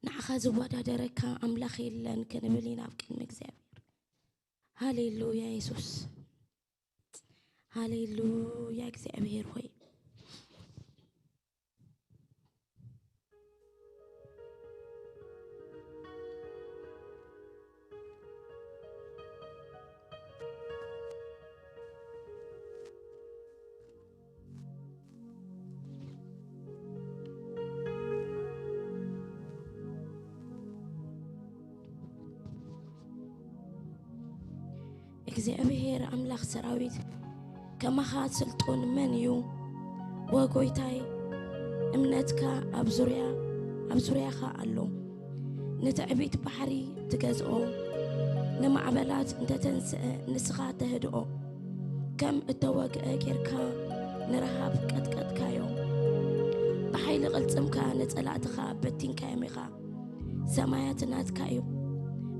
ንዓኻ ዝወዳደረካ ኣምላኽ የለን ክንብል ኢና ኣብ ቅድሚ እግዚኣብሔር። ሃሌሉያ የሱስ፣ ሃሌሉያ እግዚኣብሔር ሆይ። እግዚኣብሔር ኣምላኽ ሰራዊት፣ ከማኻ ስልጡን መን እዩ? ወጎይታይ፣ እምነትካ ኣብ ዙርያ፣ ኣብ ዙርያኻ ኣሎ። ንትዕቢት ባሕሪ ትገዝኦ፣ ንማዕበላት እንተተንስአ ንስኻ ተህድኦ። ከም እተወግአ ጌርካ ንረሃብ ቀጥቀጥካዮ። ብሓይሊ ቅልጽምካ ንጸላእትኻ በቲንካዮም ኢኻ። ሰማያት ናትካ እዩ፣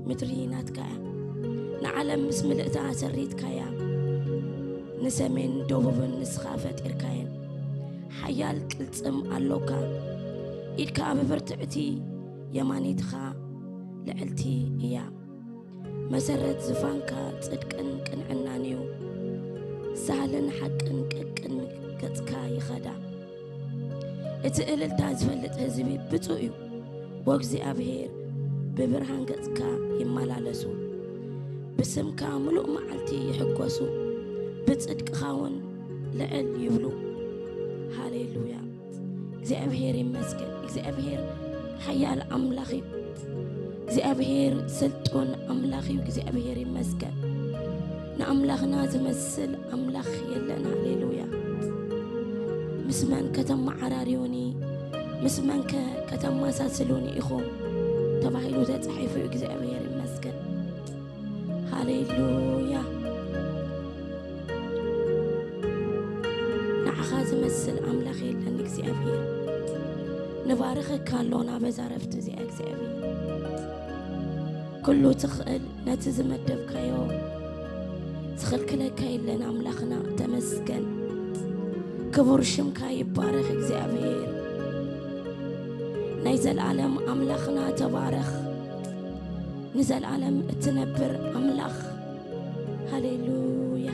ምድሪ ናትካ እያ። ንዓለም ምስ ምልእታ ሰሪትካያ፣ ንሰሜን ደቡብን ንስኻ ፈጢርካየን። ሓያል ቅልጽም ኣሎካ፣ ኢድካ ብብርትዕቲ የማኒትኻ ልዕልቲ እያ። መሰረት ዝፋንካ ጽድቅን ቅንዕናን እዩ። ሳህልን ሓቅን ቅቅን ገጽካ ይኸዳ። እቲ እልልታ ዝፈልጥ ህዝቢ ብፁዕ እዩ። ወእግዚኣብሔር ብብርሃን ገጽካ ይመላለሱ። ብስምካ ምሉእ መዓልቲ ይሕጎሱ። ብጽድቅኻ እውን ልዕል ይብሉ። ሃሌሉያ። እግዚኣብሔር ይመስገን። እግዚኣብሔር ሓያል ኣምላኽ እዩ። እግዚኣብሔር ስልጡን ኣምላኽ እዩ። እግዚኣብሔር ይመስገን። ንኣምላኽና ዝመስል ኣምላኽ የለን። ሃሌሉያ። ምስ መን ከተመዓራርዩኒ፣ ምስ መንከ ከተመሳስሉኒ ኢኹም? ተባሂሉ ተጻሒፉ እዩ። እግዚኣብሔር ይመስገን። ሃሌሉያ። ንዓኻ ዝመስል ኣምላኽ የለን እግዚኣብሔር። ንባርኸካ ኣሎና በዛ ረፍቲ እዚኣ እግዚኣብሔር። ኩሉ ትኽእል ነቲ ዝመደብካዮ ዝኽልክለካ የለን ኣምላኽና ተመስገን። ክቡር ሽምካ ይባረኽ እግዚኣብሔር። ናይ ዘልኣለም ኣምላኽና ተባረኽ። ንዘልኣለም እትነብር ኣምላኽ። ሃሌሉያ።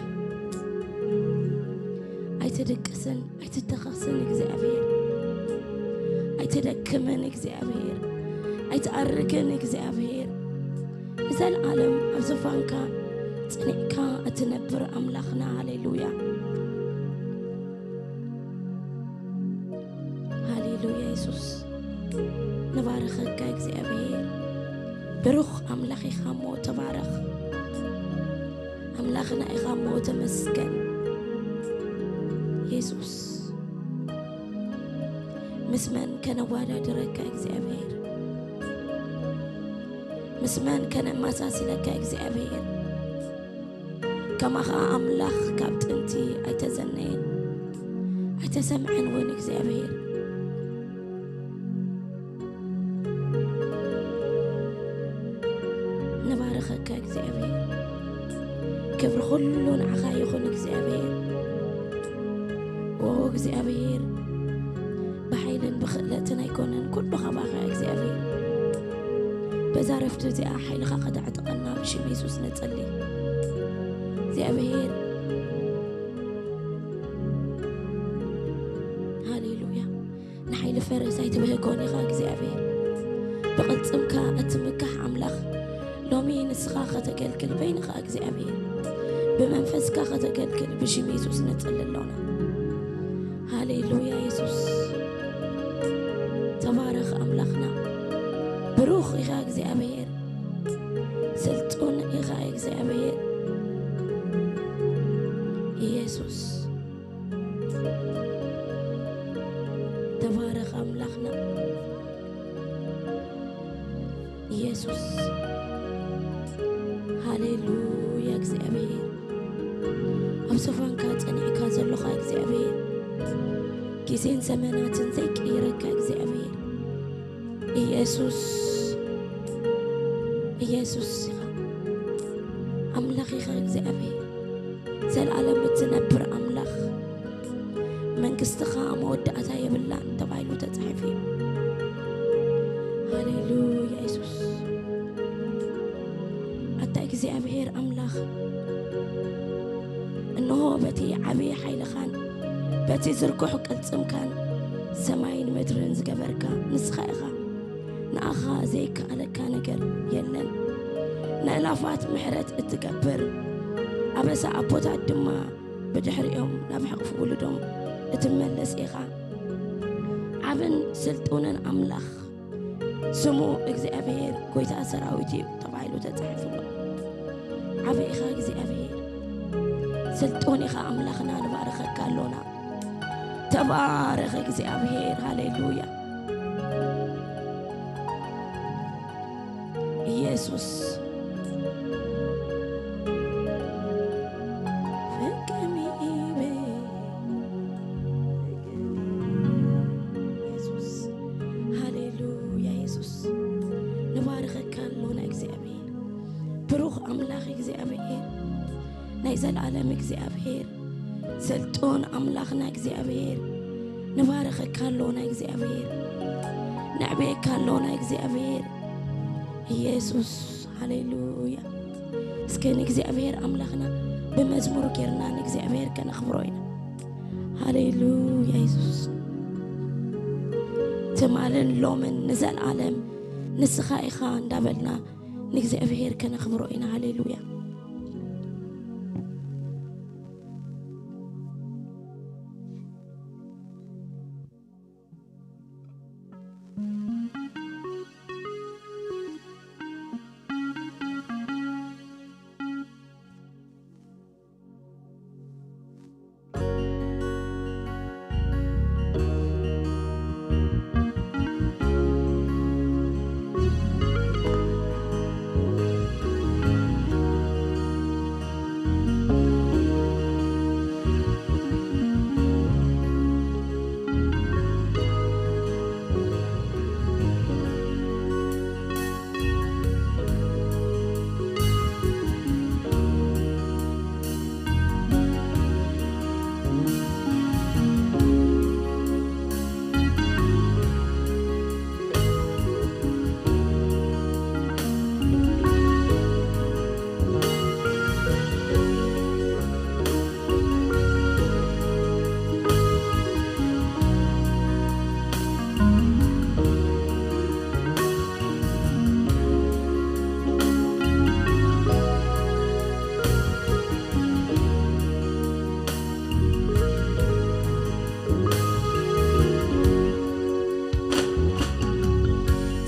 ኣይትድቅስን፣ ኣይትተኸስን እግዚኣብሔር። ኣይትደክምን እግዚኣብሔር። ኣይትኣርግን እግዚኣብሔር። ንዘልኣለም ኣብ ዙፋንካ ጸኒዕካ እትነብር ኣምላኽና። ሃሌሉያ። ሃሌሉያ የሱስ። ንባርኸካ እግዚኣብሔር። ብሩኽ ኣምላኽ ኢኻ እሞ ተባረኽ። ኣምላኽና ኢኻ እሞ ተመስገን። የሱስ፣ ምስ መን ከነወዳድረካ እግዚኣብሔር? ምስ መን ከነመሳስለካ እግዚኣብሔር? ከማኻ ኣምላኽ ካብ ጥንቲ ኣይተዘነየን፣ ኣይተሰምዐን እውን እግዚኣብሔር። ንባርኸካ እግዚኣብሔር። ክብሪ ኩሉ ንዓኻ ይኹን እግዚኣብሔር። ኦ እግዚኣብሔር፣ ብሓይልን ብኽእለትን ኣይኮነን፣ ኩሉ ካባኻ እግዚኣብሔር። በዛ ረፍቲ እዚኣ ሓይልኻ ከተዕጥቐና ብሽም የሱስ ንጸሊ። እግዚኣብሔር፣ ሃሌሉያ። ንሓይሊ ፈረስ ኣይትብህጎን ኢኻ እግዚኣብሔር። ብቕልጽምካ እትምካሕ ኣምላኽ፣ ሎሚ ንስኻ ከተገልግል በይንኻ እግዚኣብሔር፣ ብመንፈስካ ከተገልግል ብሽም የሱስ ንጽሊ ኣሎና። ሃሌሉያ የሱስ። ተባረኽ ኣምላኽና። ብሩኽ ኢኻ እግዚኣብሔር። ስልጡን ኢኻ እግዚኣብሔር። ኢየሱስ። ተባረኽ ኣምላኽና። ኢየሱስ። ሃሌሉያ እግዚኣብሔር። ኣብ ዙፋንካ ጸኒዕካ ዘሎኻ እግዚኣብሔር። ግዜን ዘመናትን ዘይቅይረካ እግዚኣብሔር። ኢየሱስ። ኢየሱስ ኢኻ። ኣምላኽ ኢኻ እግዚኣብሔር። ዘልኣለም እትነብር ኣምላኽ። መንግስትኻ መወዳእታ የብላን ተባሂሉ ተጻሒፉ እዩ። ሃሌሉያ። እግዚኣብሔር ኣምላኽ፣ እንሆ በቲ ዓብዪ ሓይልኻን በቲ ዝርጉሕ ቅልጽምካን ሰማይን ምድርን ዝገበርካ ንስኻ ኢኻ። ንኣኻ ዘይከኣለካ ነገር የለን። ንእላፋት ምሕረት እትገብር፣ ኣበሳ ኣቦታት ድማ ብድሕሪኦም ናብ ሕቕፊ ውሉዶም እትመለስ ኢኻ። ዓብን ስልጡንን ኣምላኽ፣ ስሙ እግዚኣብሔር ጐይታ ሰራዊት እዩ ተባሂሉ ተጻሒፉ ኣሎ። ዓቢ ኢኻ እግዚኣብሔር፣ ስልጡን ኢኻ ኣምላኽና፣ ንባርኸካ ኣሎና። ተባረኸ እግዚኣብሔር፣ ሃሌሉያ። ኢየሱስ ፍቅሚ ኢበ ኢየሱስ፣ ሃሌሉያ ኢየሱስ፣ ንባርኸካ ኣሎና እግዚኣብሔር። ብሩኽ ኣምላኽ እግዚኣብሔር፣ ናይ ዘለኣለም እግዚኣብሔር፣ ስልጡን ኣምላኽና እግዚኣብሔር፣ ንባርኸካ ኣሎና እግዚኣብሔር፣ ነዕብየካ ኣሎና እግዚኣብሔር። ኢየሱስ፣ ሃሌሉያ። እስከ ንእግዚኣብሔር ኣምላኽና ብመዝሙር ጌርና ንእግዚኣብሔር ከነኽብሮ ኢና። ሃሌሉያ ኢየሱስ። ትማልን ሎምን ንዘለኣለም ንስኻ ኢኻ እንዳበልና ንእግዚኣብሔር ከነኽብሮ ኢና። ሃሌሉያ።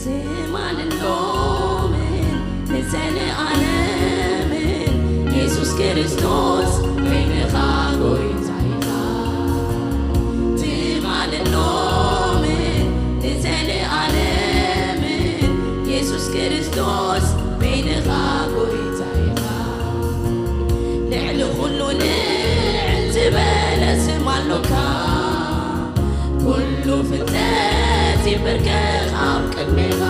ትማልን ሎምን ንዘለኣለምን የሱስ ክርስቶስ በይንኻ ጎይታ ኢኻ። ትማልን ሎምን ንዘለኣለምን የሱስ ክርስቶስ በይንኻ ጎይታ ኢኻ። ልዕሊ ኩሉ ልዕል ዝበለ ስም ኣሎካ። ኩሉ ፍጥረት ይንበርከኽ ኣብ ቅድሜኻ።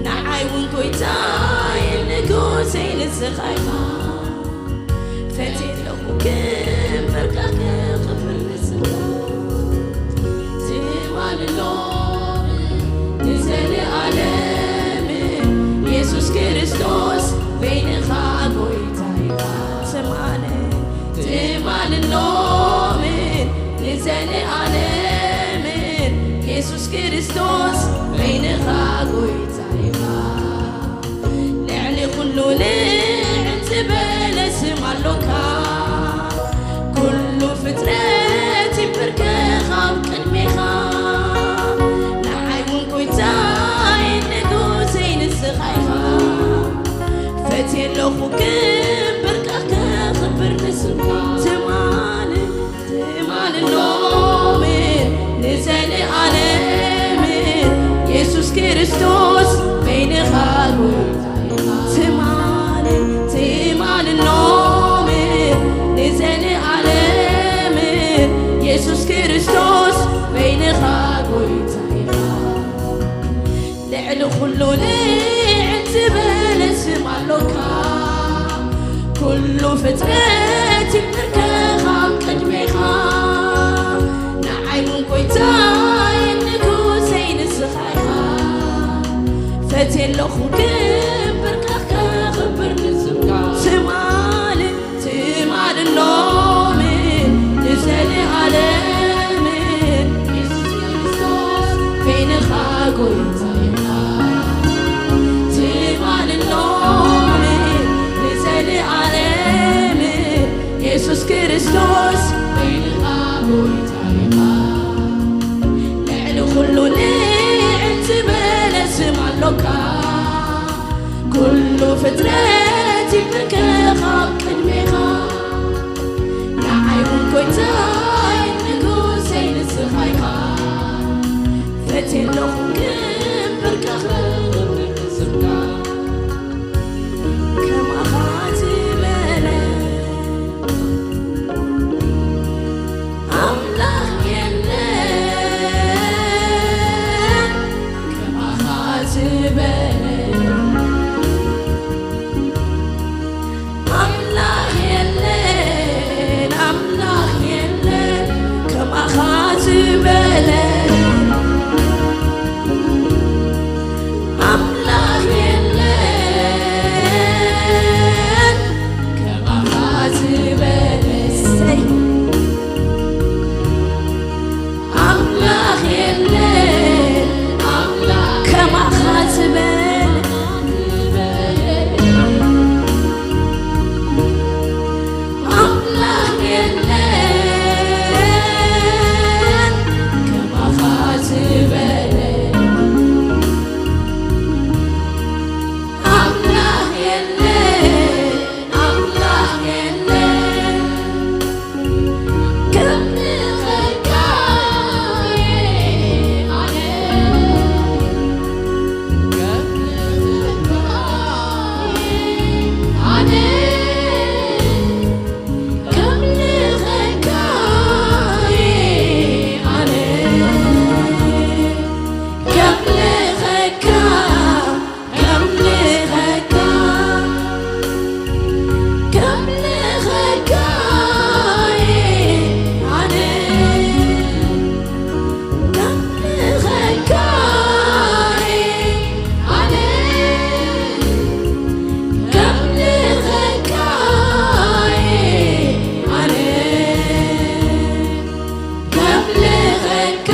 ንዓይ እውን ጎይታይ ንጉሰይ ንስኻ ኢኻ። ፈትየ ኣለኹ ክብር ከኽብር ንስኻ። ትማልን ሎምን ንዘለኣለምን የሱስ ክርስቶስ በይንኻ ጎይታ ኢኻ። ትማልን ትማልን ሎምን ንዘለኣለምን የሱስ ክርስቶስ በይንኻ ጎይታ ኢኻ። ልዕሊ ኩሉ ልዕል ዝበለ ስም ኣሎካ። ኩሉ ፍጥረት ይንበርከኽ ኣብ ቅድሜኻ። ንዓይ እውን ጎይታይ ንጉሰይ ንስኻ ኢኻ። ፈትየ ኣለኹ ክብር ቃልካ ክብር ንስምካ። ትማልን ትማልን ሎምን ንዘለኣለምን የሱስ ክርስቶስ በይንኻ ጎይታ ኢኻ። ትማልን ትማልን ሎምን ንዘለኣለምን የሱስ ክርስቶስ በይንኻ ጎይታ ኢኻ። ልዕሊ ኩሉ ልዕል ዝበለ ስም ኣሎካ። ኩሉ ፍጥረት ይንበርከኽ ኣብ ቅድሜኻ። ንዓይ እውን ጎይታይ ንጉሰይ ንስኻ ኢኻ። ፈትየ ኣለኹ ክብር ቃልካ ክብር ጎይታ ኢኻ ትማልን ሎሚ ንዘለኣለም። የሱስ ክርስቶስ በይንኻ ጎይታ ኢኻ። ልዕሊ ኩሉ ልዕል ዝበለ ስም ኣሎካ። ኩሉ ፍጥረት ይንበርከኽ ኣብ ቅድሜኻ። ንዓይ እውን ጎይታይ ንጉሰይ ንስኻ ኢኻ። ፈትየ ኣለኹ ክብር ከኽብር ንስምካ። ከማኻ ዝበለ ኣምላኽ የለን፣ ከማኻ ዝበለ ኣምላኽ የለን፣ ኣምላኽ የለን፣ ከማኻ ዝበለ ኣምላኽ የለን፣ ከማኻ ዝበለ። እሰይ። ኣምላኽ የለን፣ ኣምላኽ ከማኻ ዝበለ ኣምላኽ የለን፣ ከማኻ ዝበለ ኣምላኽ የለን፣ ኣምላኽ የለን። ከምልኸካ ኣነ፣ ከምልኸካ ኣነ፣ ከምልኸካ ኣነ፣ ከምልኸካ ከምልኸካ፣ ከምልኸካ ኣነ፣ ከምልኸካ ኣነ፣ ከምልኸካ ኣነ፣ ከምልኸካ፣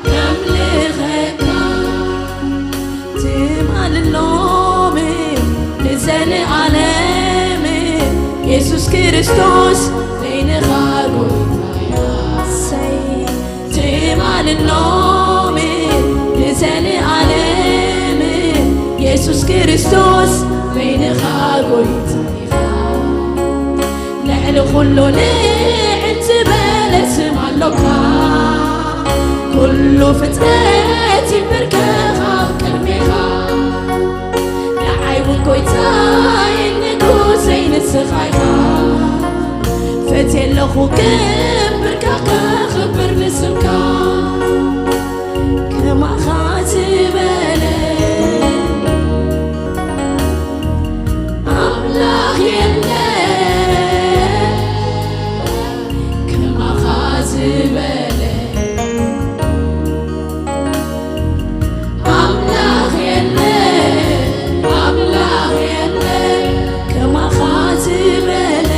ከምልኸካ። ትማልን ሎሚ ንዘለኣለም የሱስ ክርስቶስ በይንኻ ጎይታ ኢኻ። እሰይ። ትማልን ሎሚ ንዘለኣለም የሱስ ክርስቶስ በይንኻ ጎይታ ኢኻ። ልዕሊ ኩሉ ልዕል ዝበለ ስም ኣሎካ። ኩሉ ፍጥረት ይንበርከኽ ኣብ ቅድሜኻ። ንዓይ እውን ጎይታይ ንጉሰይ ንስኻ ኢኻ። ፈትየ ኣለኹ ክብርካ ከኽብር ንስምካ። ከማኻ ዝበለ ኣምላኽ የለ፣ ከማኻ ዝበለ ኣምላኽ የለ፣ ኣምላኽ የለ፣ ከማኻ ዝበለ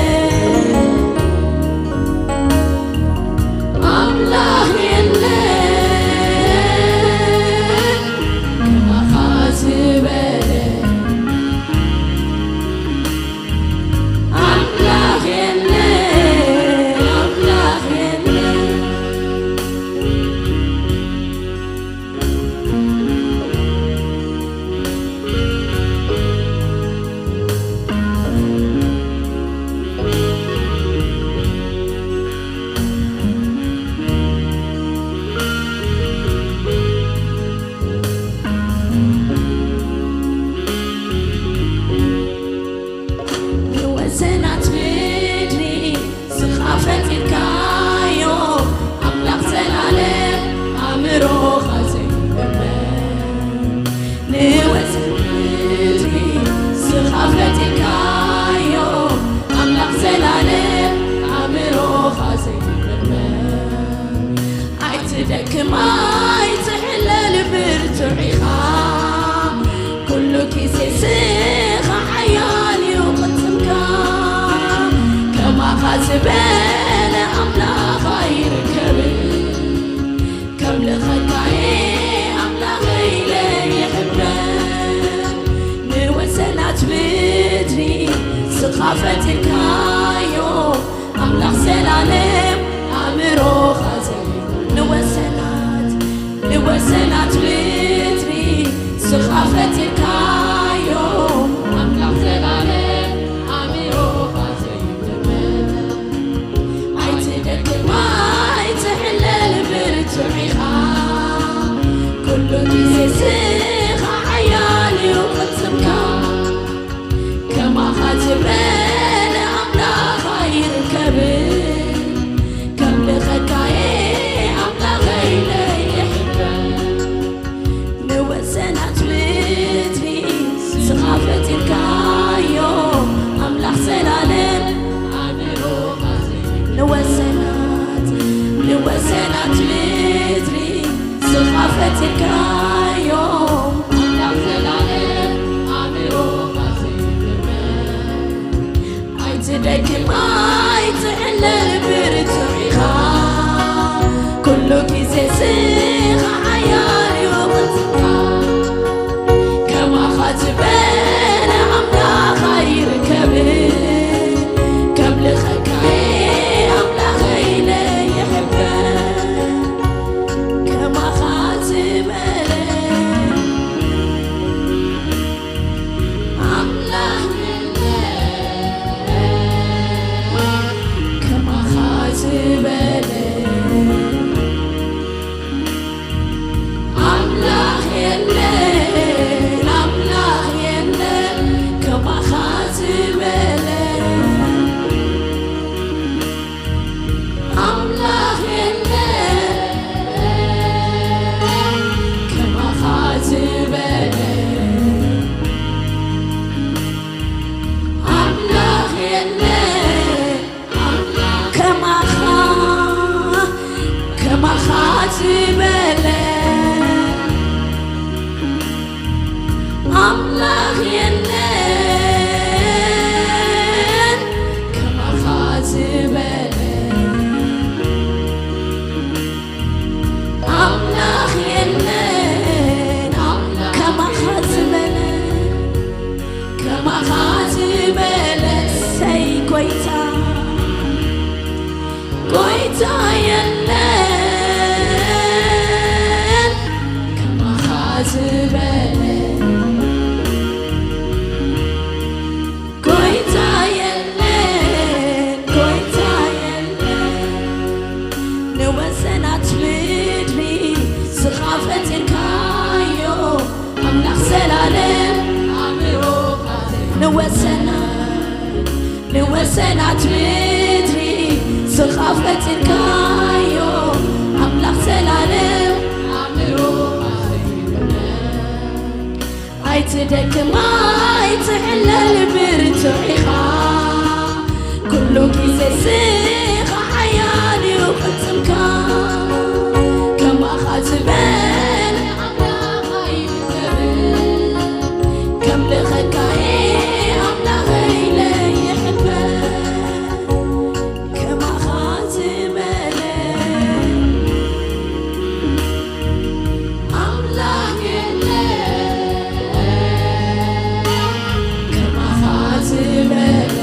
ፈጢርካዮ ኣምላኽ ዘላለም ኣእምሮኻ ዘይብሉ ንወሰናት ንወሰናት ምድሪ ስኻ ፈጢርካዮ ኣምላኽ ዘላለም ኣእምሮኻ ዘይብሉ ኣይትደክም ኣይትሕለል ብርቱዕ ኢኻ ኩሉ ግዜ ስኻ ሓያል እዩ ቅልጽምካ ከማኻ ዝበለ ኣምላኽ ኣይርከብን ከምልኸካየ ኣምላኸይ ለይሕበን ንወሰናት ምድሪ ስኻ ፈጢርካዮ ኣምላኽ ዘላለም ንወሰናት ንወሰናት ምድሪ ስኻ ፈጢርካዮ ኣምላኽ ዘላለም ኣእምሮኻ ዘይብመን ኣይትደክም ኣይትዕለል ብርቱዕ ኢኻ ኩሉ ግዜ ስኻ ሓያል እዩ ቅልጽምካ ከማኻ ዝበለ ኣምላኽ ኣይርከብን ከምልኸካየ ኣምላኸይ ለይሕበን ከማኻ ዝበለ ኣምላኽ የለን ከማኻ ዝበለ ኣምላኽ የለን ኣምላኽ የለን ከማኻ ዝበለ ኣምላኽ የለን ከማኻ ዝበለ ኣምላኽ የለን ኣምላኽ ከማኻ ከማኻ ዝበለ ኣምላኽ የለን ከማኻ ዝበለ ኣምላኽ የለን ኣምላኽ ከማኻ ዝበለ ከማኻ ዝበለ ሰይ ጎይታ ጎይታ የለን ከማኻ ዝበለ ጎይታ የለን ጎይታ የለን ንወሰናት ምድሪ ስኻ ፈጢርካዮ ኣምላኽ ዘላለም ኣእምሮኻ ንወሰናት ንወሰናት ምድሪ ስኻ ፈጢርካዮ ኣምላኽ ዘላለም ኣእምሮኻ ኣይትደክም ኣይትሕለል ብርቱዕ ኢኻ ኩሉ ግዜ ስኻ ሓያል እዩ ቅልጽምካ ከማኻ ዝበለ ኣምላኽ ኣይርከብን ከምልኸካየ ኣምላኸይ ለይሕበን ከማኻ ዝበለ ኣምላኽ የለን ከማኻ ዝበለ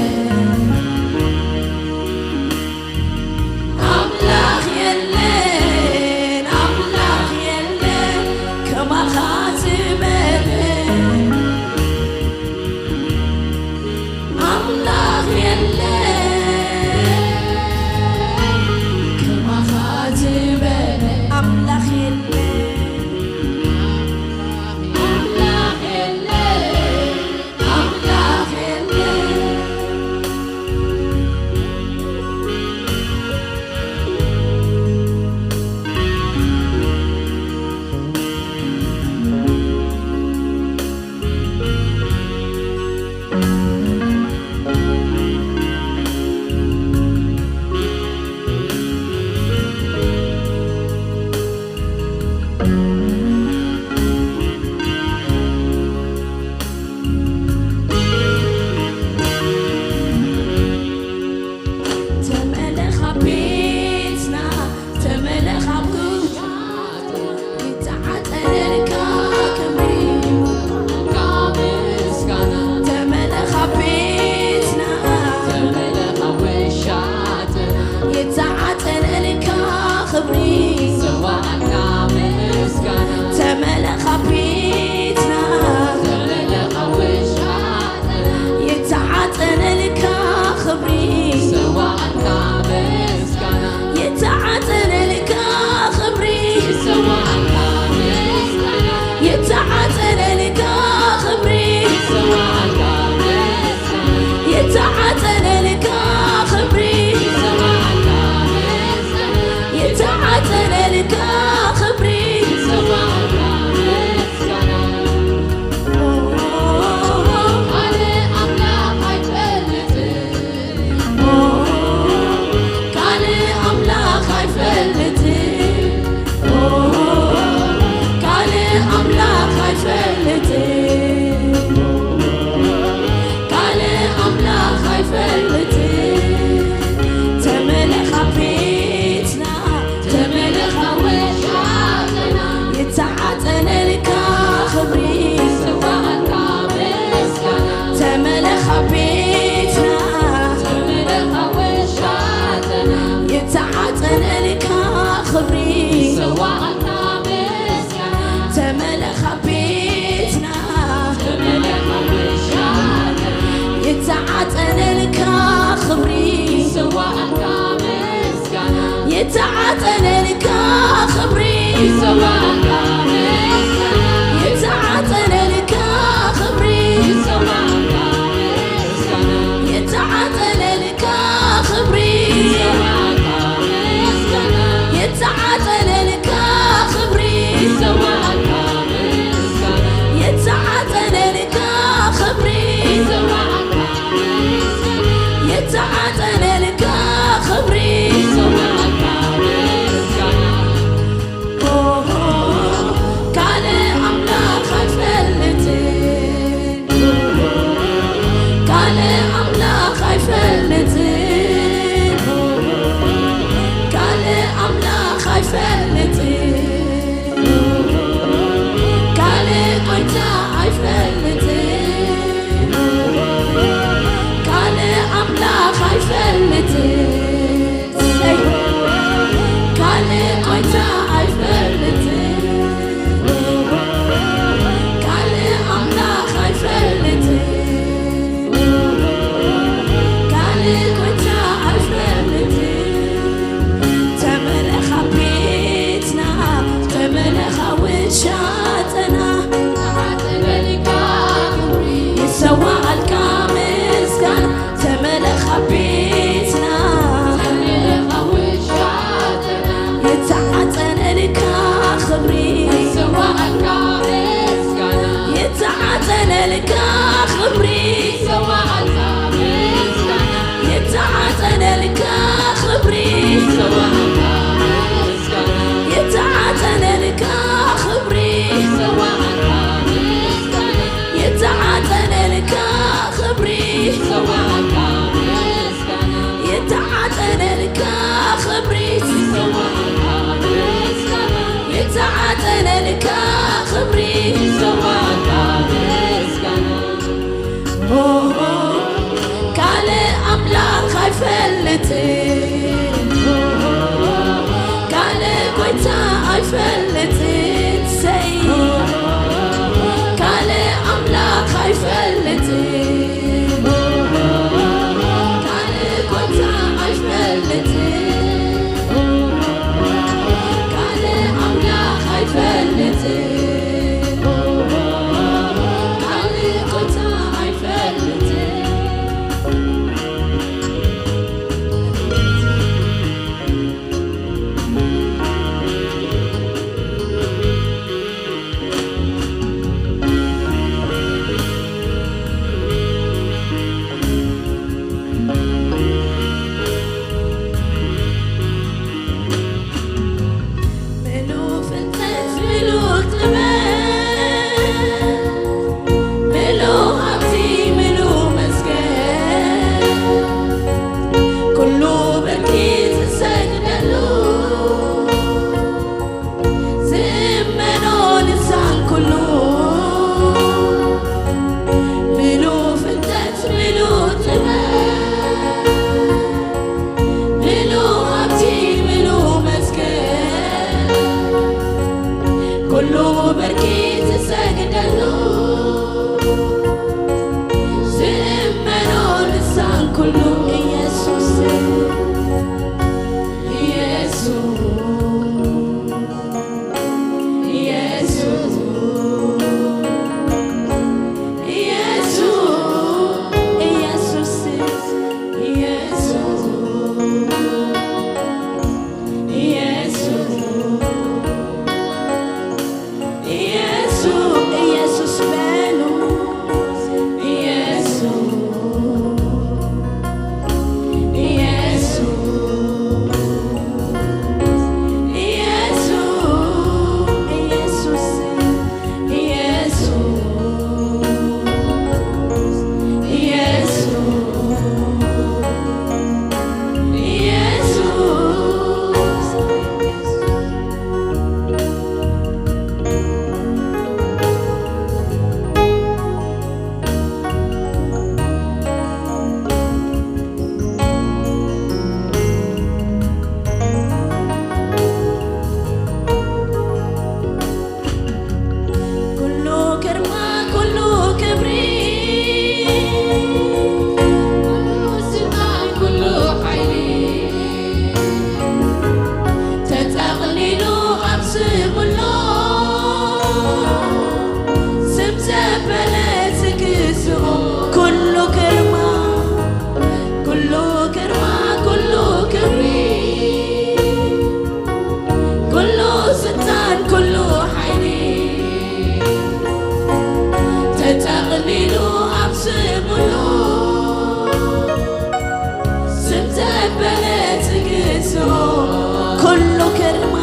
የተዓጠነልካ ክብሪ ይሰዋእካ፣ የተዓጠነልካ ክብሪ የተዓጠነልካ ክብሪ የተዓጠነልካ ክብሪ የተዓጠነልካ ክብሪ የተዓጠነልካ ክብሪ ኦሆ፣ ካልእ ኣምላኽ ኣይፈልጥን፣ ካልእ ኣምላኽ ኣይፈልጥን፣ ካልእ ኣምላኽ ኣይፈልጥን፣ ካልእ ጎይታ ኣይፈልጥን፣ ካልእ ኣምላኽ ኣይፈልጥን። ሰይ፣ ካልእ ጎይታ ኣይፈልጥን፣ ካልእ ኣምላኽ ኣይፈልጥን፣ ካልእ ጎይታ ኣይፈልጥን። ተመለኻ ቤትና፣ ተመለኻ ውሻጠና፣ ይሰዋኣልካ ምስጋና። ተመለኻ ቤትና፣ የተዓጠነልካ ክብሪ፣ የተዓጠነልካ ክብሪ፣ የተዓጠነልካ ክብሪ፣ የተዓጠነልካ ክብሪ፣ የተዓጠነልካ ክብሪ፣ የተዓጠነልካ ክብሪ፣ የተዓጠነልካ ክብሪ። ኦሆ፣ ካልእ ኣምላኽ ኣይፈልጥን፣ ካልእ ጎይታ ኣይፈልጥን፣ ሰይ፣ ካልእ ኣምላኽ ኣይፈልጥን፣ ካልእ ጎይታ ኣይፈልጥን፣ ካልእ ኣምላኽ ኣይፈልጥን፣ ካልእ ጎይታ ኣይፈልጥን። ምሉእ ፍልጠት፣ ምሉእ ጥበብ፣ ምሉእ ሃብቲ፣ ምሉእ መዝገብ፣ ኩሉ ብርኪ ዝሰግደሉ፣ ዝእመኖ ልሳን ኩሉ፣ ምሉእ ፍልጠት፣ ምሉእ ጥበብ፣ ምሉእ ሃብቲ፣ ምሉእ መዝገብ፣ ኩሉ ብርኪ ዝሰግደሉ፣ ዝእመኖ ልሳን ኩሉ ኢየሱስ፣ ኢየሱስ፣ ኢየሱስ፣ ኢየሱስ፣ ኢየሱስ፣ ኢየሱስ፣ ኢየሱስ፣ ኢየሱስ፣ ስም ዘበለ ትግዝኦ ኩሉ ግርማ፣ ኩሉ ግርማ፣ ኩሉ ክብሪ፣ ኩሉ ስልጣን፣ ኩሉ ሓይሊ ተጠቕሊሉ ኣብ ስም ኣሎ። ስም ዘበለ ትግዝኦ ኩሉ ግርማ፣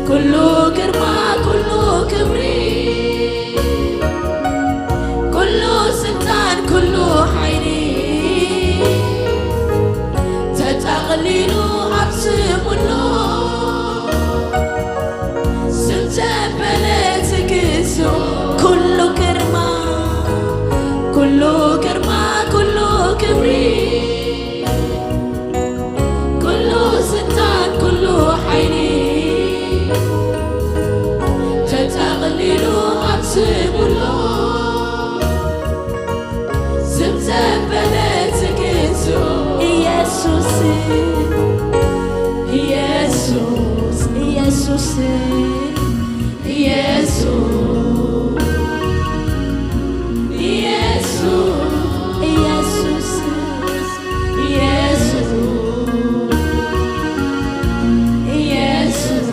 ኩሉ ግርማ፣ ኩሉ ክብሪ፣ ኩሉ ስልጣን፣ ኩሉ ሓይሊ ተጠቕሊሉ ኣብ ስም ኣሎ። ስም ዘበለ ትግዝኦ ኩሉ ግርማ፣ ኩሉ ግርማ፣ ኩሉ ክብሪ፣ ኩሉ ስልጣን፣ ኩሉ ሓይሊ ተጠቕሊሉ ኣብ ስም ኣሎ። ስም ዘበለ ትግዝኦ ኢየሱስ፣ ኢየሱስ፣ ኢየሱስ፣ ኢየሱስ፣ ኢየሱስ፣ ኢየሱስ፣ ኢየሱስ፣ ኢየሱስ፣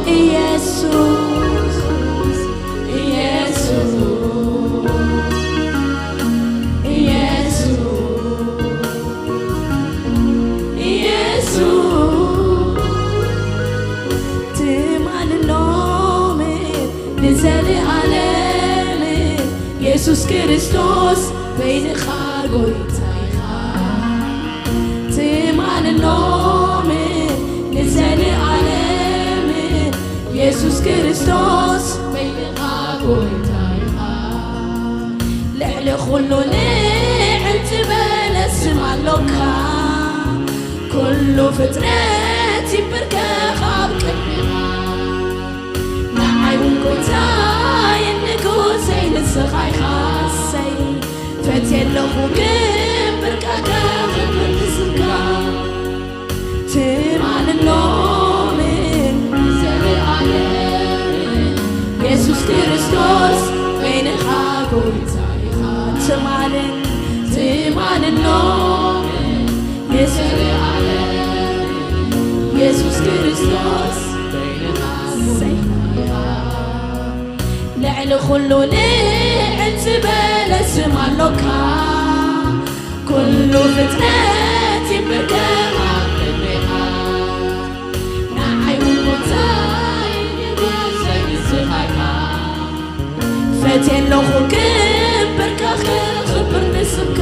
ኢየሱስ፣ ኢየሱስ፣ ኢየሱስ፣ ኢየሱስ፣ ትማልን ሎምን ንዘለኣለምን የሱስ ክርስቶስ በይንኻ ጎይታ ኢኻ። ትማልን ሎምን ንዘለኣለምን የሱስ ክርስቶስ በይንኻ ጎይታ ኢኻ። ልዕሊ ኩሉ ልዕል ዝበለ ስም ኣሎካ። ኩሉ ፍጥረት ይንበርከኽ ኣብ ቅድሜኻ። ንዓይ እውን ጎይታይን ንጉሰይ ንስኻ ኢኻ። እሰይ፣ ፈትየ ኣለኹ ክብርካ ከኽብር ንስምካ። ትማልን ሎምን ዘለኣለምን የሱስ ክርስቶስ በይንኻ ጎይታ ኢኻ። ትማልን፣ ትማልን ሎምን የዘለኣለም የሱስ ክርስቶስ በይንኻ ጎይታ ኢኻ። ልዕሊ ኩሉ ልዕል ዝበለ ስም ኣሎካ። ኩሉ ፍጥረት ይንበርከኽ ኣብ ቅድሜኻ። ንዓይ እውን ጎይታይ ንጉሰይ ንስኻ ኢኻ። ፈትየ ኣለኹ ክብርካ ክኽብር ንስምካ።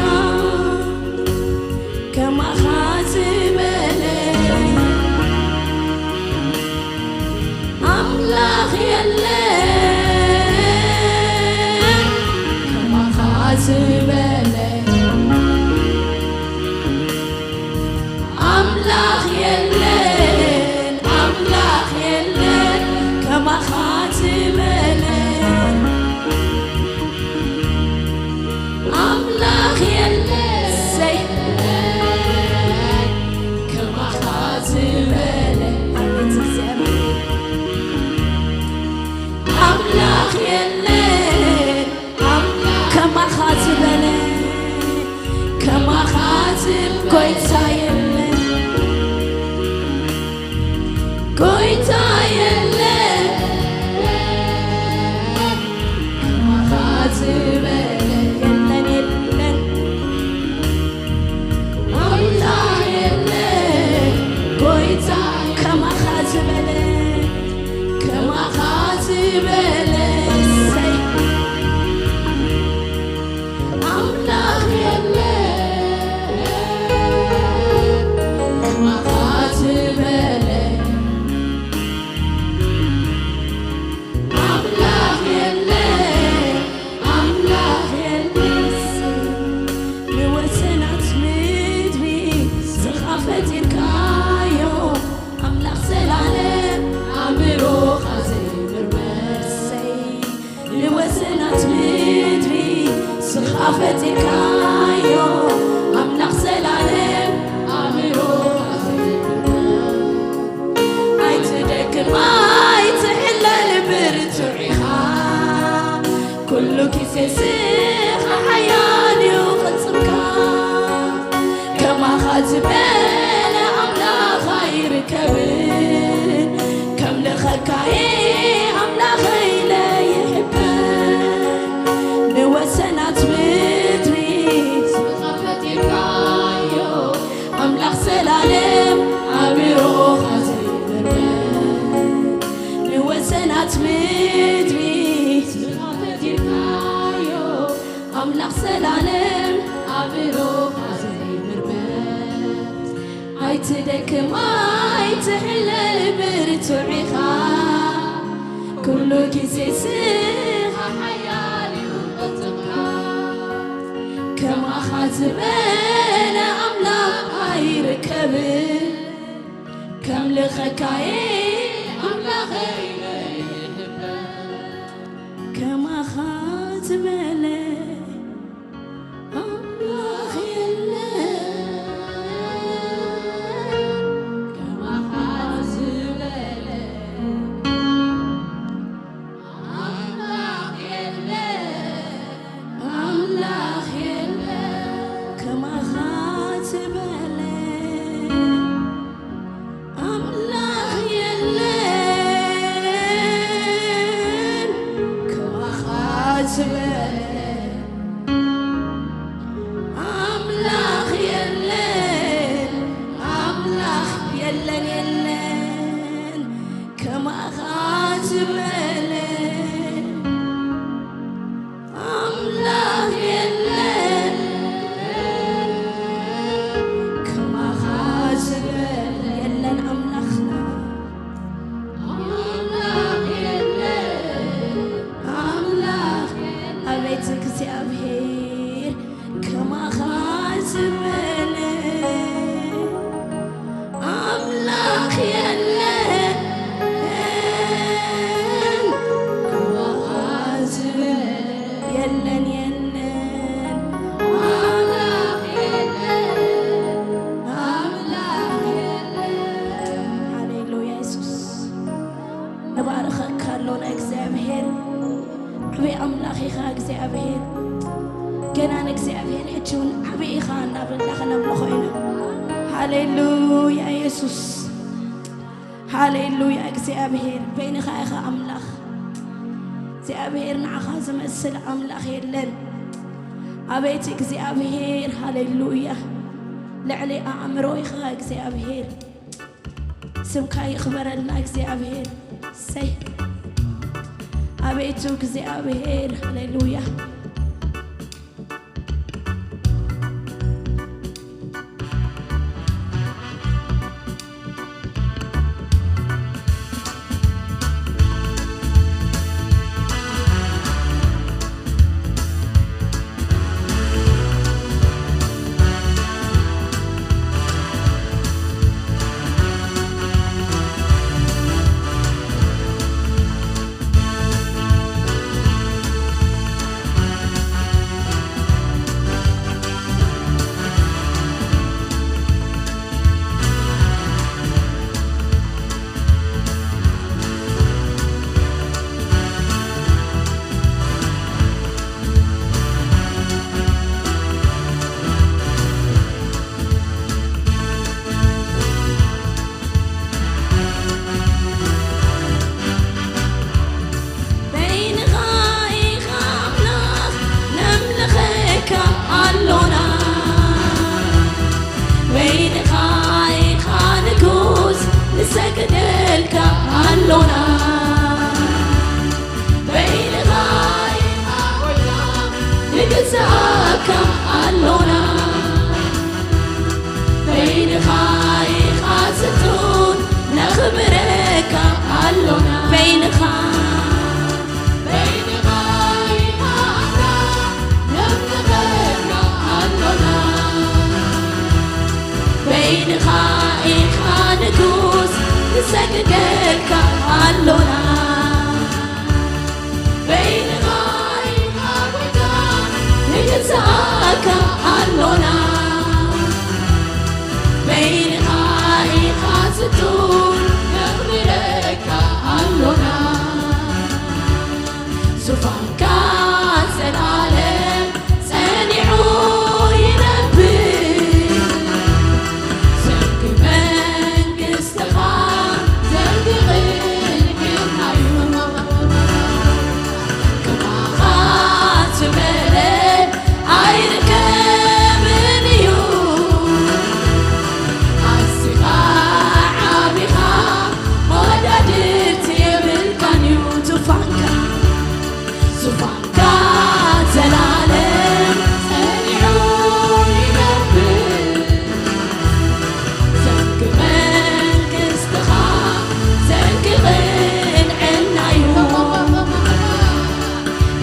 ከማኻ ዝበለ ኣምላኽ የለን፣ ከማኻ ዝበለ ኣምላኽ የለን፣ ኣምላኽ የለን፣ ከማኻ ዝበለ ኣምላኽ የለን፣ ከማኻ ዝበለ ኣምላኽ የለን፣ ከማኻ ዝበለ ኣይትሕለል ብርቱዕ ኢኻ፣ ኩሉ ግዜ ስኻ ሓያል እዩ ቅልጽምካ። ከማኻ ዝበለ ኣምላኽ ኣይርከብን፣ ከምልኸካ'የ ኣምላኸይ ለይሕብን። ንወሰናት ምድሪ ስኻ ፈጢርካዮ፣ ኣምላኽ ዘላለም ኣእምሮኻ ዘይምርመር። ንወሰናት ምድሪ ስኻ ፈጢርካዮ፣ ኣምላኽ ዘላለም ኣእምሮኻ ዘይምርመር። ኣይትደክም ኣይትሕለል ብርቱዕ ኢኻ፣ ኩሉ ግዜ ስኻ ሓያል እዩ ቅልጽምካ። ከማኻ ዝበለ ኣምላኽ ኣይርከብን፣ ከምልኸካ'የ ኣምላኸይ ለይሕበን። ከማኻ ዝበለ ኣምላኽ የለን። ከማኻ ዝበለ ኣምላኽ የለን። ኣምላኽ የለን። ከማኻ ዝበለ ኣምላኽ የለን። ከማኻ ዝበለ ኣምላኽ የለን፣ ኣምላኽ የለን፣ የለን፣ ከማኻ ዝበለ ኣምላኽ የለን፣ ከማኻ ዝበለ የለን ኣምላኽና። ኣምላኽ የለን፣ ኣምላኽ የለን። ኣቤት እግዚኣብሔር ከማኻ ዝበለ ኣምላኽ የለን፣ ከማኻ ዝበለ የለን፣ የለን። ኣምላኽ የለን፣ ኣምላኽ የለን። ሃሌሉያ የሱስ። ንባርኸካ ኣሎና እግዚኣብሔር። ዓብዪ ኣምላኽ ኢኻ እግዚኣብሔር። ገና ንእግዚኣብሔር ሕጂ እውን ዓብዪ ኢኻ እናበልና ከነምልኾ ኢና። ሃሌሉያ የሱስ። ሃሌሉያ እግዚኣብሔር። በይንኻ ኢኻ ኣምላኽ። እግዚኣብሔር ንዓኻ ዝመስል ኣምላኽ የለን። ኣቤት እግዚኣብሔር። ሃሌሉያ። ልዕሊ ኣእምሮ ኢኻ እግዚኣብሔር። ስምካ ይኽበረልና እግዚኣብሔር። ሰይ ኣቤቱ እግዚኣብሔር። ሃሌሉያ። በይንኻ ኢኻ ኣምላኽ፣ ነምልኸካ ኣሎና። በይንኻ ኢኻ ንጉስ፣ ንሰግደልካ ኣሎና። በይንኻ ኢኻ ጎይታ፣ ንግዛእካ ኣሎና። በይንኻ ኢኻ ስልጡን፣ ነኽብረካ ኣሎና። በይንኻ፣ በይንኻ ኢኻ ኣምላኽ፣ ነኽብረካ ኣሎና። በይንኻ ኢኻ ንጉስ፣ ንሰግደልካ ኣሎና። በይንኻ ኢኻ ጎይታ፣ ንግዛእካ ኣሎና። በይንኻ ኢኻ ስልጡን፣ ነኽብረካ ቅንዕና እዩ።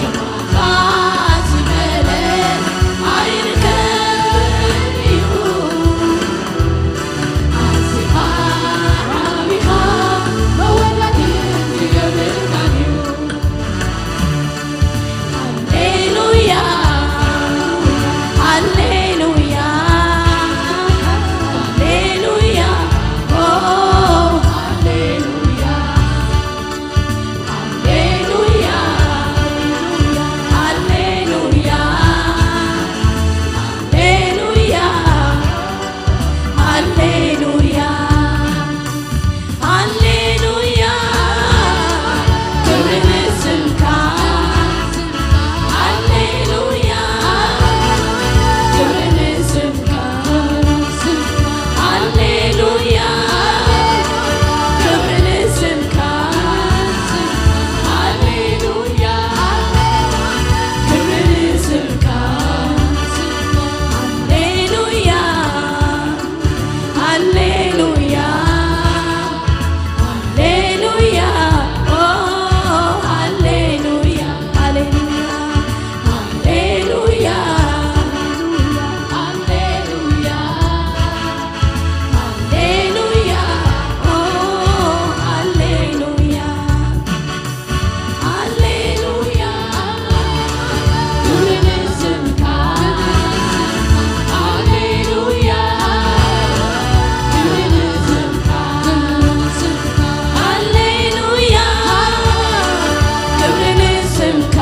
ከማኻ ዝበለ ኣይርከብን እዩ። ኣዚኻ ዓቢኻ መወዳእትን የብልካን እዩ። ሃሌሉያ፣ ሃሌሉያ፣ ሃሌሉያ፣ ኦ፣ ሃሌሉያ፣ ሃሌሉያ፣ ሃሌሉያ፣ ሃሌሉያ፣ ሃሌሉያ። ሃሌሉያ፣ ክብሪ ንስምካ። ሃሌሉያ፣ ክብሪ ንስምካ። ሃሌሉያ፣ ክብሪ ንስምካ። ሃሌሉያ፣ ክብሪ ንስምካ። ሃሌሉያ፣ ሃሌሉያ፣ ሃሌሉያ፣ ኦ፣ ሃሌሉያ፣ ሃሌሉያ፣ ሃሌሉያ፣ ሃሌሉያ፣ ሃሌሉያ፣ ኦ፣ ሃሌሉያ። ሃሌሉያ፣ ክብሪ ንስምካ። ሃሌሉያ፣ ክብሪ ንስምካ። ሃሌሉያ፣ ክብሪ ንስምካ።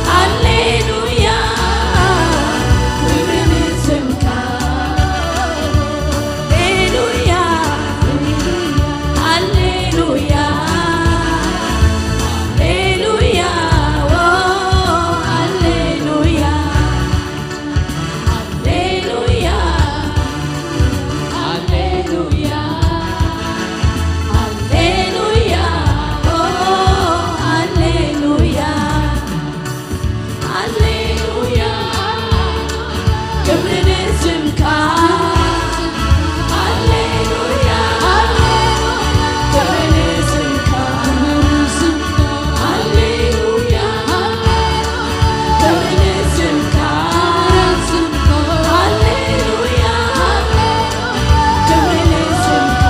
ሃሌሉያ፣ ክብሪ ንስምካ። ሃሌሉያ፣ ሃሌሉያ፣ ሃሌሉያ፣ ኦ፣ ሃሌሉያ፣ ሃሌሉያ፣ ሃሌሉያ፣ ሃሌሉያ፣ ኦ፣ ሃሌሉያ። ሃሌሉያ፣ ክብሪ ንስምካ። ሃሌሉያ፣ ክብሪ ንስምካ። ሃሌሉያ፣ ክብሪ ንስምካ። ሃሌሉያ፣ ክብሪ ንስምካ።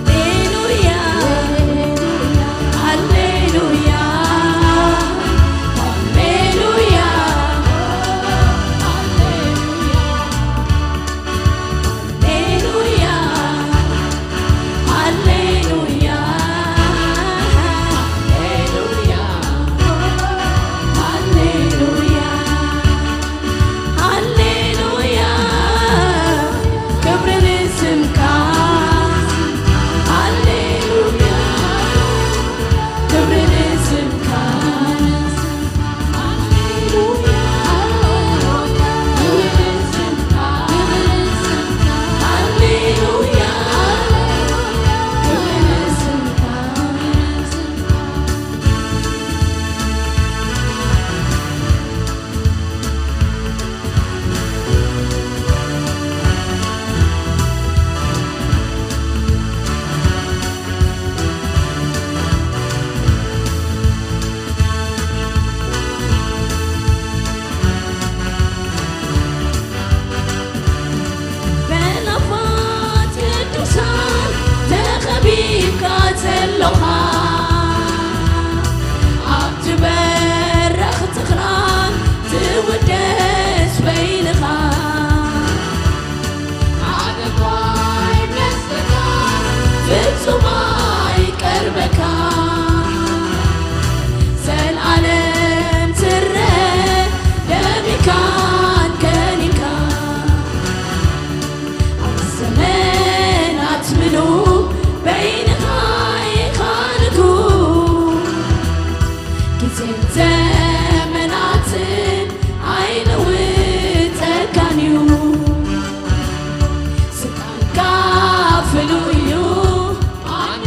ሃሌሉያ፣ ሃሌሉያ፣ ሃሌሉያ፣ ሃሌሉያ፣ ሃሌሉያ፣ ሃሌሉያ፣ ሃሌሉያ። ሃሌሉያ፣ ክብሪ ንስምካ። ሃሌሉያ፣ ክብሪ ንስምካ። ሃሌሉያ፣ ክብሪ ንስምካ። ሃሌሉያ፣ ክብሪ ንስምካ። በናፍቆት ቅዱሳን ተኸቢብካ ዘለኻ፣ ኣብ ትበረኽ ትኽራን ትውደስ በይንኻ። ሓደ እኳ ኣይመስለካ፣ ፍጹም ኣይቀርበካ። ዘልኣለም ትረ ደሚካን ከኒካ። ኣብ ዘመናት ምሉ በይንኻ ይኻንኩ። ግዜን ዘመናትን ኣይለውጠካን እዩ። ስልጣንካ ፍሉይ እዩ፣ ኣነ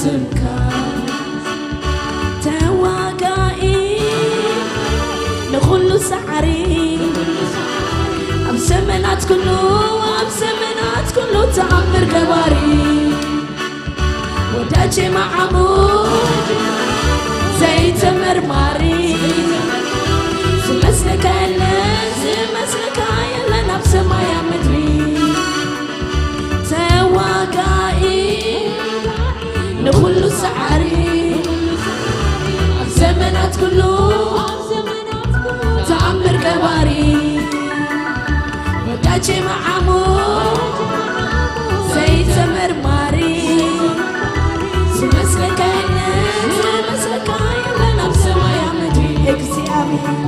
ስምካ ተዋጋኢ ንኹሉ ሳዕሪ ኣብ ዘመናት ኩሉ ኣብ ዘመናት ኩሉ ተኣምር ገባሪ ወዳጄ መዓሙ ዘይተመርማሪ ዝመስለካ የለን ዝመስለካ የለን ኣብ ሰማይ ኣብ ምድሪ ተዋጋኢ ንኹሉ ሰዓሪ ኣብ ዘመናት ኩሉ ተኣምር ገባሪ ወዳጄ መዓሙ ዘይተመርማሪ ዝመስለካ የለን ዝመስለካ የለን ኣብ ሰማይ ኣብ ምድሪ እግዚኣብሔር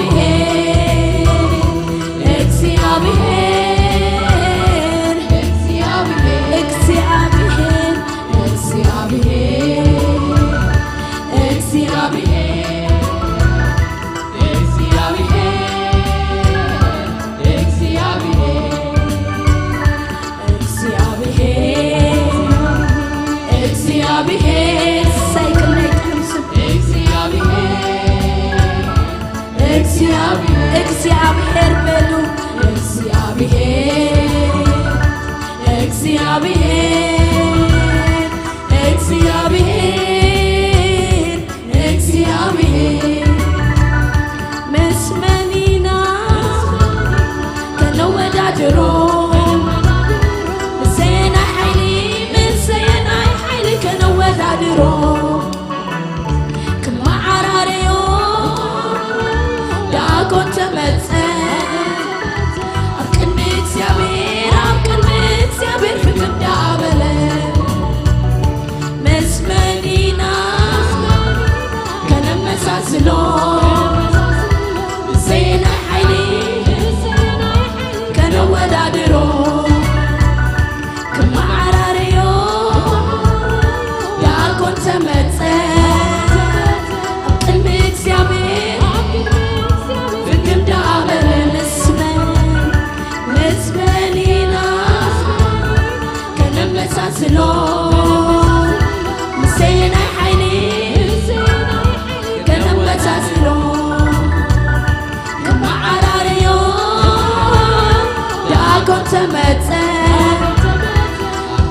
እግዚኣብሔር በሉ። እግዚኣብሔር እግዚኣብሔር እግዚኣብሔር እግዚኣብሔር ምስ መን ኢና ከነወዳድሮ? ምሰየናይ ሓይሊ ምሰየናይ ሓይሊ ከነወዳድሮ? ክመዓራረዮ ዳጎን ተመጸ ኣብ ቅድሚ እግዚኣብሔር ኣብ ቅድሚ እግዚኣብሔር ፍግም ዳበለ ምስ መን ኢና ከነመሳስሎ ብሰየናይ ሓይሊ ከነወዳድሮ ክመዓራረዮ ዳጎን ተመጸ ኣብ ቅድሚ እግዚኣብሔር ፍግም ዳበለ ንስመ ንስመኒና ከነመሳስሎ ምሰየናይ ሓይሊ ከነመሳስሎ ክመዓራረዮ ዳጎን ተመጸ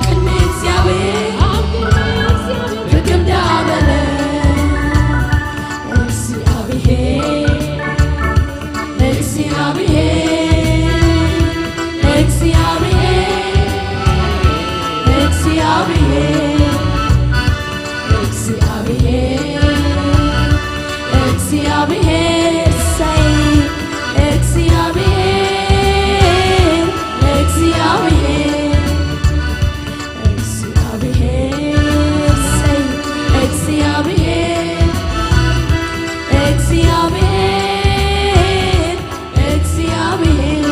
ቅድሚ እግዚኣብሔር ፍግም ዳበለ እግዚኣብሔር እግዚኣብሔር እግዚኣብሔር እግዚኣብሔር እግዚኣብሔር ሰይ እግዚኣብሔር እግዚኣብሔር እግዚኣብሔር ሰይ እግዚኣብሔር እግዚኣብሔር እግዚኣብሔር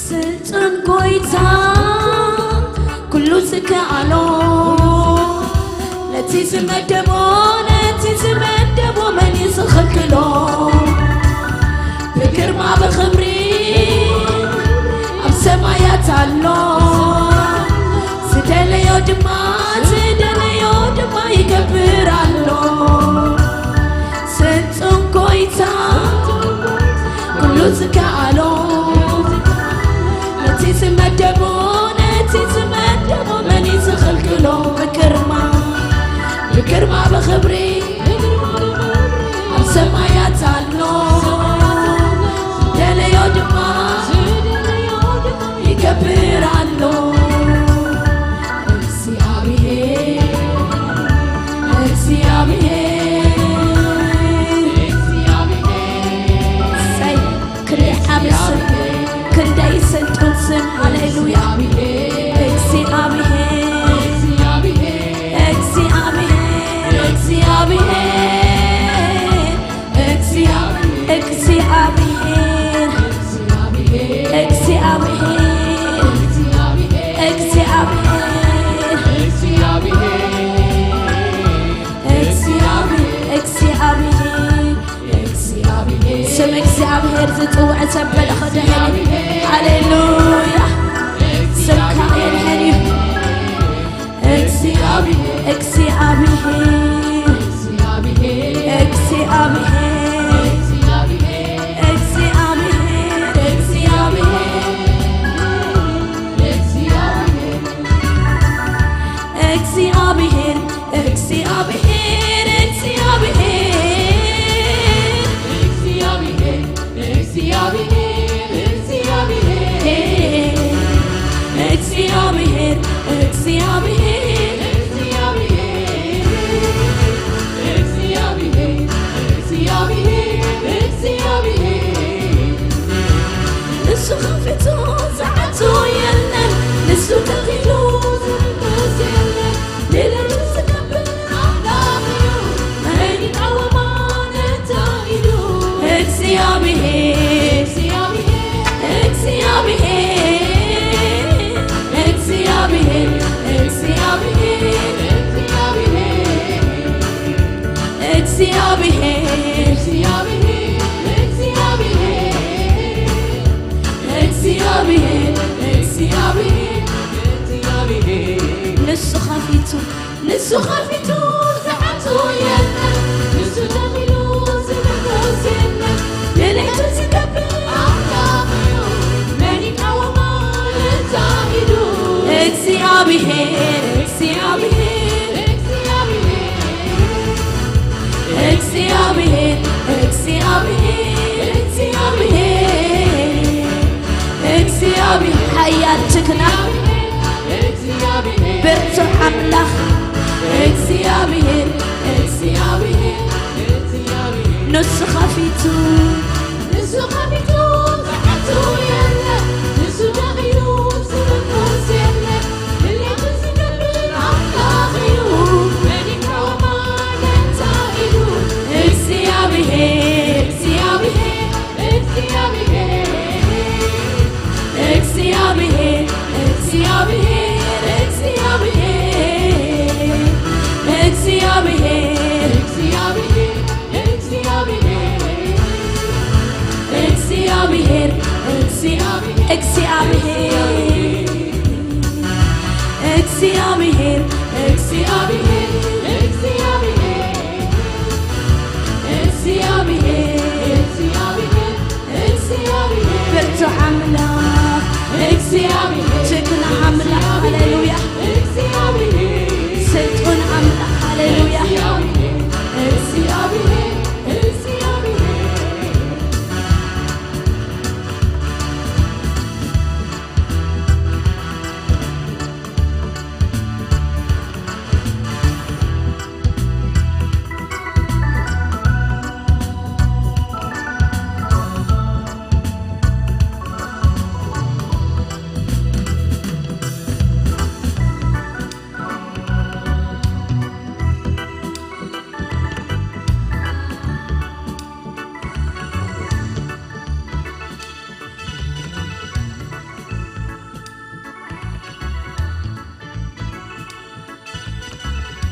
ስልጣን ጎይታ ኩሉ ዝከኣሎ ነቲ ዝመደቦ ነቲ ዝመደቦ መን እዩ ዝኽልክሎ ብግርማ ብኽብሪ ኣብ ሰማያት ኣሎ ዝደለዮ ድማ ዝደለዮ ድማ ይገብር ኣሎ ስልጣን ጎይታ ኩሉ ዝከኣሎ ነቲ ዝመደቦ ነቲ ዝመደቦ መን እዩ ዝኽልክሎ ብግርማ ብግርማ ብኽብሪ ኣብ ሰማያት ኣሎ ደለዮ ድማ ይገብር ኣሎ እግዚኣብሔር እግዚኣብሔር እግዚኣብሔር እግዚኣብሔር፣ እግዚኣብሔር፣ እግዚኣብሔር፣ እግዚኣብሔር፣ እግዚኣብሔር። ስም እግዚኣብሔር ዝጽውዕ ሰብ በለ ኸደኒ። ሃሌሉያ። ስምካ የድሕን እዩ። እግዚኣብሔር፣ እግዚኣብሔር፣ እግዚኣብሔር፣ እግዚኣብሔር፣ እግዚኣብሔር፣ እግዚኣብሔር፣ ንሱ ከፊቱ ዝዓቱ የለን፣ ንሱ ተኺሉ ዝምለስ የለን። ድሌቱ ዝገብር ኣምላኽ እዩ፣ መን ይቃወሞ ነታ ኢዱ? እግዚኣብሔር፣ እግዚኣብሔር፣ እግዚኣብሔር፣ እግዚኣብሔር፣ እግዚኣብሔር፣ እግዚኣብሔር፣ ንሱ ኸፊቱ፣ ንሱ ኸፊቱ ዝዓቱ የለን፣ ንሱ ተኺሉ ዝምለስ የለን። ድሌቱ ዝገብር ኣምላኽ እዩ፣ መን ይቃወሞ ነታ ኢዱ? እግዚኣብሔር፣ እግዚኣብሔር፣ እግዚኣብሔር፣ እግዚኣብሔር፣ እግዚኣብሔር፣ እግዚኣብሔር፣ ሓያል ጅግና፣ ብርቱዕ ኣምላኽ፣ እግዚኣብሔር፣ እግዚኣብሔር፣ ንሱ ኸፊቱ፣ ንሱ ኸፊቱ ዝዓቱ የለን፣ ንሱ ደኺሉ ዝምለስ የለን። ድሌቱ ዝገብር ኣምላኽ እዩ፣ መን ይቃወሞ ነታ ኢዱ? እግዚኣብሔር፣ እግዚኣብሔር፣ እግዚኣብሔር፣ እግዚኣብሔር፣ እግዚኣብሔር፣ እግዚኣብሔር፣ እግዚኣብሔር፣ ብርቱዕ ኣምላኽ፣ እግዚኣብሔር፣ ጅግና ኣምላኽ፣ ሃሌሉያ። ስልጡን ኣምላኽ፣ ሃሌሉያ።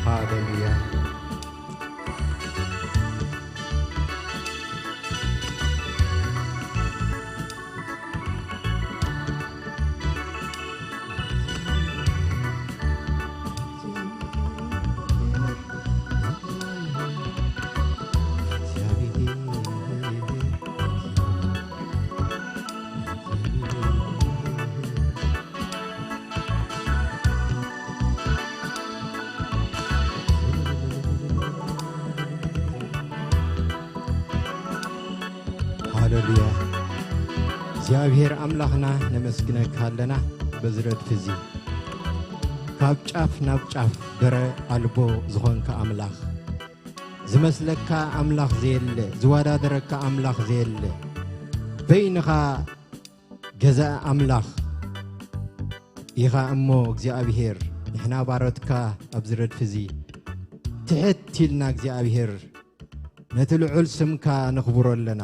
ሃሌሉያ። ሃሌሉያ። እግዚኣብሔር ኣምላኽና ነመስግነካ ኣለና። በዚ ረድፊ እዚ ካብ ጫፍ ናብ ጫፍ ደረ ኣልቦ ዝኾንካ ኣምላኽ፣ ዝመስለካ ኣምላኽ ዘየለ፣ ዝወዳደረካ ኣምላኽ ዘየለ፣ በይንኻ ገዛኢ ኣምላኽ ኢኻ እሞ እግዚኣብሔር፣ ንሕና ባሮትካ ኣብዚ ረድፊ እዚ ትሕት ኢልና እግዚኣብሔር ነቲ ልዑል ስምካ ነኽብሮ ኣለና።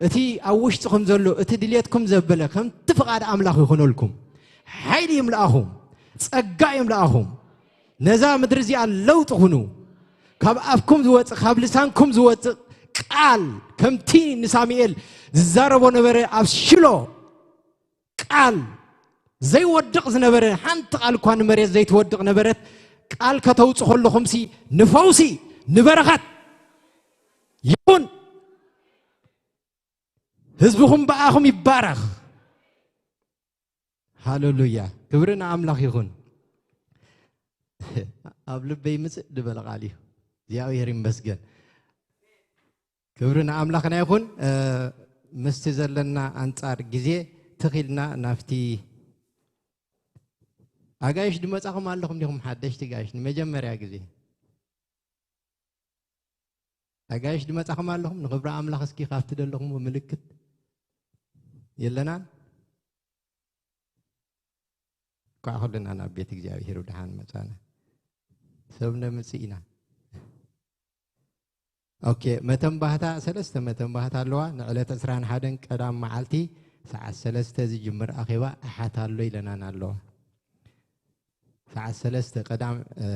እቲ ኣብ ውሽጥኹም ዘሎ፣ እቲ ድልየትኩም ዘበለ፣ ከምቲ ፍቓድ ኣምላኽ ይኹነልኩም። ሓይሊ ይምላእኹም፣ ጸጋ ይምላእኹም። ነዛ ምድሪ እዚኣ ለውጢ ኩኑ። ካብ ኣፍኩም ዝወጽእ፣ ካብ ልሳንኩም ዝወጽእ ቃል፣ ከምቲ ንሳሙኤል ዝዛረቦ ነበረ ኣብ ሽሎ፣ ቃል ዘይወድቕ ዝነበረ፣ ሓንቲ ቃል እኳ ንመሬት ዘይትወድቕ ነበረት። ቃል ከተውጽእ ከለኹምሲ ንፈውሲ፣ ንበረኸት ይኹን። ህዝብኹም ብኣኹም ይባረኽ። ሃሌሉያ፣ ክብሪ ንኣምላኽ ይኹን። ኣብ ልበይ ምጽእ ዝበለ ቃል እዩ። እግዚኣብሔር ይመስገን። ክብሪ ንኣምላኽና ይኹን። እ፣ ምስቲ ዘለና ኣንጻር ግዜ ትኺልና ናብቲ ኣጋይሽ ድመጻኹም ኣለኹም ዲኹም? ሓደሽቲ ጋይሽ ንመጀመርያ ግዜ ኣጋይሽ ድመጻኹም ኣለኹም? ንኽብሪ ኣምላኽ እስኪ ካብቲ ደለኹም ምልክት የለናን? ኳዕ ኩልና ናብ ቤት እግዚኣብሔር ብደሓን መጻና። ሰብ ነምጽእ ኢና። ኦኬ፣ መተንባህታ፣ ሰለስተ መተንባህታ ኣለዋ። ንዕለት ዕስራን ሓደን ቀዳም መዓልቲ ሰዓት ሰለስተ ዝጅምር ኣኼባ ኣሓት ኣሎ ኢለናን ኣለዋ። ሰዓት ሰለስተ ቀዳም፣ እ፣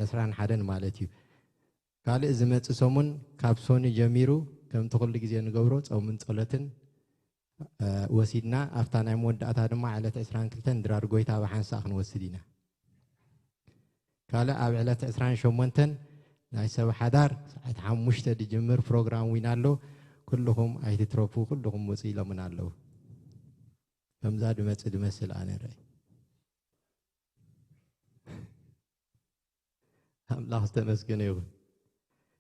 ዕስራን ሓደን ማለት እዩ። ካልእ ዝመጽእ ሰሙን ካብ ሶኒ ጀሚሩ ከምቲ ኩሉ ግዜ ንገብሮ ጾምን ጸሎትን፣ እ፣ ወሲድና፣ ኣብታ ናይ መወዳእታ ድማ ዕለት ዕስራን ክልተን ድራር ጎይታ ብሓንሳእ ክንወስድ ኢና። ካልእ ኣብ ዕለት ዕስራን ሸሞንተን ናይ ሰብ ሓዳር ሰዓት ሓሙሽተ ድጅምር ፕሮግራም ዊን ኣሎ። ኩልኹም ኣይትትረፉ፣ ኩልኹም ውጹ ኢሎምን ኣለዉ። ከምዛ ድመጽእ ድመስል ኣነ ርኣይ። ኣምላኽ ዝተመስገነ ይኹን።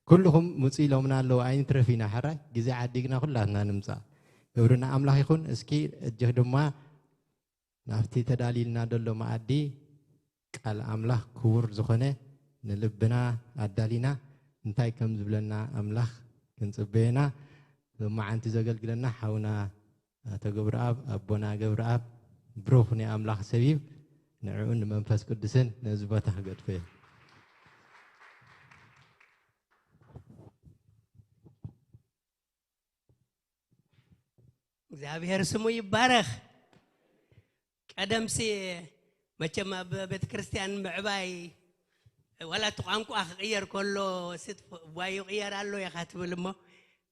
ኩልኹም ምጹ ኢሎምና ኣለዉ፣ ኣይንትረፍ ኢና። ሕራይ ግዜ ዓዲግና ኩላትና ንምጻእ። ክብሪ ንኣምላኽ ይኹን። እስኪ እጅህ ድማ ናብቲ ተዳልዩልና ዘሎ መኣዲ ቃል ኣምላኽ ክቡር ዝኾነ ንልብና ኣዳሊና እንታይ ከም ዝብለና ኣምላኽ ክንጽበየና። ሎማዓንቲ ዘገልግለና ሓውና ኣቶ ገብረኣብ፣ ኣቦና ገብረኣብ ብሩኽ ናይ ኣምላኽ ሰብ እዩ። ንዕኡን ንመንፈስ ቅዱስን ነዚ ቦታ ክገድፎ እየ። እግዚኣብሔር ስሙ ይባረኽ። ቀደምሲ መቸም ኣብ ቤተ ክርስቲያን ምዕባይ ዋላ እቲ ቋንቋ ክቕየር ከሎ ስት ቧይ ይቕየር ኣሎ ኢኻ ትብል እሞ፣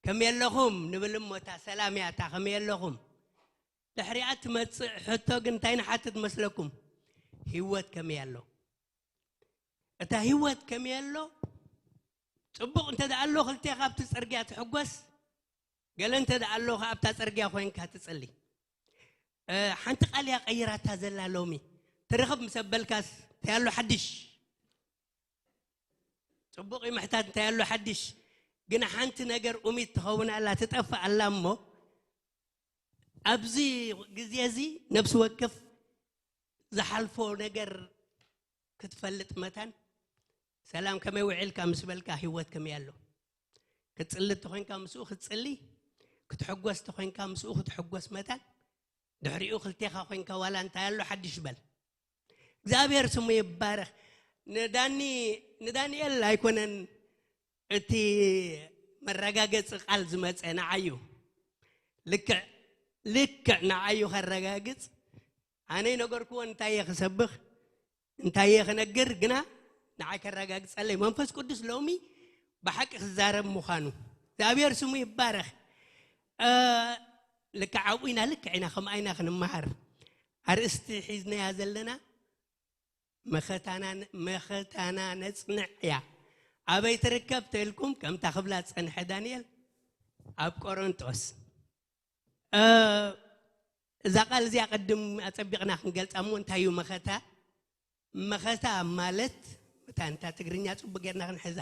ከመይ ኣለኹም ንብል እሞ፣ እታ ሰላም እያ እታ፣ ከመይ ኣለኹም? ድሕሪኣ ትመጽእ ሕቶ ግን እንታይ ንሓትት መስለኩም? ህይወት ከመይ ኣሎ? እታ ህይወት ከመይ ኣሎ? ጽቡቕ እንተ ደኣ ኣሎ ክልቴኻ ኣብቲ ጽርግያ ትሕጎስ፣ ገለ እንተ ደኣ ኣሎ ከኣ ኣብታ ጽርግያ ኮይንካ ትጽሊ። እ፣ ሓንቲ ቃል እያ ቀይራታ ዘላ ሎሚ። ትርኽብ ምስ ኣበልካስ እንታይ ኣሎ ሓድሽ? ጽቡቕ እዩ ምሕታት እንታይ ኣሎ ሓድሽ? ግና ሓንቲ ነገር ኡሚት ትኸውን ኣላ፣ ትጠፍእ ኣላ እሞ፣ ኣብዚ ግዜ እዚ ነፍሲ ወከፍ ዝሓልፎ ነገር ክትፈልጥ መታን፣ ሰላም ከመይ ውዒልካ ምስ በልካ፣ ህይወት ከመይ ኣሎ? ክትጽሊ እንተኾይንካ ምስኡ ክትጽሊ፣ ክትሕጎስ እንተኾይንካ ምስኡ ክትሕጎስ መታን፣ ድሕሪኡ ክልቴኻ ኮይንካ ዋላ እንታይ ኣሎ ሓድሽ በል። እግዚኣብሔር ስሙ ይባረኽ። ንዳኒ-፣ ንዳንኤል ኣይኮነን እቲ መረጋገጺ ቃል ዝመጸ፣ ንዓዩ። ልክዕ፣ ልክዕ ንዓዩ ከረጋግጽ፣ ኣነ ይነገርክዎ እንታይ እየ ክሰብኽ፣ እንታይ እየ ክነግር፣ ግና ንዓይ ከረጋግጸለይ መንፈስ ቅዱስ ሎሚ ብሓቂ ክዛረብ ምዃኑ። እግዚኣብሔር ስሙ ይባረኽ። እ፣ ልክዕ ኣብኡ ኢና፣ ልክዕ ኢና፣ ከምኣ ኢና ክንመሃር። ኣርእስቲ ሒዝናያ ዘለና መኸታና፣ መኸታና ነጽንዕ እያ። ኣበይ ትርከብ ተልኩም፣ ከምታ ክብላ ዝጸንሐ ዳንኤል፣ ኣብ ቆሮንጦስ። እ፣ እዛ ቃል እዚኣ ቅድም ኣጸቢቕና ክንገልጻ እሞ፣ እንታይ እዩ መኸታ? መኸታ ማለት፣ መታን እታ ትግርኛ ጽቡቅ ጌርና ክንሕዛ፣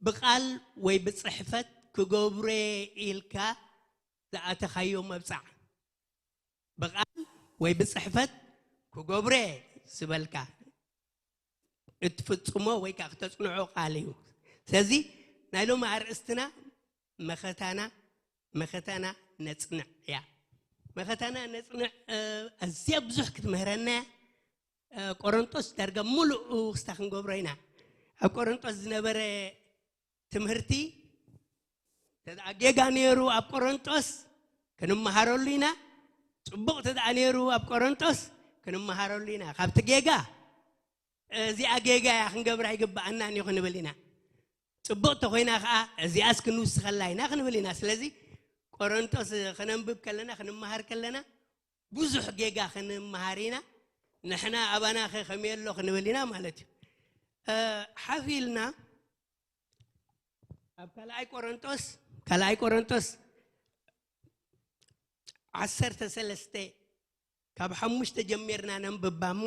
ብቃል ወይ ብጽሕፈት ክገብሮ ኢልካ ዝኣተኻዮ መብጻዕ። ብቃል ወይ ብጽሕፈት ክገብሮ ዝበልካ እትፍጽሞ ወይ ከኣ ክተጽንዖ ቃል እዩ። ስለዚ ናይ ሎሚ ኣርእስትና መኸታና፣ መኸታና ነጽንዕ እያ። መኸታና ነጽንዕ፣ እ፣ ኣዝያ ብዙሕ ክትምህረና እያ። እ፣ ቆሮንጦስ ዳርጋ ሙሉእ ክስታ ክንገብሮ ኢና። ኣብ ቆሮንጦስ ዝነበረ ትምህርቲ ጌጋ ነይሩ ኣብ ቆሮንጦስ፣ ክንመሃረሉ ኢና። ጽቡቕ ተደኣ ነይሩ ኣብ ቆሮንጦስ፣ ክንመሃረሉ ኢና። ካብቲ ጌጋ፣ እዚኣ ጌጋ እያ፣ ክንገብራ ኣይግብኣናን እዩ ክንብል ኢና። ጽቡቕ ተኾይና ከኣ፣ እዚኣስ ክንውስኸላ ኢና ክንብል ኢና። ስለዚ ቆሮንጦስ ክነንብብ ከለና፣ ክንመሃር ከለና፣ ብዙሕ ጌጋ ክንመሃር ኢና። ንሕና ኣባና ከ ከመይ ኣሎ ክንብል ኢና ማለት እዩ። እ፣ ሓፍ ኢልና ኣብ ካልኣይ ቆሮንጦስ፣ ካልኣይ ቆሮንጦስ ዓሰርተ ሰለስተ ካብ ሓሙሽተ ጀሚርና ነንብባ እሞ፣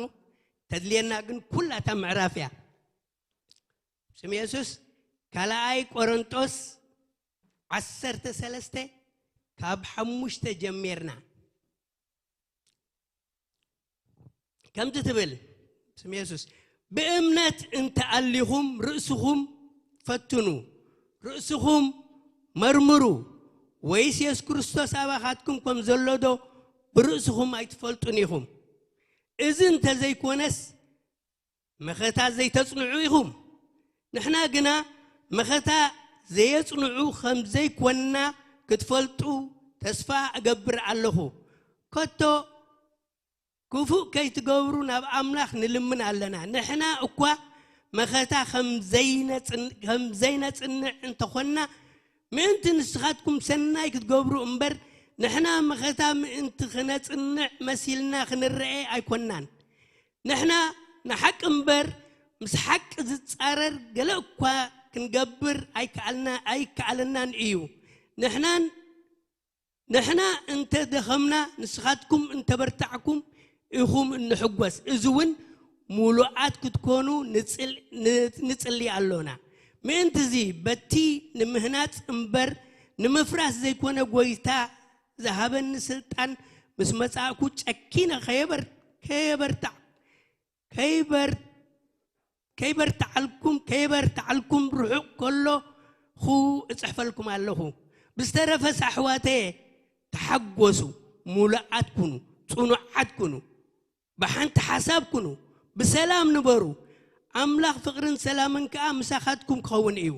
ተድልየና ግን ኩላታ ምዕራፍ እያ። ስም የሱስ። ካልኣይ ቆሮንጦስ ዓሰርተ ሰለስተ ካብ ሓሙሽተ ጀሚርና ከምዚ ትብል፣ ስም የሱስ። ብእምነት እንተኣሊኹም ርእስኹም ፈትኑ፣ ርእስኹም መርምሩ፣ ወይስ የሱስ ክርስቶስ ኣባኻትኩም ከም ዘሎ ዶ ብርእስኹም ኣይትፈልጡን ኢኹም? እዚ እንተዘይኮነስ መኸታ ዘይተጽንዑ ኢኹም። ንሕና ግና መኸታ ዘየጽንዑ ከም ዘይኮንና ክትፈልጡ ተስፋ እገብር ኣለኹ። ከቶ ክፉእ ከይትገብሩ ናብ ኣምላኽ ንልምን ኣለና። ንሕና እኳ መኸታ ከም ዘይነጽን-፣ ከም ዘይነጽንዕ እንተኾንና፣ ምእንቲ ንስኻትኩም ሰናይ ክትገብሩ እምበር፣ ንሕና መኸታ ምእንቲ ክነጽንዕ መሲልና ክንረኤ ኣይኮንናን። ንሕና ንሓቂ እምበር፣ ምስ ሓቂ ዝጻረር ገለ እኳ ክንገብር ኣይከኣልና-፣ ኣይከኣለናን እዩ። ንሕናን፣ ንሕና እንተ ደኸምና፣ ንስኻትኩም እንተ በርታዕኩም ኢኹም እንሕጎስ። እዚ እውን ምሉኣት ክትኮኑ ንጽል-፣ ን-፣ ንጽሊ ኣሎና። ምእንትዚ በቲ ንምህናጽ እምበር ንምፍራስ ዘይኮነ፣ ጐይታ ዝሃበኒ ስልጣን ምስ መጻእኩ ጨኪነ ከየበር-፣ ከየበርታዕ-፣ ከይበር-፣ ከይበርትዓልኩም፣ ከይበርትዓልኩም ርሑቕ ከለኹ እጽሕፈልኩም ኣለኹ። ብዝተረፈስ ኣሕዋተየ፣ ተሓጎሱ፣ ምሉኣት ኩኑ፣ ጽኑዓት ኩኑ፣ ብሓንቲ ሓሳብ ኩኑ፣ ብሰላም ንበሩ። ኣምላኽ ፍቕርን ሰላምን ከኣ ምሳኻትኩም ክኸውን እዩ።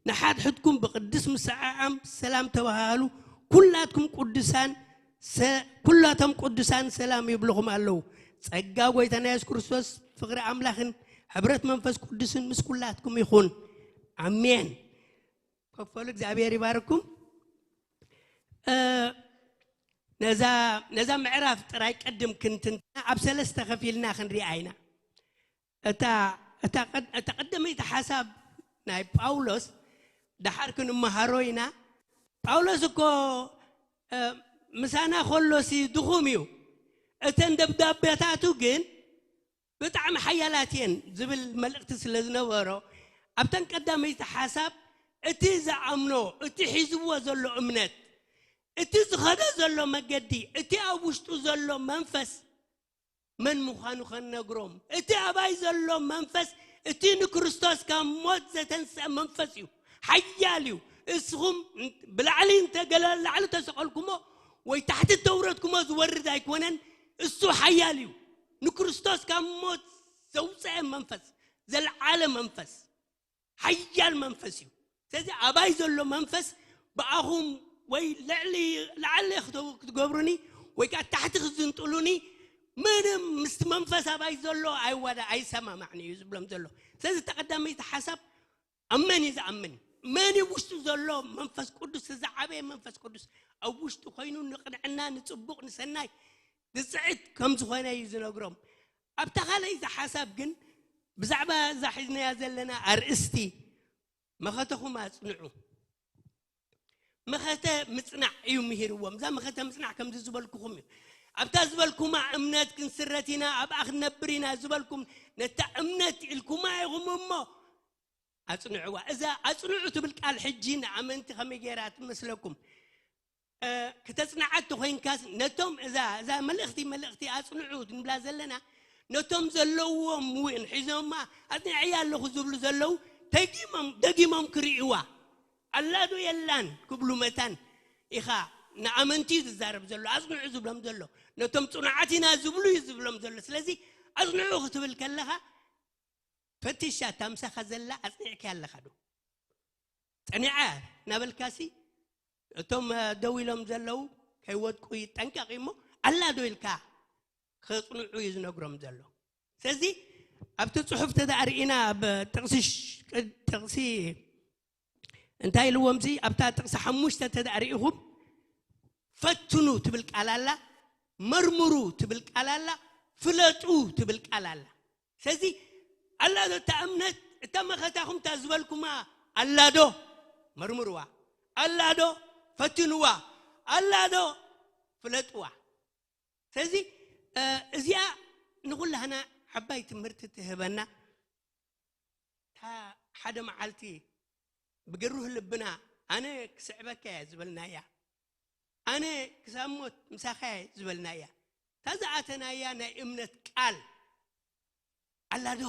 ንሓድሕድኩም ብቅዱስ ምስዕዓም ሰላም ተባሃሃሉ። ኩላትኩም ቅዱሳን ሰ-፣ ኩላቶም ቅዱሳን ሰላም ይብልኹም ኣለዉ። ጸጋ ጐይታና የሱስ ክርስቶስ፣ ፍቕሪ ኣምላኽን ሕብረት መንፈስ ቅዱስን ምስ ኩላትኩም ይኹን። ኣሜን። ከፈሉ እግዚኣብሔር ይባርኩም። እ፣ ነዛ፣ ነዛ ምዕራፍ ጥራይ ቅድም ክንትንትና ኣብ ሰለስተ ከፊልና ክንሪኣ ኢና። እታ፣ እታ ቀድ-፣ እታ ቀደመይቲ ሓሳብ ናይ ጳውሎስ ደሓር ክንመሃሮ ኢና። ጳውሎስ እኮ፣ እ፣ ምሳና ከሎሲ ድኹም እዩ። እተን ደብዳቤታቱ ግን ብጣዕሚ ሓያላት እየን ዝብል መልእኽቲ ስለ ዝነበሮ፣ ኣብተን ቀዳመይቲ ሓሳብ እቲ ዝኣምኖ፣ እቲ ሒዝዎ ዘሎ እምነት፣ እቲ ዝኸዶ ዘሎ መገዲ፣ እቲ ኣብ ውሽጡ ዘሎ መንፈስ መን ምዃኑ ከነግሮም። እቲ ኣባይ ዘሎ መንፈስ፣ እቲ ንክርስቶስ ካብ ሞት ዘተንስአ መንፈስ እዩ። ሓያል እዩ። እስኹም ብላዕሊ እንተገለ ላዕሊ ተሰቐልኩሞ ወይ ታሕቲ ተውረድኩሞ ዝወርድ ኣይኮነን። እሱ ሓያል እዩ። ንክርስቶስ ካብ ሞት ዘውፅአ መንፈስ፣ ዘለዓለ መንፈስ፣ ሓያል መንፈስ እዩ። ስለዚ ኣባይ ዘሎ መንፈስ ብኣኹም ወይ ልዕሊ፣ ላዕሊ ክተ-፣ ክትገብሩኒ ወይ ከዓ ታሕቲ ክትዝንጥሉኒ፣ ምንም ምስቲ መንፈስ ኣባይ ዘሎ ኣይዋዳ-፣ ኣይሰማማዕን እዩ ዝብሎም ዘሎ። ስለዚ ተቐዳመይቲ ሓሳብ ኣብ መን እዩ ዝኣምን? መን እዩ ውሽጡ ዘሎ መንፈስ ቅዱስ፣ ዝዓበየ መንፈስ ቅዱስ ኣብ ውሽጡ ኮይኑ ንቕንዕና፣ ንጽቡቕ፣ ንሰናይ ዝጽዕት ከም ዝኾነ እዩ ዝነግሮም። ኣብታ ካልኣይቲ ሓሳብ ግን ብዛዕባ እዛ ሒዝናያ ዘለና ኣርእስቲ መኸተኹም ኣጽንዑ። መኸተ ምጽናዕ እዩ ምሂርዎም። እዛ መኸተ ምጽናዕ ከምዚ ዝበልኩኹም እዩ። ኣብታ ዝበልኩማ እምነት ክንስረት ኢና፣ ኣብኣ ክንነብር ኢና ዝበልኩም ነታ እምነት ኢልኩማ ኢኹም እሞ ኣጽንዕዋ። እዛ ኣጽንዑ ትብል ቃል ሕጂ ንኣመንቲ ከመይ ገይራ ትመስለኩም? እ፣ ክተጽንዓ እንተኾይንካስ ነቶም፣ እዛ፣ እዛ መልእኽቲ፣ መልእኽቲ ኣጽንዑ ንብላ ዘለና፣ ነቶም ዘለዎም እውን ሒዞማ ኣጽኒዐያ ኣለኹ ዝብሉ ዘለዉ ተጊሞም፣ ደጊሞም ክርእይዋ። ኣላ ዶ የላን ክብሉ መታን ኢኻ ንኣመንቲ እዩ ዝዛረብ ዘሎ፣ ኣጽንዑ ዝብሎም ዘሎ። ነቶም ጽኑዓት ኢና ዝብሉ እዩ ዝብሎም ዘሎ። ስለዚ ኣጽንዑ ክትብል ከለኻ ፈቲሻ፣ እታ ምሳኻ ዘላ ኣጽኒዕካያ ኣለኻ ዶ? ጸኒዓ እናበልካሲ እቶም ደው ኢሎም ዘለዉ ከይወድቁ ይጠንቀቕ እሞ ኣላ ዶ ኢልካ ከጽንዑ እዩ ዝነግሮም ዘሎ። ስለዚ ኣብቲ ጽሑፍ ተዳእርኢና ብጥቕሲ ጥቕሲ እንታይ ኢልዎም ሲ ኣብታ ጥቕሲ ሓሙሽተ ተዳእርኢኹም ፈትኑ ትብል ቃል ኣላ፣ መርምሩ ትብል ቃል ኣላ፣ ፍለጡ ትብል ቃል ኣላ። ስለዚ ኣላ ዶ እታ እምነት እታ መኸታኹም እታ ዝበልኩማ ኣላ ዶ መርምርዋ፣ ኣላ ዶ ፈትንዋ፣ ኣላ ዶ ፍለጥዋ። ስለዚ እዚኣ ንኹላህና ዓባይ ትምህርቲ ትህበና። እታ ሓደ መዓልቲ ብግሩህ ልብና ኣነ ክስዕበካ እየ ዝበልናያ፣ ኣነ ክሳብ ሞት ምሳኻ እየ ዝበልናያ፣ እታ ዝኣተናያ ናይ እምነት ቃል ኣላዶ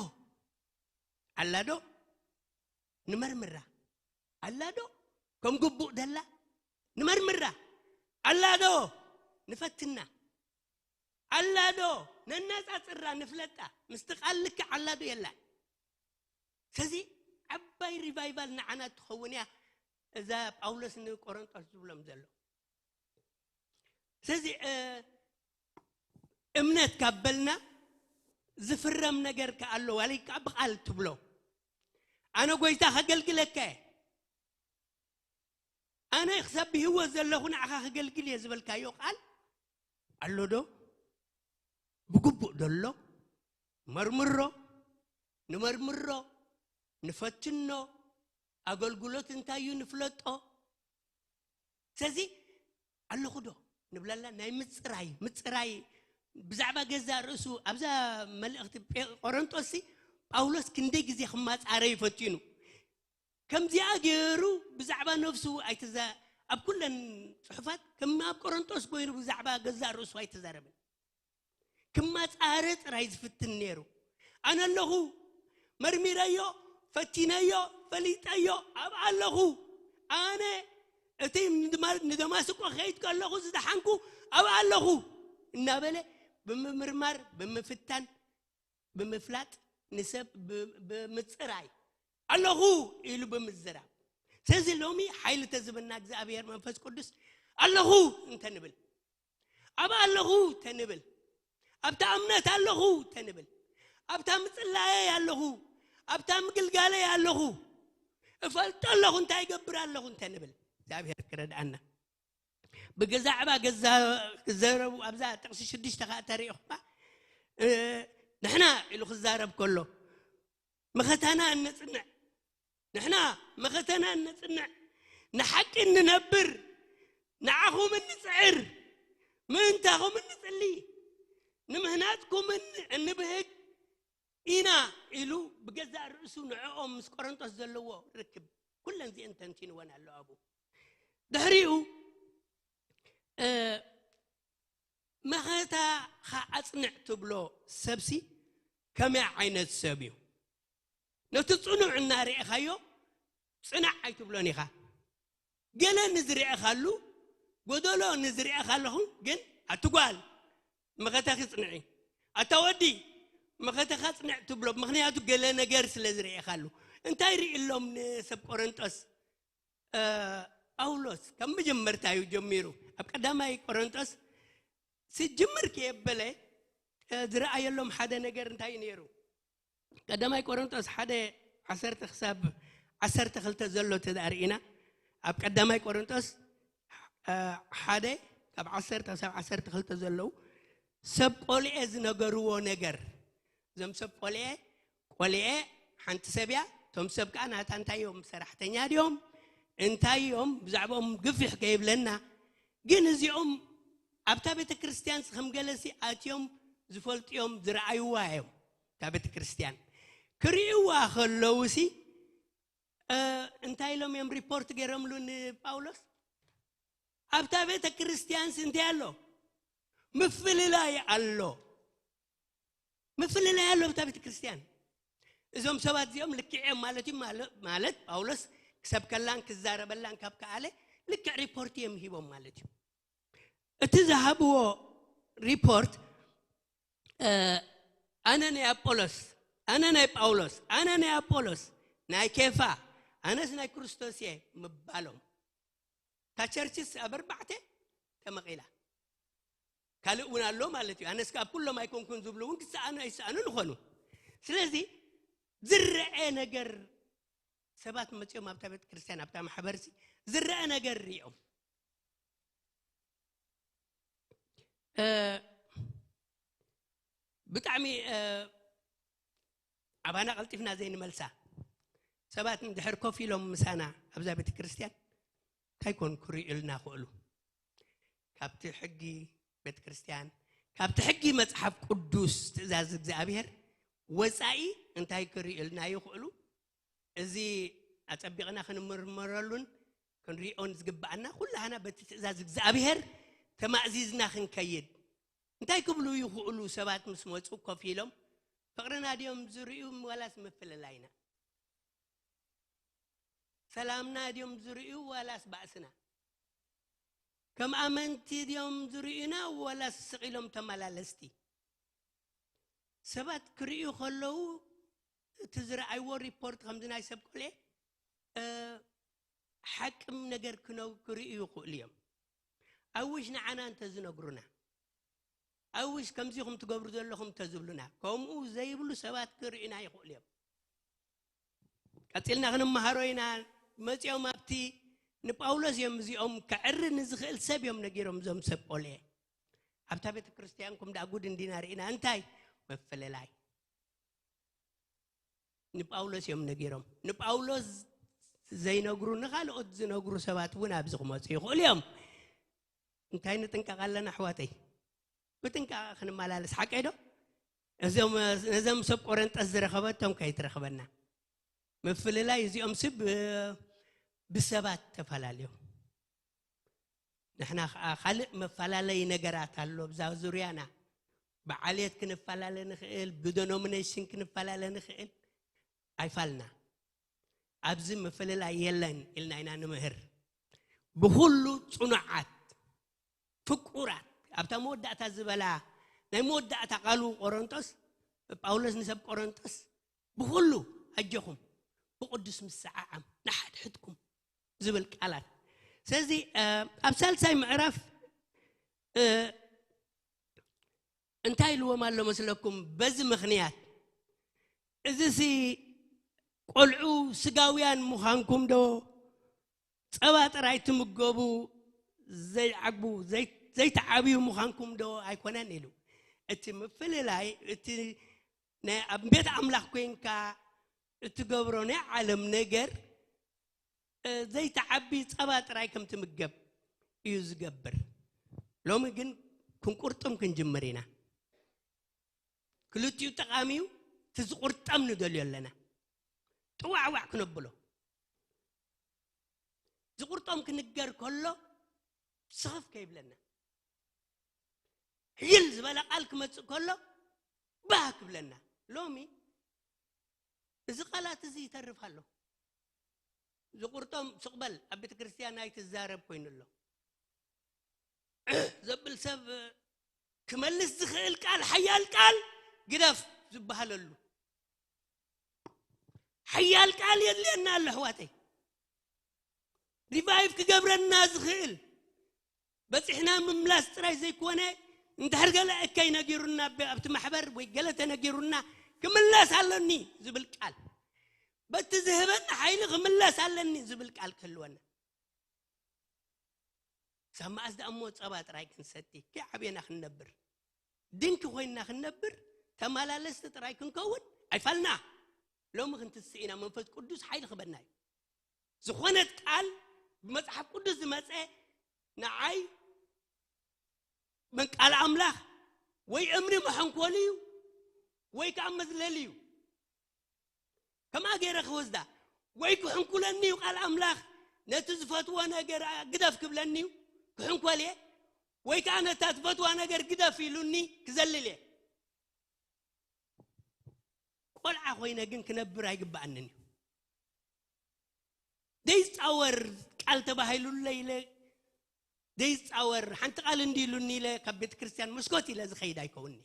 ኣላዶ ንመርምራ፣ ኣላዶ ከም ግቡእ ደላ ንመርምራ፣ ኣላዶ ንፈትና፣ ኣላዶ ነናጻጽራ ንፍለጣ። ምስቲ ቃል ልክዕ ኣላዶ የላን። ስለዚ ዓባይ ሪቫይቫል ንዓና ትኸውን እያ እዛ ጳውሎስ ንቆሮንጦስ ዝብሎም ዘሎ። ስለዚ እምነት ካብ በልና ዝፍረም ነገር ከኣሎ ዋለይ ከዓ ብቃል ትብሎ ኣነ ጎይታ ከገልግለካ እየ ኣነ ክሳብ ብህይወት ዘለኹ ንዓኻ ክገልግል እየ ዝበልካዮ ቃል ኣሎ ዶ? ብግቡእ ዶ ኣሎ? መርምሮ፣ ንመርምሮ፣ ንፈትኖ፣ ኣገልግሎት እንታይ እዩ ንፍለጦ። ስለዚ ኣለኹ ዶ ንብለላ ናይ ምፅራይ ምፅራይ ብዛዕባ ገዛ ርእሱ ኣብዛ መልእኽቲ ቆሮንጦስ ጳውሎስ ክንደይ ግዜ ክማፃረ ይፈትኑ ከምዚኣ ገይሩ ብዛዕባ ነፍሱ ኣይተዛ ኣብ ኩለን ፅሑፋት ከም ኣብ ቆሮንጦስ ኮይኑ ብዛዕባ ገዛእ ርእሱ ኣይተዛረበን። ክማፃረ ጥራይ ዝፍትን ነይሩ። ኣነ ኣለኹ መርሚረዮ ፈቲነዮ ፈሊጠዮ ኣብ ኣለኹ ኣነ እቲ ንደማስቆ ከይድ ከለኹ ዝደሓንኩ ኣብ ኣለኹ እናበለ ብምምርማር ብምፍታን ብምፍላጥ ንሰብ ብምፅራይ ኣለኹ ኢሉ ብምዝራብ። ስለዚ ሎሚ ሓይሊ ተዝበና እግዚኣብሔር መንፈስ ቅዱስ ኣለኹ እንተንብል፣ ኣብ ኣለኹ ተንብል፣ ኣብታ እምነት ኣለኹ ተንብል፣ ኣብታ ምፅላየይ ኣለኹ፣ ኣብታ ምግልጋለይ ኣለኹ፣ እፈልጦ ኣለኹ እንታይ ይገብር ኣለኹ እንተንብል እግዚኣብሔር ክረድኣና። ብዛዕባ ገዛ ክዘረቡ ኣብዛ ጥቕሲ ሽዱሽተ ከዓ ተሪእኹማ ንሕና ኢሉ ክዛረብ ከሎ መኸታና እነፅንዕ ንሕና መኸተና እነፅንዕ ንሓቂ እንነብር ንዓኹም እንፅዕር ምእንታኹም እንፅሊ ንምህናፅኩም እንብህግ ኢና ኢሉ ብገዛእ ርእሱ ንዕኦም ምስ ቆረንጦስ ዘለዎ ርክብ ኩለን ዚአን ተንቲንወን ኣሎ ኣብኡ ድሕሪኡ መኸታኻ ኣፅንዕ ትብሎ ሰብሲ ከመይ ዓይነት ሰብ እዩ ነቲ ፅኑዕ እናርኤኻዮ ፅናዕ ኣይትብሎን ኢኻ ገለ ንዝርኤኻሉ ጎደሎ ንዝርኤኻለኹ ግን ኣትጓል መኸታኺ ፅንዒ ኣታ ወዲ መኸተኻ ፅንዕ ትብሎ ምኽንያቱ ገለ ነገር ስለ ዝርኤኻሉ እንታይ ርኢ ኣሎም ንሰብ ቆረንጦስ ጳውሎስ ካብ መጀመርታ እዩ ጀሚሩ ኣብ ቀዳማይ ቆረንጦስ ስጅምር ከየበለ ዝረኣየሎም ሓደ ነገር እንታይ እዩ ነይሩ ቀዳማይ ቆረንጦስ ሓደ ዓሰርተ ክሳብ ዓሰርተ ክልተ ዘሎ ተዳርኢና ኣብ ቀዳማይ ቆረንጦስ ሓደ ካብ ዓሰርተ ክሳብ ዓሰርተ ክልተ ዘለዉ ሰብ ቆልኤ ዝነገርዎ ነገር እዞም ሰብ ቆልኤ ቆልኤ ሓንቲ ሰብ እያ እቶም ሰብ ከዓ ናታ እንታይ እዮም ሰራሕተኛ ድዮም እንታይ እዮም ብዛዕባኦም ግፊሕ ከይብለና ግን እዚኦም ኣብታ ቤተ ክርስቲያን ከም ገለሲ ኣትዮም ዝፈልጥዮም ዝረኣይዋ እዮም እታ ቤተ ክርስቲያን ክርእይዋ ከለውሲ እንታይ ኢሎም እዮም ሪፖርት ገይሮምሉ ንጳውሎስ ኣብታ ቤተ ክርስቲያን ስንታይ ኣሎ ምፍልላይ ኣሎ ምፍልላይ ኣሎ ኣብታ ቤተ ክርስቲያን እዞም ሰባት እዚኦም ልክዕ እዮም ማለት እዩ ማለት ጳውሎስ ክሰብከላን ክዛረበላን ካብ ከኣለ ልክዕ ሪፖርት እዮም ሂቦም ማለት እዩ እቲ ዝሃብዎ ሪፖርት ኣነ ናይ ኣጶሎስ ኣነ ናይ ጳውሎስ ኣነ ናይ ኣጶሎስ ናይ ኬፋ ኣነስ ናይ ክርስቶስ እየ ምባሎም እታ ቸርችስ ኣብ ኣርባዕተ ተመቒላ። ካልእ እውን ኣሎ ማለት እዩ። ኣነስ ካብ ኩሎም ኣይኮንኩን ዝብሉ እውን ክሰኣኑ ኣይሰኣኑን ይኾኑ። ስለዚ ዝረአ ነገር፣ ሰባት መፂኦም ኣብታ ቤተ ክርስቲያን፣ ኣብታ ማሕበርሲ ዝረአ ነገር ሪኦም፣ እ፣ ብጣዕሚ፣ እ፣ ኣባና ቀልጢፍና ዘይንመልሳ ሰባት እንድሕር ኮፍ ኢሎም ምሳና ኣብዛ ቤተ ክርስቲያን እንታይ ኮን ክርእዩልና ክእሉ? ካብቲ ሕጊ ቤተ ክርስቲያን፣ ካብቲ ሕጊ መጽሓፍ ቅዱስ ትእዛዝ እግዚኣብሔር ወጻኢ እንታይ ክርእዩልና ይኽእሉ? እዚ ኣጸቢቕና ክንምርመረሉን ክንሪኦን ዝግብኣና፣ ኩላህና በቲ ትእዛዝ እግዚኣብሔር ተማእዚዝና ክንከይድ። እንታይ ክብሉ ይኽእሉ ሰባት ምስ መጹ ኮፍ ኢሎም? ፍቕርና ድዮም ዝርእዩ ዋላስ ምፍልላይና? ሰላምና ድዮም ዝርእዩ ዋላስ ባእስና? ከም ኣመንቲ ድዮም ዝርእዩና ዋላስ ስቕ ኢሎም ተመላለስቲ? ሰባት ክርእዩ ከለዉ እቲ ዝረኣይዎ ሪፖርት ከምዚ ናይ ሰብ ቆልኤ፣ እ፣ ሓቅም ነገር ክነው-፣ ክርእዩ ይኽእሉ እዮም። ኣውሽ ንዓና እንተዝነግሩና፣ ኣውሽ ከምዚ ኢኹም ትገብሩ ዘለኹም እንተዝብሉና፣ ከምኡ ዘይብሉ ሰባት ክርእዩና ይኽእሉ እዮም። ቀጺልና ክንመሃሮ ኢና። መጺኦም ኣብቲ ንጳውሎስ እዮም እዚኦም ከዕሪ ንዝኽእል ሰብ እዮም ነጊሮም፣ እዞም ሰብ ቆልኤ። ኣብታ ቤተ ክርስቲያንኩም ደኣ ጉድ እንዲና ርኢና። እንታይ? ምፍልላይ። ንጳውሎስ እዮም ነጊሮም። ንጳውሎስ ዘይነግሩ ንኻልኦት ዝነግሩ ሰባት እውን ኣብዚ ክመጹ ይኽእሉ እዮም። እንታይ ንጥንቀቕ ኣለና ኣሕዋተይ? ብጥንቃቐ ክንመላለስ፣ ሓቀይ ዶ? እዞም፣ ነዞም ሰብ ቆረንጠስ ዝረኸበቶም ከይትረኽበና። ምፍልላይ እዚኦም ስብ ብሰባት ተፈላለዮም። ንሕና ኸዓ ካልእ መፈላለይ ነገራት ኣሎ ኣብዛ ዙርያና። ብዓልየት ክንፈላለ ንኽእል፣ ብደኖሚኔሽን ክንፈላለ ንኽእል። ኣይፋልና። ኣብዚ ምፍልላይ የለን ኢልና ኢና ንምህር። ብኹሉ ጽኑዓት፣ ፍቁራት። ኣብታ መወዳእታ ዝበላ፣ ናይ መወዳእታ ቃሉ ቆሮንጦስ፣ ጳውሎስ ንሰብ ቆሮንጦስ፣ ብኹሉ ኣጆኹም፣ ብቅዱስ ምስዓዓም፣ ንሓድሕድኩም ዝብል ቃላት። ስለዚ፣ እ፣ ኣብ ሳልሳይ ምዕራፍ፣ እ፣ እንታይ ኢልዎም ኣሎ መስለኩም? በዚ ምኽንያት፣ እዚሲ ቆልዑ ስጋውያን ምዃንኩም ዶ፣ ጸባ ጥራይ ትምገቡ፣ ዘይዓግቡ፣ ዘይ-፣ ዘይትዓብዩ ምዃንኩም ዶ ኣይኮነን ኢሉ። እቲ ምፍልላይ፣ እቲ ናይ ኣብ ቤት ኣምላኽ ኮይንካ እትገብሮ ናይ ዓለም ነገር፣ እ፣ ዘይትዓቢ ጸባ ጥራይ ከም ትምገብ እዩ ዝገብር። ሎሚ ግን ክንቁርጥም ክንጅምር ኢና። ክልቲኡ ጠቓሚ እዩ። እቲ ዝቁርጠም ንደልዮ ኣለና። ጥዋዕዋዕ ክነብሎ። ዝቁርጦም ክንገር ከሎ ስኽፍ ከይብለና። ሕይል ዝበለ ቃል ክመጽእ ከሎ ባህ ክብለና። ሎሚ እዚ ቃላት እዚ ይተርፍ ኣሎ። ዝቁርጦም ስቕ በል ኣብ ቤተ ክርስቲያን ኣይትዛረብ ኮይኑ ኣሎ። ዘብል ሰብ ክመልስ ዝኽእል ቃል፣ ሓያል ቃል ግደፍ ዝበሃለሉ። ሓያል ቃል የድልየና ኣሎ ኣሕዋተይ። ሪቫይቭ ክገብረና ዝኽእል በፂሕና ምምላስ ጥራይ ዘይኮነ፣ እንድሕር ገለ እከይ ነጊሩና፣ ብ-፣ ኣብቲ ማሕበር ወይ ገለ ተነጊሩና ክምለስ ኣለኒ ዝብል ቃል፣ በቲ ዝህበና ሓይሊ ክምለስ ኣለኒ ዝብል ቃል ክህልወና። ሳብ መኣስ ደኣ እሞ ጸባ ጥራይ ክንሰቲ፣ ከይዓብየና ክንነብር፣ ድንኪ ኮይንና ክንነብር፣ ተመላለስቲ ጥራይ ክንከውን ኣይፋልና። ሎሚ ክንትስእ ኢና፣ መንፈስ ቅዱስ ሓይሊ ክበና እዩ። ዝኾነት ቃል ብመጽሓፍ ቅዱስ ዝመጸ ንዓይ ቃል ኣምላኽ ወይ እምኒ መሐንኮሊ እዩ ወይ ከኣ መዝለሊ እዩ። ከምኣ ገይረ ክወስዳ ወይ ክሕንኩለኒ እዩ ቃል ኣምላኽ፣ ነቲ ዝፈትዎ ነገር ግደፍ ክብለኒ እዩ ክሕንኮል እየ፣ ወይ ከኣ ነታ ትፈትዋ ነገር ግደፍ ኢሉኒ ክዘልል እየ። ቆልዓ ኮይነ ግን ክነብር ኣይግብኣንን እዩ። ደይጻወር ቃል ተባሂሉለይ ኢለ፣ ደይጻወር ሓንቲ ቃል እንዲ ኢሉኒ ኢለ ካብ ቤተ ክርስቲያን መስኮት ኢለ ዝኸይድ ኣይከውንኒ።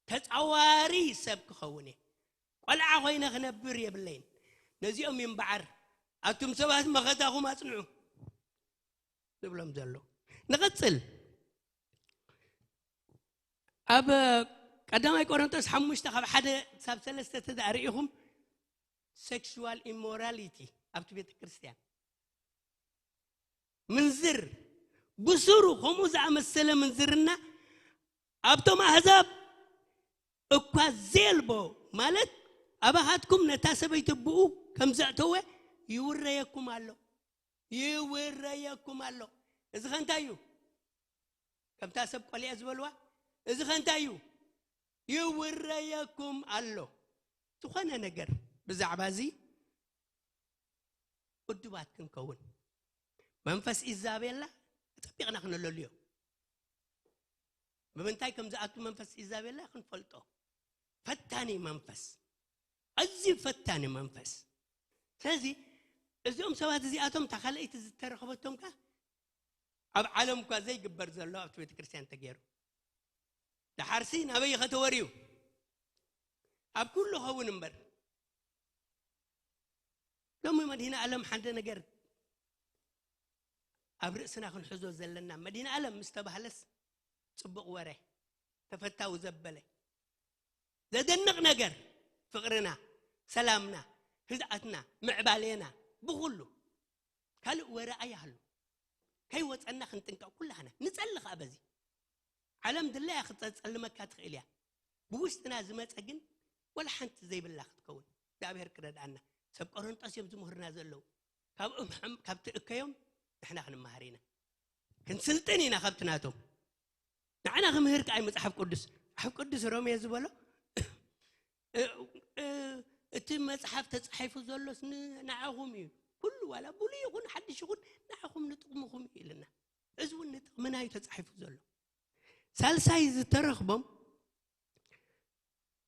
ተጻዋሪ ሰብ ክኸውን እየ። ቆልዓ ኮይነ ክነብር የብለይን። ነዚኦም እምበዓር ኣቱም ሰባት መኸታኹም ኣጽንዑ። ዝብሎም ዘሎ። ንቐጽል። ኣብ ቀዳማይ ቆሮንቶስ ሓሙሽተ ካብ ሓደ ክሳብ ሰለስተ ተዳርኢኹም፣ ሴክሹዋል ኢሞራሊቲ ኣብቲ ቤተ ክርስቲያን፣ ምንዝር፣ ብስሩ ከምኡ ዝኣመሰለ ምንዝርና ኣብቶም ኣህዛብ እኳ ዘየልቦ፣ ማለት ኣባኻትኩም ነታ ሰበይቲ ብኡ ከም ዘእተወ ይውረየኩም ኣሎ፣ ይውረየኩም ኣሎ። እዚ ኸ እንታይ እዩ? ከምታ ሰብ ቆልያ ዝበልዋ፣ እዚ ኸ እንታይ እዩ? ይውረየኩም ኣሎ። ዝኾነ ነገር ብዛዕባ እዚ ውድባት ክንከውን፣ መንፈስ ኢዛቤላ ኣጸቢቕና ክነለልዮ። ብምንታይ ከም ዝኣቱ መንፈስ ኢዛቤላ ክንፈልጦ። ፈታኒ መንፈስ፣ ኣዝዩ ፈታኒ መንፈስ። ስለዚ እዚኦም ሰባት እዚኣቶም እታ ካልኣይቲ ዝተረኸበቶም ከ ኣብ ዓለም እኳ ዘይግበር ዘሎ ኣብቲ ቤተ ክርስቲያን ተገይሩ። ደሓርሲ ናበይ ኸተወርዩ? ኣብ ኩሉ ኸውን እምበር። ሎሚ መድህን ዓለም ሓደ ነገር ኣብ ርእስና ክንሕዞ ዘለና፣ መድህን ዓለም ምስ ተባህለስ ጽቡቕ ወረ፣ ተፈታዊ ዘበለ፣ ዘደንቕ ነገር፣ ፍቕርና፣ ሰላምና፣ ህዝኣትና፣ ምዕባሌና፣ ብኹሉ ካልእ ወረ ኣይሃሉ። ከይወጸና ክንጥንቀቕ ኩላህና ንጸሊ ኸኣ በዚ። ዓለም ድላያ ክትጸልመካ ትኽእል እያ። ብውሽጥና ዝመጸ ግን ወላ ሓንቲ ዘይብላ ክትከውን እግዚኣብሔር ክረድኣና። ሰብ ቆሮንጦስ እዮም ዝምህርና ዘለዉ። ካብኦም ሓም-፣ ካብ ትእከዮም ንሕና ክንመሃር ኢና። ክንስልጥን ኢና ካብቲ ናቶም። ንዓና ክምህር ከኣ እዩ መጽሓፍ ቅዱስ። መጽሓፍ ቅዱስ ሮሜ ዝበሎ፣ እ፣ እ፣ እቲ መጽሓፍ ተጻሒፉ ዘሎስ ን-፣ ንዓኹም እዩ። ኩሉ ዋላ ብሉይ ይኹን ሓድሽ ይኹን ንዓኹም ንጥቕምኹም እዩ ኢልና። እዚ እውን ንጥቕምና እዩ ተጻሒፉ ዘሎ። ሳልሳይ ዝተረኽቦም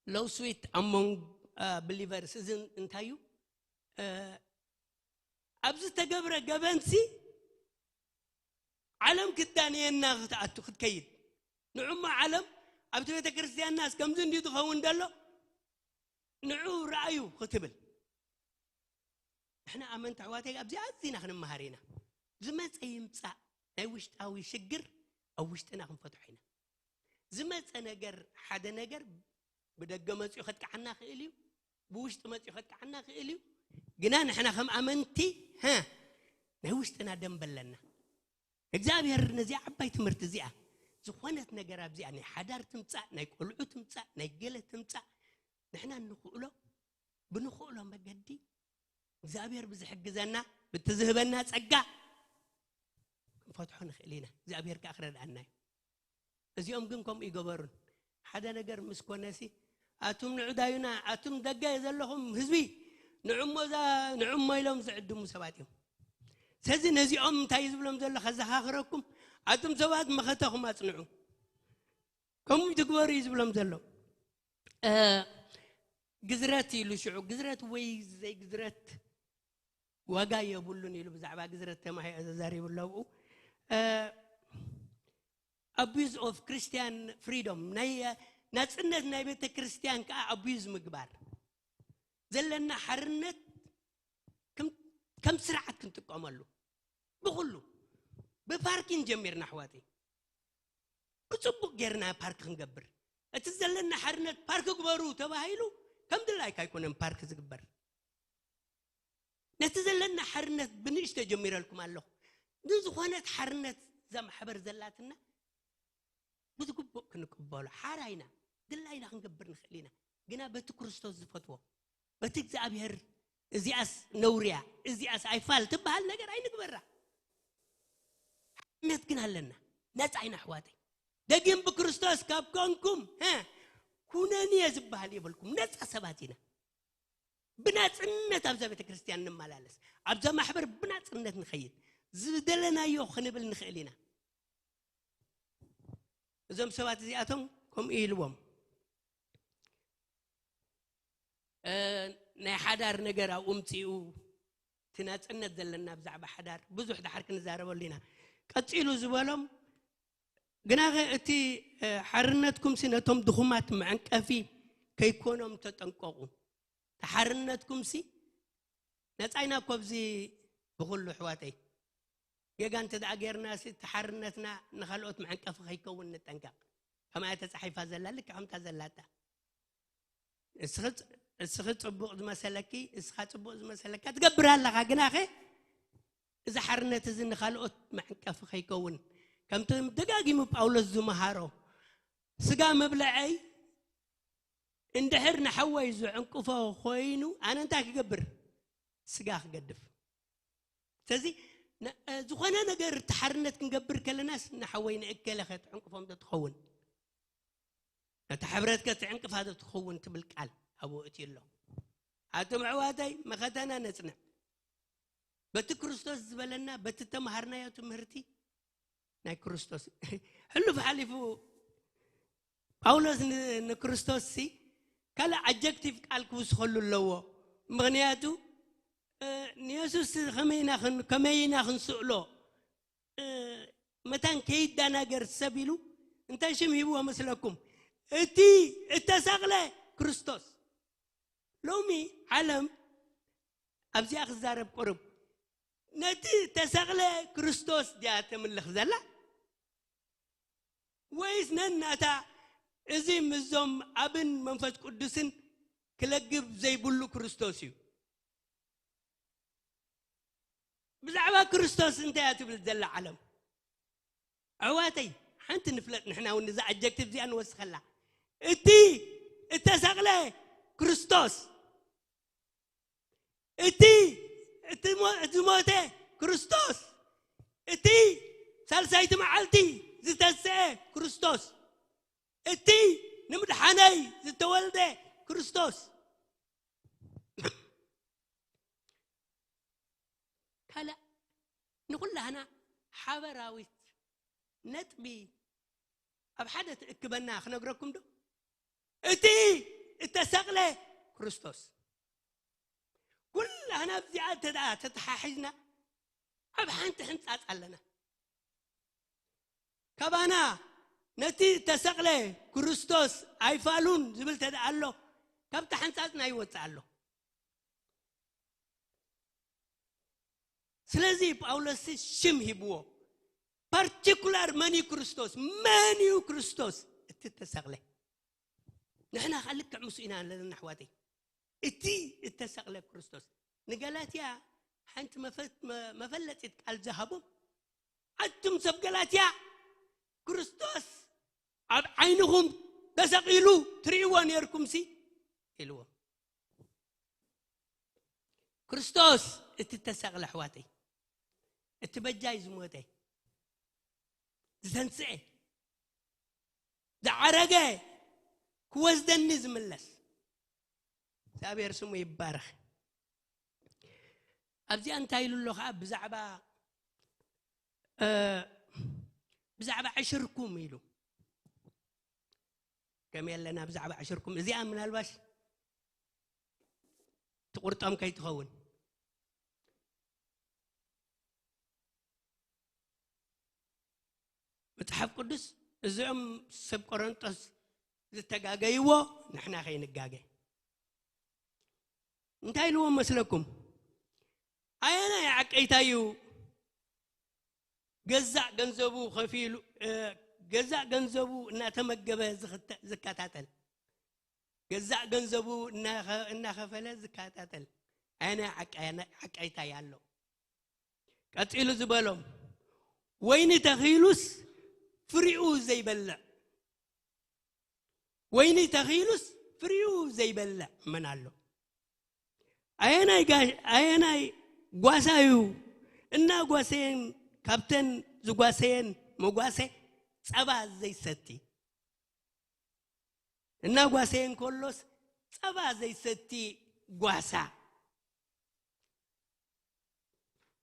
ሎው ስዊት ኣሞንግ ብሊቨርስ፣ እዚ እንታይ እዩ? እ፣ ኣብ ዝተገብረ ገበንሲ ዓለም ክዳንየና ክትኣቱ ክትከይድ። ንዑሞ ዓለም ኣብቲ ቤተ ክርስቲያንናስ ከምዚ እንድዩ ዝኸውን ዘሎ፣ ንዑ ረኣዩ ክትብል። ንሕና ኣመንቲ ኣሕዋተይ ኣብዚ ኣዚና ክንመሃር ኢና። ዝመጸ ይምጻእ፣ ናይ ውሽጣዊ ሽግር ኣብ ውሽጥና ክንፈትሖ ኢና። ዝመጸ ነገር፣ ሓደ ነገር ብደገ መጺኡ ከጥቅዓና ክእል እዩ፣ ብውሽጢ መጺኡ ከጥቅዓና ክእል እዩ። ግና ንሕና ከም ኣመንቲ፣ ሀ፣ ናይ ውሽጥና ደንበ ኣለና። እግዚኣብሔር ነዚኣ ዓባይ ትምህርቲ እዚኣ፣ ዝኾነት ነገር ኣብዚኣ፣ ናይ ሓዳር ትምጻእ፣ ናይ ቆልዑ ትምጻእ፣ ናይ ገለ ትምጻእ፣ ንሕና እንኽእሎ፣ ብንኽእሎ መገዲ እግዚኣብሔር ብዝሕግዘና፣ ብቲ ዝህበና ጸጋ ክንፈትሖ ንኽእል ኢና። እግዚኣብሔር ከኣ ክረድኣና እዩ። እዚኦም ግን ከምኡ ይገበሩን። ሓደ ነገር ምስ ኮነሲ፣ ኣቱም ንዑ ዳዩና፣ ኣቱም ደገ ዘለኹም ህዝቢ፣ ንዑ እሞ እዛ፣ ንዑ እሞ ኢሎም ዝዕድሙ ሰባት እዮም። ስለዚ ነዚኦም እንታይ እዩ ዝብሎም ዘሎ? ከዘኻኽረኩም፣ ኣቱም ሰባት መኸተኹም ኣጽንዑ። ከምኡ ትግበሩ እዩ ዝብሎም ዘሎ። እ፣ ግዝረት ኢሉ ሽዑ፣ ግዝረት ወይ ዘይግዝረት ዋጋ የብሉን ኢሉ ብዛዕባ ግዝረት ተማሂ-፣ ተዛሪቡ ኣሎ ኣብኡ። እ፣ ኣቢዩዝ ኦፍ ክርስቲያን ፍሪዶም፣ ናይ ናጽነት ናይ ቤተ ክርስቲያን ከኣ ኣቢዩዝ ምግባር፣ ዘለና ሓርነት ከም፣ ከም ስርዓት ክንጥቀመሉ ብኹሉ፣ ብፓርኪን ጀሚርና ኣሕዋተይ፣ ብጽቡቕ ጌርና ፓርክ ክንገብር፣ እቲ ዘለና ሓርነት ፓርክ ግበሩ ተባሂሉ ከም ድላይካ ኣይኮነን ፓርክ ዝግበር። ነቲ ዘለና ሓርነት ብንእሽቶ ጀሚረልኩም ኣለኹ። ንዝኾነት ሓርነት እዛ ማሕበር ዘላትና ብዝግቡእ ክንቅበሎ ሓራ ኢና፣ ድላይና ክንገብር ንኽእል ኢና። ግና በቲ ክርስቶስ ዝፈትዎ፣ በቲ እግዚኣብሔር እዚኣስ ነውርያ፣ እዚኣስ ኣይፋል ትበሃል ነገር ኣይንግበራ። ሓርነት ግን ኣለና። ነጻ ኢና ኣሕዋተይ። ደጊም ብክርስቶስ ካብ ኮንኩም፣ ሀ፣ ኩነንየ ዝበሃል የብልኩም። ነጻ ሰባት ኢና። ብናጽነት ኣብዛ ቤተ ክርስቲያን ንመላለስ። ኣብዛ ማሕበር ብናጽነት ንኸይድ። ዝደለናዮ ክንብል ንኽእል ኢና። እዞም ሰባት እዚኣቶም ከምኡ ኢልዎም። እ፣ ናይ ሓዳር ነገር ኣብኡ ምጽኡ፣ እቲ ናጽነት ዘለና ብዛዕባ ሓዳር ብዙሕ ድሓር ክንዛረበሉ ኢና። ቀጺሉ ዝበሎም፣ ግናኸ እቲ፣ እ፣ ሓርነትኩምሲ ነቶም ድኹማት መዐንቀፊ ከይኮኖም ተጠንቀቑ። እቲ ሓርነትኩምሲ ነጻ ኢና እኮ ኣብዚ ብኹሉ ኣሕዋተይ። ጌጋ እንተ ደኣ ጌርና ሲ፣ እቲ ሓርነትና ንኻልኦት መዕንቀፊ ከይከውን ንጠንቀቕ። ከምኣ እያ ተጻሒፋ ዘላ፣ ልክዕ ከምታ ዘላታ። እስኺ ጽ-፣ እስኺ ጽቡቕ ዝመሰለኪ፣ እስኻ ጽቡቕ ዝመሰለካ ትገብር ኣለኻ፣ ግናኸ እዚ ሓርነት እዚ ንኻልኦት መዕንቀፊ ከይከውን፣ ከምቲ ደጋጊሙ ጳውሎስ ዝመሃሮ፣ ስጋ መብልዐይ እንድሕር ንሓወይ ዝዕንቅፎ ኮይኑ፣ ኣነ እንታይ ክገብር? ስጋ ክገድፍ። ስለዚ፣ ነ-፣ እ፣ ዝኾነ ነገር እቲ ሓርነት ክንገብር ከለናስ፣ ንሓወይ ንእከለ ከትዕንቅፎም ዶ ትኸውን? ነታ ሕብረት ከትዕንቅፋ ዶ ትኸውን ትብል ቃል ኣብኡ እቲ ኣሎ። ኣቱም ኣሕዋተይ፣ መኸተና ነጽንዕ። በቲ ክርስቶስ ዝበለና፣ በቲ ተማሃርናዮ ትምህርቲ ናይ ክርስቶስ። ሕሉፍ ሓሊፉ ጳውሎስ ን-፣ ንክርስቶስ ሲ ካልእ ኣጀክቲቭ ቃል ክውስኸሉ ኣለዎ። ምኽንያቱ፣ እ፣ ንየሱስ ከመይ ኢና ክን-፣ ከመይ ኢና ክንስእሎ? እ፣ መታን ከይዳናገር ሰብ ኢሉ እንታይ ሽም ሂብዎ መስለኩም? እቲ እተሰቕለ ክርስቶስ። ሎሚ ዓለም ኣብዚኣ ክዛረብ ቁሩብ፣ ነቲ እተሰቕለ ክርስቶስ ድያ ተምልኽ ዘላ? ወይስ ነናታ እዚ ምስዞም ኣብን መንፈስ ቅዱስን ክለግብ ዘይብሉ ክርስቶስ እዩ? ብዛዕባ ክርስቶስ እንታይ እያ ትብል ዘላ ዓለም? ኣሕዋተይ፣ ሓንቲ ንፍለጥ፣ ንሕና እውን ነዛ ኣጀክቲቭ እዚኣ ንወስኸላ። እቲ እተሰቕለ ክርስቶስ፣ እቲ፣ እቲ ሞ-፣ ዝሞተ ክርስቶስ፣ እቲ ሳልሳይቲ መዓልቲ ዝተንስአ ክርስቶስ፣ እቲ ንምድሓነይ ዝተወልደ ክርስቶስ። ካልእ ንኹላህና ሓበራዊት ነጥቢ ኣብ ሓደ ትእክበና ክነግረኩም ዶ? እቲ እተሰቕለ ክርስቶስ። ኩላህና ኣብዚኣ እንተ ደኣ ተተሓሒዝና ኣብ ሓንቲ ሕንጻጽ ኣለና። ካባና ነቲ እተሰቕለ ክርስቶስ ኣይፋሉን ዝብል እንተ ደኣ ኣሎ፣ ካብታ ሕንጻጽና ይወጽእ ኣሎ። ስለዚ ጳውሎስ ሽም ሂብዎ። ፓርቲኩላር መን እዩ ክርስቶስ? መን እዩ ክርስቶስ? እቲ እተሰቕለ። ንሕና ኸኣ ልክዕ ምስኡ ኢና ዘለና ኣሕዋተይ። እቲ እተሰቕለ ክርስቶስ። ንገላትያ ሓንቲ መፈ-፣ መ-፣ መፈለጢት ቃል ዝሃቦም፣ ኣቱም ሰብ ገላትያ፣ ክርስቶስ ኣብ ዓይንኹም ተሰቒሉ ትርእይዎ ነይርኩምሲ ኢልዎም። ክርስቶስ እቲ ተሰቕለ ኣሕዋተይ፣ እቲ በጃይ ዝሞተ፣ ዝተንስኤ፣ ዝዓረገ፣ ክወስደኒ ዝምለስ እግዚኣብሔር ስሙ ይባረኽ። ኣብዚኣ እንታይ ኢሉ ኣሎ ከዓ ብዛዕባ፣ እ፣ ብዛዕባ ዕሽርኩም ኢሉ። ከመይ ኣለና ብዛዕባ ዕሽርኩም? እዚኣ ምናልባሽ ትቑርጦም ከይትኸውን። መጽሓፍ ቅዱስ እዚኦም ሰብ ቆሮንጦስ ዝተጋገይዎ ንሕና ከይንጋገ። እንታይ ኢልዎም መስለኩም? ኣየናይ ዓቀይታ እዩ ገዛእ ገንዘቡ ከፊሉ፣ እ፣ ገዛእ ገንዘቡ እናተመገበ ዝኽተ-፣ ዝከታተል? ገዛእ ገንዘቡ እናኸ-፣ እናኸፈለ ዝከታተል ኣየናይ ዓቃ-፣ ዓቃይታ ኣሎ? ቀጺሉ ዝበሎም፣ ወይኒ ተኺሉስ ፍሪኡ ዘይበልዕ፣ ወይኒ ተኺሉስ ፍሪኡ ዘይበልዕ መን ኣሎ? ኣየናይ ጋ-፣ ኣየናይ ጓሳ እዩ እናጓሰየን ካብተን ዝጓሰየን መጓሰ ጸባ ዘይሰቲ? እናጓሰየን ከሎስ ጸባ ዘይሰቲ ጓሳ።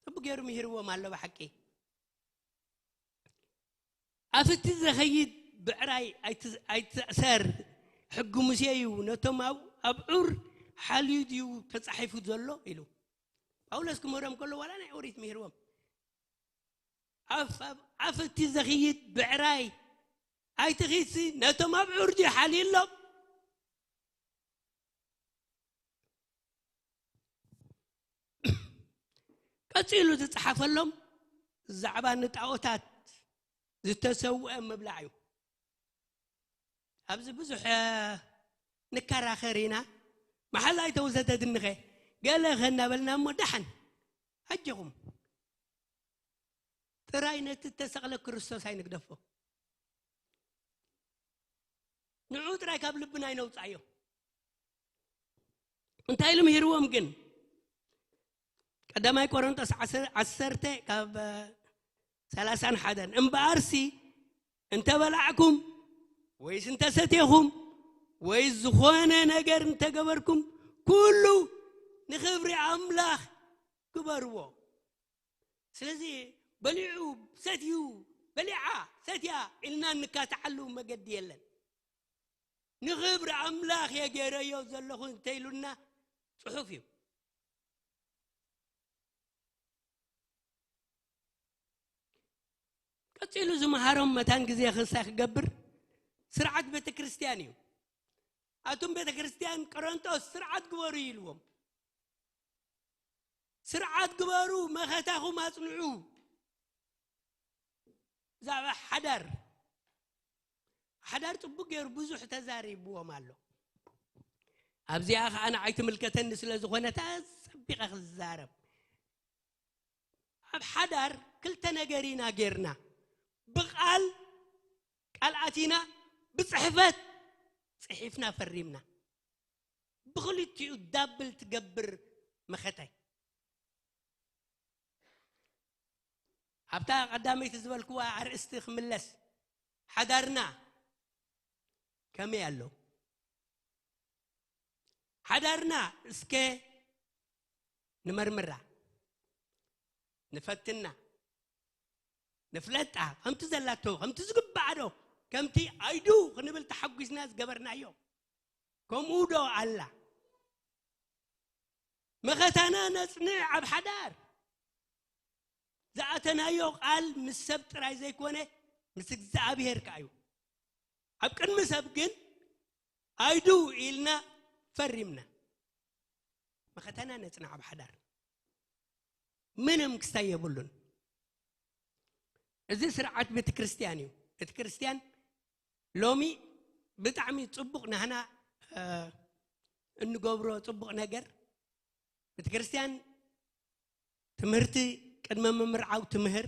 ጽቡቅ ገይሩ ምሂርዎም ኣሎ ብሓቂ። ኣፍቲ ዘኸይድ ብዕራይ ኣይት-፣ ኣይትእሰር፣ ሕጊ ሙሴ እዩ። ነቶም ኣብ፣ ኣብ ዑር ሓልዩ ድዩ ተጻሒፉ ዘሎ ኢሉ። ጳውሎስ ክምህሮም ከሎ ዋላ ናይ ኦሪት ምሂርዎም። ኣፍ-፣ ኣብ-፣ ኣፍቲ ዘኽይድ ብዕራይ ኣይትኺድሲ፣ ነቶም ኣብ ዑር ድዩ ሓልዩ ኣሎ? ቀጺሉ ዝጸሓፈሎም ብዛዕባ ንጣዖታት ዝተሰውአ ምብላዕ እዩ። ኣብዚ ብዙሕ ንከራኸር ኢና። መሓዛ ኣይተውሰደትንኸ ገለ ከናበልና እሞ ደሓን ኣጀኹም ጥራይ ነቲ እተሰቕለ ክርስቶስ ኣይንግደፎ። ንዑ ጥራይ ካብ ልብና ኣይነውፃዮ። እንታይ ኢሉ ምሂርዎም ግን? ቀዳማይ ቆሮንጦስ ዓሰርተ ካብ ሰላሳን ሓደን፣ እምበኣርሲ እንተበላዕኩም ወይስ እንተሰቴኹም ወይ ዝኾነ ነገር እንተገበርኩም ኩሉ ንኽብሪ ኣምላኽ ግበርዎ። ስለዚ በሊዑ ሰትዩ በሊዓ ሰትያ ኢልና እንካትዓሉ መገዲ የለን። ንኽብሪ ኣምላኽ እየ ገይረዮ ዘለኹ እንተኢሉና ጽሑፍ እዩ። ቀጺሉ ዝመሃሮም መታን ግዜ ክሳይ ክገብር ስርዓት ቤተ ክርስቲያን እዩ። ኣቱም ቤተ ክርስቲያን ቆሮንቶስ ስርዓት ግበሩ ኢልዎም። ስርዓት ግበሩ፣ መኸታኹም ኣጽንዑ። ብዛዕባ ሓዳር ሓዳር ጽቡቅ ገይሩ ብዙሕ ተዛሪብዎም ኣሎ። ኣብዚኣ ከዓ ንዓይ ትምልከተኒ ስለ ዝኾነት ኣጸቢቐ ክዛረብ። ኣብ ሓዳር ክልተ ነገር ኢና ጌርና፣ ብቓል ቃል ኣቲና፣ ብጽሕፈት ጽሒፍና ፈሪምና። ብኽልቲኡ ዳብል ትገብር መኸታይ። ኣብታ ቀዳመይቲ ዝበልክዋ ኣርእስቲ ክምለስ፣ ሓዳርና ከመይ ኣሎ? ሓዳርና እስከ ንመርምራ፣ ንፈትና፣ ንፍለጣ፣ ከምቲ ዘላቶ፣ ከምቲ ዝግባኣ ዶ፣ ከምቲ ኣይዱ ክንብል ተሓጒስና ዝገበርናዮ፣ ከምኡ ዶ ኣላ? መኸታና ነጽንዕ ኣብ ሓዳር። ዝኣተናዮ ቃል ምስ ሰብ ጥራይ ዘይኮነ፣ ምስ እግዚኣብሔር ከኣ እዩ። ኣብ ቅድሚ ሰብ ግን ኣይዱ ኢልና ፈሪምና። መኸታና ነጽንዕ ኣብ ሓዳር። ምንም ክስታይ የብሉን። እዚ ስርዓት ቤተ ክርስቲያን እዩ። ቤተ ክርስቲያን ሎሚ ብጣዕሚ ጽቡቕ ናህና፣ እ፣ እንገብሮ ጽቡቕ ነገር፣ ቤተ ክርስቲያን ትምህርቲ ቅድመ ምምርዓው ትምህር፣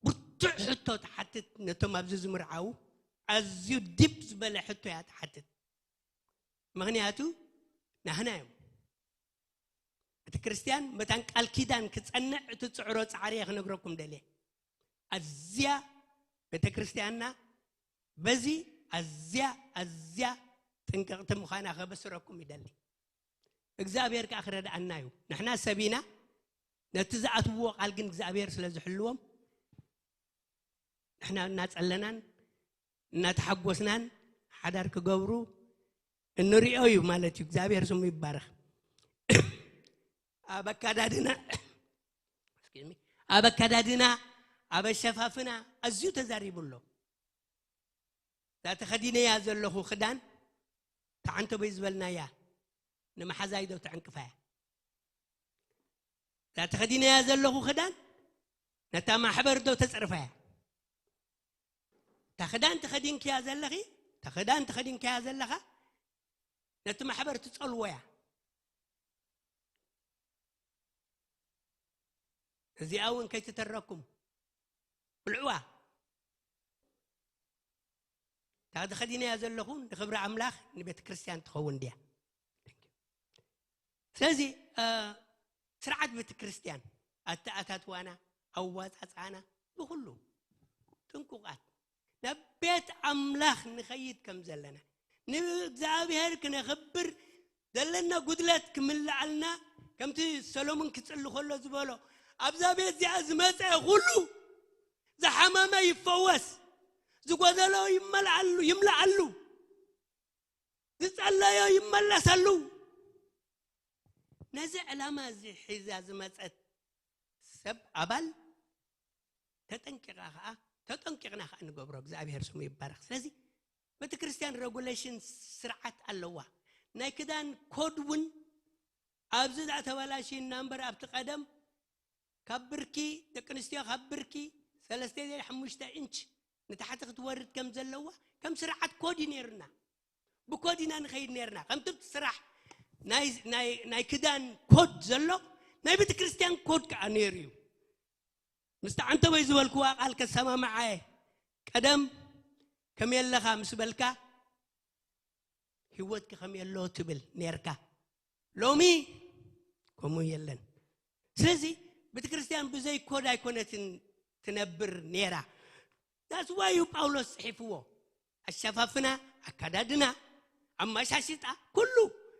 ብርቱዕ ሕቶ ትሓትት ነቶም ኣብዚ ዝምርዓው፣ ኣዝዩ ዲፕ ዝበለ ሕቶ እያ ትሓትት። ምኽንያቱ ናህና እዮም። እቲ ክርስቲያን መታን ቃል ኪዳን ክጸንዕ እቲ ጽዕሮ ጻዕሪ እየ ክነግረኩም ደልየ። ኣዝያ ቤተ ክርስቲያንና በዚ ኣዝያ፣ ኣዝያ ጥንቅቕቲ ምዃና ከበስረኩም ይደሊ። እግዚኣብሔር ከኣ ክረድኣና እዩ። ንሕና ሰብ ኢና፣ ነቲ ዝኣትውዎ ቃል ግን እግዚኣብሔር ስለ ዝሕልዎም፣ ንሕና እናጸለናን እናተሓጎስናን ሓዳር ክገብሩ እንሪኦ እዩ ማለት እዩ። እግዚኣብሔር ስሙ ይባረኽ። ኣብ ኣካዳድና፣ excuse me፣ ኣብ ኣካዳድና፣ ኣብ ኣሸፋፍና ኣዝዩ ተዛሪቡ ኣሎ። እዛ ተኸዲነያ ዘለኹ ክዳን፣ ተዓንተቦይ ዝበልናያ፣ ንመሓዛይ ዶ ተዕንቅፋያ? እዛ ተኸዲነያ ዘለኹ ክዳን፣ ነታ ማሕበር ዶ ተጽርፋያ? እታ ክዳን ተኸዲንክያ ዘለኺ፣ እታ ክዳን ተኸዲንክያ ዘለኻ፣ ነቲ ማሕበር ትጸልዎ እያ። እዚኣ እውን ከይትተረኩም ብልዕዋ። እታ ተኸዲነያ ዘለኹ ንኽብሪ ኣምላኽ ንቤተ ክርስቲያን ትኸውን ድያ? ስለዚ፣ እ፣ ስርዓት ቤተ ክርስቲያን፣ ኣተኣታትዋና፣ ኣዋጻጽኣና፣ ብኹሉ ጥንቁቓት፣ ናብ ቤት ኣምላኽ ንኸይድ ከም ዘለና፣ ንእግዚኣብሔር ክነኽብር ዘለና ጉድለት ክምልኣልና፣ ከምቲ ሰሎሞን ክጽሊ ከሎ ዝበሎ፣ ኣብዛ ቤት እዚኣ ዝመጸ ኩሉ ዝሓመመ ይፈወስ፣ ዝጎደሎ ይመልኣሉ፣ ይምልኣሉ፣ ዝጸለዮ ይመለሰሉ። ነዚ ዕላማ እዚ ሒዛ ዝመጸት ሰብ ኣባል ተጠንቂቓ ኸዓ፣ ተጠንቂቕና ኸዓ ንገብሮ። እግዚኣብሔር ስሙ ይባረኽ። ስለዚ ቤተ ክርስቲያን ሬጉሌሽን ስርዓት ኣለዋ። ናይ ክዳን ኮድ እውን ኣብዚ ዳኣ ተበላሽና እምበር ኣብቲ ቀደም ካብ ብርኪ፣ ደቂ ኣንስትዮ ካብ ብርኪ ሰለስተ ሓሙሽተ ኢንች ንታሕቲ ክትወርድ ከም ዘለዋ ከም ስርዓት ኮድ እዩ ነይሩና። ብኮድ ኢና ንኸይድ ነይርና። ከምቲ ስራሕ ናይ፣ ናይ፣ ናይ ክዳን ኮድ ዘሎ ናይ ቤተ ክርስቲያን ኮድ ከዓ ነይሩ እዩ። ምስቲ ዓንተቦይ ዝበልክዋ ቃል ከሰማምዓየ፣ ቀደም ከመይ ኣለኻ ምስ በልካ ህይወትኪ ከመይ ኣሎ ትብል ነርካ። ሎሚ ከምኡ የለን። ስለዚ ቤተ ክርስቲያን ብዘይ ኮድ ኣይኮነትን ትነብር ነይራ። ዳስዋዩ ጳውሎስ ጽሒፍዎ፣ ኣሸፋፍና፣ ኣካዳድና፣ ኣመሻሽጣ፣ ኩሉ።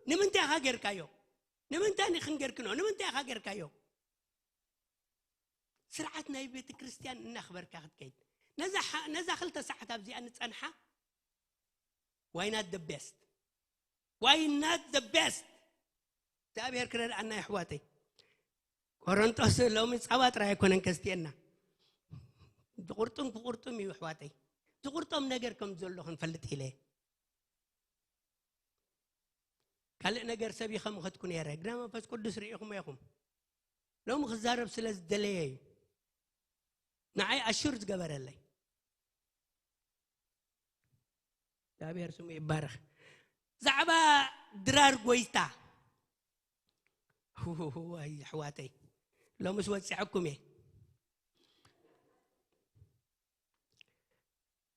ንምንታይ ኢኻ ጌርካዮ? ንምንታይ ንክንገርክኖ? ንምንታይ ኢኻ ጌርካዮ? ስርዓት ናይ ቤተ ክርስቲያን እናኽበርካ ክትከይድ፣ ነዛ ሓ- ነዛ ክልተ ሰዓት ኣብዚኣ ንጸንሓ። Why not the best? Why not the best? እግዚኣብሔር ክረድኣና፣ የሕዋተይ። ቆሮንጦስ ሎሚ ጸባ ጥራይ ኣይኮነን ከስትየና፣ ዝቁርጥም ክቁርጥም እዩ፣ ኣሕዋተይ። ዝቁርጦም ነገር ከም ዘሎ ክንፈልጥ ኢለ። ካልእ ነገር ሰብ ይኸምኸትኩ ነይረ፣ ግና መንፈስ ቅዱስ ርኢኹሞ ኢኹም። ሎሚ ክዛረብ ስለ ዝደለየ እዩ ንዓይ ኣሹር ዝገበረለይ። እግዚኣብሔር ስሙ ይባረኽ። ዛዕባ ድራር ጎይታ። ዋይ ኣሕዋተይ፣ ሎምስ ወፂዐኩም እየ።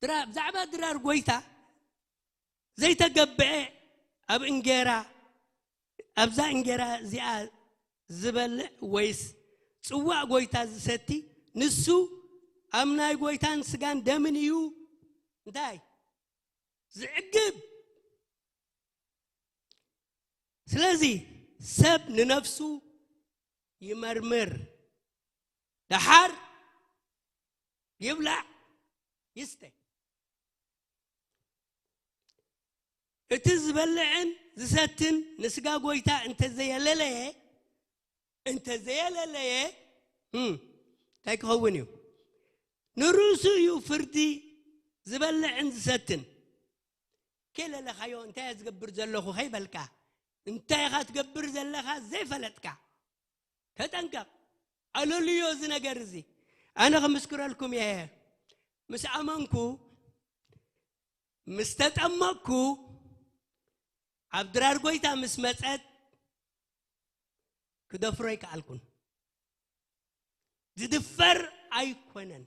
ድራ- ብዛዕባ ድራር ጎይታ ዘይተገብዐ ኣብ እንጌራ፣ ኣብዛ እንጌራ እዚኣ ዝበልዕ ወይስ ጽዋእ ጎይታ ዝሰቲ፣ ንሱ ኣብ ናይ ጎይታን ስጋን ደምን እዩ። እንታይ? ዝዕግብ። ስለዚ ሰብ ንነፍሱ ይመርምር፣ ደሓር ይብላዕ ይስተ። እቲ ዝበልዕን ዝሰትን ንስጋ ጎይታ እንተዘየለለየ፣ እንተዘየለለየ፣ እም፣ እንታይ ክኸውን እዩ? ንርእሱ እዩ ፍርዲ፣ ዝበልዕን ዝሰትን። ከይለለኻዮ እንታይ እየ ዝገብር ዘለኹ ከይበልካ፣ እንታይ ኢኻ ትገብር ዘለኻ ዘይፈለጥካ፣ ተጠንቀቕ። ኣለልዮ እዚ ነገር እዚ። ኣነ ክምስክረልኩም እየ። ምስ ኣመንኩ፣ ምስ ተጠመቅኩ፣ ኣብ ድራር ጎይታ ምስ መጸት፣ ክደፍሮ ኣይከኣልኩን። ዝድፈር ኣይኮነን።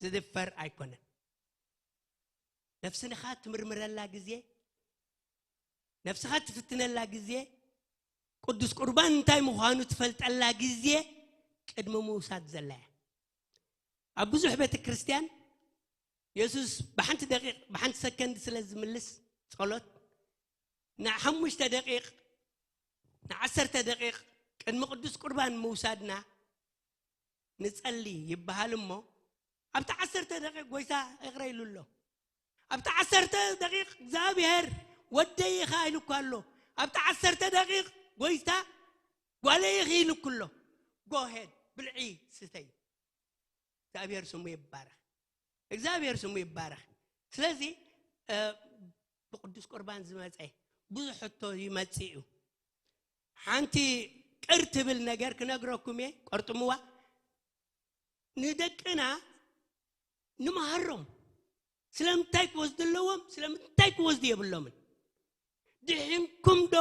ዝድፈር ኣይኮነን። ነፍስኻ ትምርምረላ ግዜ፣ ነፍስኻ ትፍትነላ ግዜ፣ ቅዱስ ቁርባን እንታይ ምዃኑ ትፈልጠላ ግዜ ቅድሚ ምውሳድ ዘላ እያ። ኣብ ብዙሕ ቤተ ክርስቲያን የሱስ ብሓንቲ ደቂቕ፣ ብሓንቲ ሰከንድ ስለ ዝምልስ ጸሎት፣ ንሓሙሽተ ደቂቕ፣ ንዓሰርተ ደቂቕ ቅድሚ ቅዱስ ቁርባን ምውሳድና ንጸሊ ይበሃል እሞ፣ ኣብቲ ዓሰርተ ደቂቕ ጎይታ ይቕረ ኢሉ ኣሎ። ኣብቲ ዓሰርተ ደቂቕ እግዚኣብሔር ወደይ ኢኻ ኢሉ እኳ ኣሎ። ኣብቲ ዓሰርተ ደቂቕ ጎይታ ጓለይ ኢኺ ኢሉ እኩ ኣሎ። Go ahead፣ ብልዒ ስተይ። እግዚኣብሔር ስሙ ይባረኽ። እግዚኣብሔር ስሙ ይባረኽ። ስለዚ፣ እ፣ ብቅዱስ ቁርባን ዝመጸ ብዙሕ ሕቶ ይመጽእ እዩ። ሓንቲ ቅር ትብል ነገር ክነግረኩም እየ፣ ቆርጥምዋ። ንደቅና ንመሃሮም። ስለምንታይ ክወስዱ ኣለዎም? ስለምንታይ ክወስዱ የብሎምን? ድሒንኩም ዶ?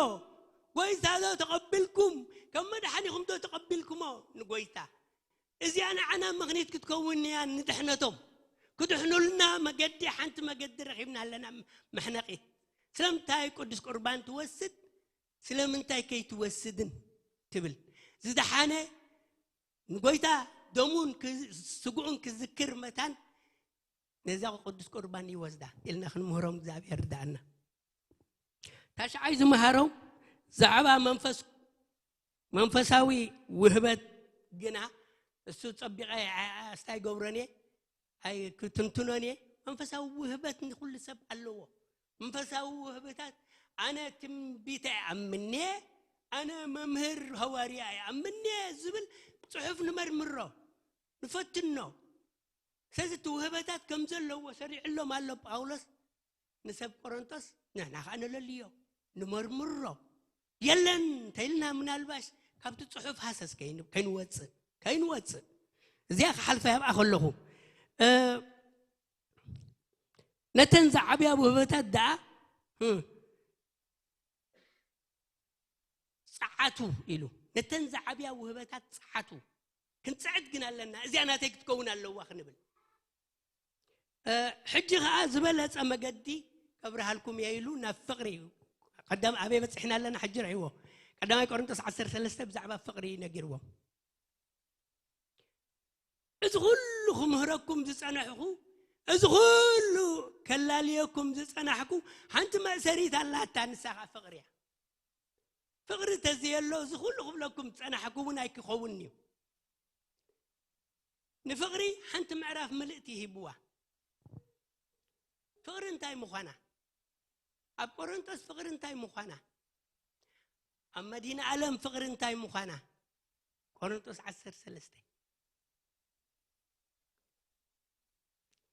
ጎይታ ዶ ተቐቢልኩም? ከም መድሓኒኹም ዶ ተቐቢልኩሞ ንጎይታ? እዚኣ ንዓና ምኽኒት ክትከውን እያ ንድሕነቶም። ክድሕኑልና መገዲ፣ ሓንቲ መገዲ ረኺብና ኣለና፣ መሕነቒት። ስለምንታይ ቅዱስ ቁርባን ትወስድ? ስለምንታይ ከይትወስድን ትብል። ዝደሓነ ንጎይታ ደሙን ክዝ-፣ ስግኡን ክዝክር መታን ነዛ ቅዱስ ቁርባን ይወስዳ ኢልና ክንምህሮም እግዚኣብሔር ርዳእና። ታሽዓይ ዝመሃሮም ዛዕባ መንፈስ፣ መንፈሳዊ ውህበት ግና እሱ ጸቢቐ ኣስታይ ገብረን እየ፣ ኣይክትንትኖን እየ። መንፈሳዊ ውህበት ንኹሉ ሰብ ኣለዎ። መንፈሳዊ ውህበታት፣ ኣነ ትንቢት ኣይኣምንየ፣ ኣነ መምህር ሃዋርያ ኣይኣምንየ ዝብል ጽሑፍ ንመርምሮ፣ ንፈትኖ። ስለዚ እቲ ውህበታት ከም ዘለዎ ሰሪዕሎም ኣሎ ጳውሎስ ንሰብ ቆሮንቶስ፣ ንሕና ኸኣ ንለልዮ፣ ንመርምሮ። የለን እንተኢልና ምናልባሽ ካብቲ ጽሑፍ ሃሰስ ከይን-፣ ከይንወጽእ፣ ከይንወፅእ እዚኣ ክሓልፈ ያብኣ ከለኹ ነተን ዝዓብያ ውህበታት ደኣ ጸዓቱ ኢሉ። ነተን ዝዓብያ ውህበታት ጸዓቱ። ክንጽዕት ግን ኣለና። እዚኣ ናተይ ክትከውን ኣለዋ ክንብል። ሕጂ ኸዓ ዝበለጸ መገዲ ከብርሃልኩም እየ ኢሉ ናብ ፍቕሪ እዩ። ቀዳም ኣበይ በጺሕና ኣለና ሕጂ ርዕዎ። ቀዳማይ ቆሮንቶስ ዓሰርተ ሰለስተ ብዛዕባ ፍቕሪ ነጊርዎም። እዚ ኩሉ ክምህረኩም ዝጸናሕኩ፣ እዚ ኩሉ ከላልየኩም ዝጸናሕኩ ሓንቲ መእሰሪት ኣላታ፣ ንሳ ኸዓ ፍቕሪ እያ። ፍቕሪ ተዘየሎ እዚ ኩሉ ክብለኩም ዝጸናሕኩ እውን ኣይክኸውን እዩ። ንፍቕሪ ሓንቲ ምዕራፍ ምልእቲ ሂብዋ። ፍቕሪ እንታይ ምዃና፣ ኣብ ቆሮንቶስ ፍቕሪ እንታይ ምዃና፣ ኣብ መዲና ዓለም ፍቕሪ እንታይ ምዃና፣ ቆሮንቶስ ዓሰርተ ሰለስተ።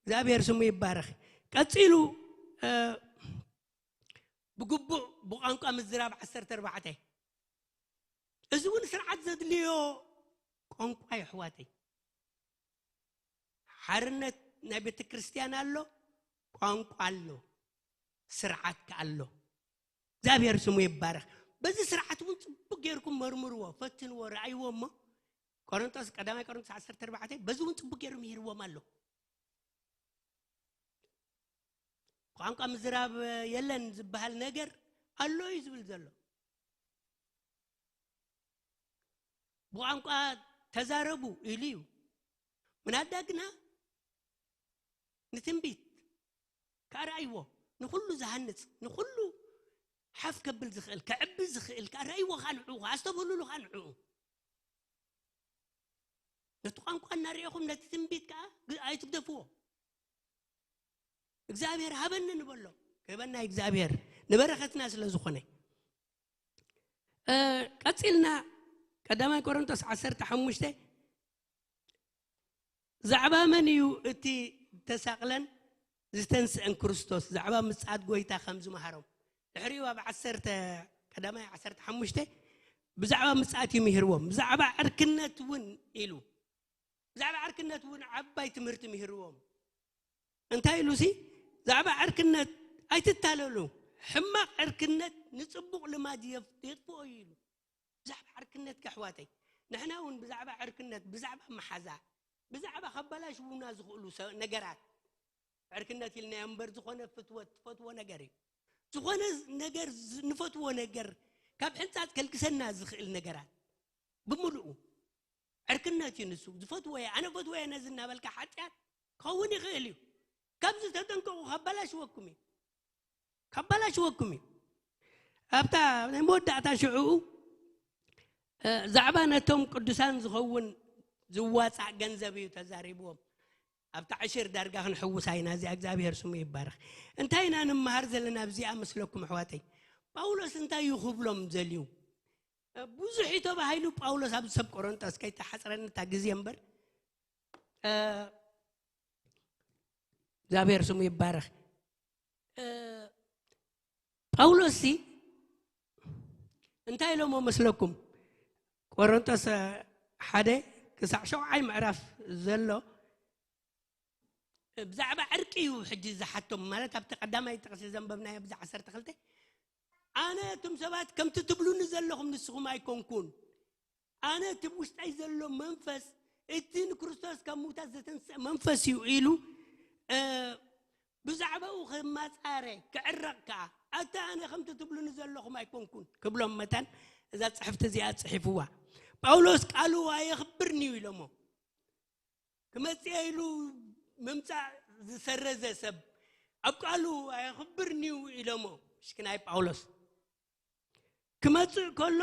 እግዚኣብሔር ስሙ ይባረኽ። ቀጺሉ ብግቡእ ብቋንቋ ምዝራብ ዓሰርተ ኣርባዕተ። እዚ እውን ስርዓት ዘድልዮ ቋንቋ የሕዋተይ። ሓርነት ናይ ቤተ ክርስቲያን ኣሎ፣ ቋንቋ ኣሎ፣ ስርዓት ከ ኣሎ። እግዚኣብሔር ስሙ ይባረኽ። በዚ ስርዓት እውን ጽቡቅ ጌርኩም መርምርዎ፣ ፈትንዎ፣ ረኣይዎ እሞ ቆሮንቶስ ቀዳማይ ቆሮንቶስ ዓሰርተ ኣርባዕተ በዚ እውን ጽቡቅ ጌሩ ምሂርዎም ኣሎ። ቋንቋ ምዝራብ የለን ዝበሃል ነገር ኣሎ እዩ ዝብል ዘሎ። ብቋንቋ ተዛረቡ ኢሉ እዩ። ምናዳ ግና ንትንቢት ከኣ ረኣይዎ፣ ንኹሉ ዝሃንጽ፣ ንኹሉ ሓፍ ከብል ዝኽእል፣ ከዕቢ ዝኽእል ከኣ ረኣይዎ፣ ከኣ ንዕኡ፣ ከኣ ኣስተብህሉሉ፣ ከኣ ንዕኡ። ነቲ ቋንቋ እናርኤኹም ነቲ ትንቢት ከኣ ግ- ኣይትግደፍዎ። እግዚኣብሔር ሃበኒ ንበሎ፣ ክህበና እግዚኣብሔር ንበረኸትና ስለ ዝኾነ። እ፣ ቀጺልና ቀዳማይ ቆሮንቶስ ዓሰርተ ሓሙሽተ ዛዕባ መን እዩ እቲ ተሳቕለን ዝተንስአን ክርስቶስ ዛዕባ ምጽኣት ጎይታ ከም ዝመሃሮም ድሕሪኡ ኣብ ዓሰርተ ቀዳማይ ዓሰርተ ሓሙሽተ ብዛዕባ ምጽኣት እዩ ምሂርዎም። ብዛዕባ ዕርክነት እውን ኢሉ ብዛዕባ ዕርክነት እውን ዓባይ ትምህርቲ ምሂርዎም። እንታይ ኢሉ ሲ ብዛዕባ ዕርክነት ኣይትታለሉ፣ ሕማቕ ዕርክነት ንጽቡቕ ልማድ የፍ- የጥፍኦ እዩ ኢሉ። ብዛዕባ ዕርክነት ከሕዋተይ ንሕና እውን ብዛዕባ ዕርክነት ብዛዕባ መሓዛ ብዛዕባ ከባላሽውና ዝኽእሉ ሰ- ነገራት ዕርክነት ኢልናዮ እምበር ዝኾነ ፍትወት ትፈትዎ ነገር እዩ። ዝኾነ ነገር ዝ- ንፈትዎ ነገር ካብ ሕንፃፅ ከልግሰና ዝኽእል ነገራት ብምሉኡ ዕርክነት እዩ። ንሱ ዝፈትዎ እየ ኣነ ፈትዎ እየ ነዚ እናበልካ ሓጢኣት ክኸውን ይኽእል እዩ። ካብዚ ተጠንቀቑ፣ ካባላሽወኩም እዩ፣ ካባላሽወኩም እዩ። ኣብታ ናይ መወዳእታ ሽዕኡ እ፣ ዛዕባ ነቶም ቅዱሳን ዝኸውን ዝዋፃእ ገንዘብ እዩ ተዛሪብዎም። ኣብታ ዕሽር ዳርጋ ክንሕውሳ ኢና እዚኣ እግዚኣብሔር ስሙ ይባረኽ። እንታይ ኢና ንመሃር ዘለና ኣብዚኣ መስለኩም ኣሕዋተይ? ጳውሎስ እንታይ እዩ ክብሎም ዘልዩ? እ፣ ብዙሕ እዩ ተባሂሉ ጳውሎስ ኣብ ሰብ ቆሮንጦስ ከይተሓፅረኒ እታ ግዜ እምበር እ፣ እግዚኣብሔር ስሙ ይባረኽ። እ፣ ጳውሎስ ሲ እንታይ ኢሎሞ መስለኩም? ቆሮንጦስ ሓደ ክሳዕ ሸውዓይ ምዕራፍ ዘሎ ብዛዕባ ዕርቂ እዩ ሕጂ ዝሓቶም። ማለት ኣብቲ ቀዳማይ ጥቕሲ ዘንበብናዮ ብዛ ዓሰርተ ክልተ ኣነ እቶም ሰባት ከምቲ ትብሉኒ ዘለኹም ንስኹም ኣይኮንኩን። ኣነ እቲ ውሽጠይ ዘሎ መንፈስ እቲ ንክርስቶስ ካብ ምውታት ዘተንስአ መንፈስ እዩ ኢሉ እ፣ ብዛዕባኡ ክማጻረ ክዕረቕ ከኣ ኣታ ኣነ ከምቲ ትብሉኒ ዘለኹም ኣይኮንኩን ክብሎም መታን እዛ ጽሕፍቲ እዚኣ ጽሒፍዋ። ጳውሎስ ቃሉ ኣየኽብርኒ እዩ ኢሎሞ። ክመጽእ ኢሉ ምምጻእ ዝሰረዘ ሰብ ኣብ ቃሉ ኣየኽብርኒ እዩ ኢሎሞ። ምሽኪናይ ጳውሎስ ክመጽእ ከሎ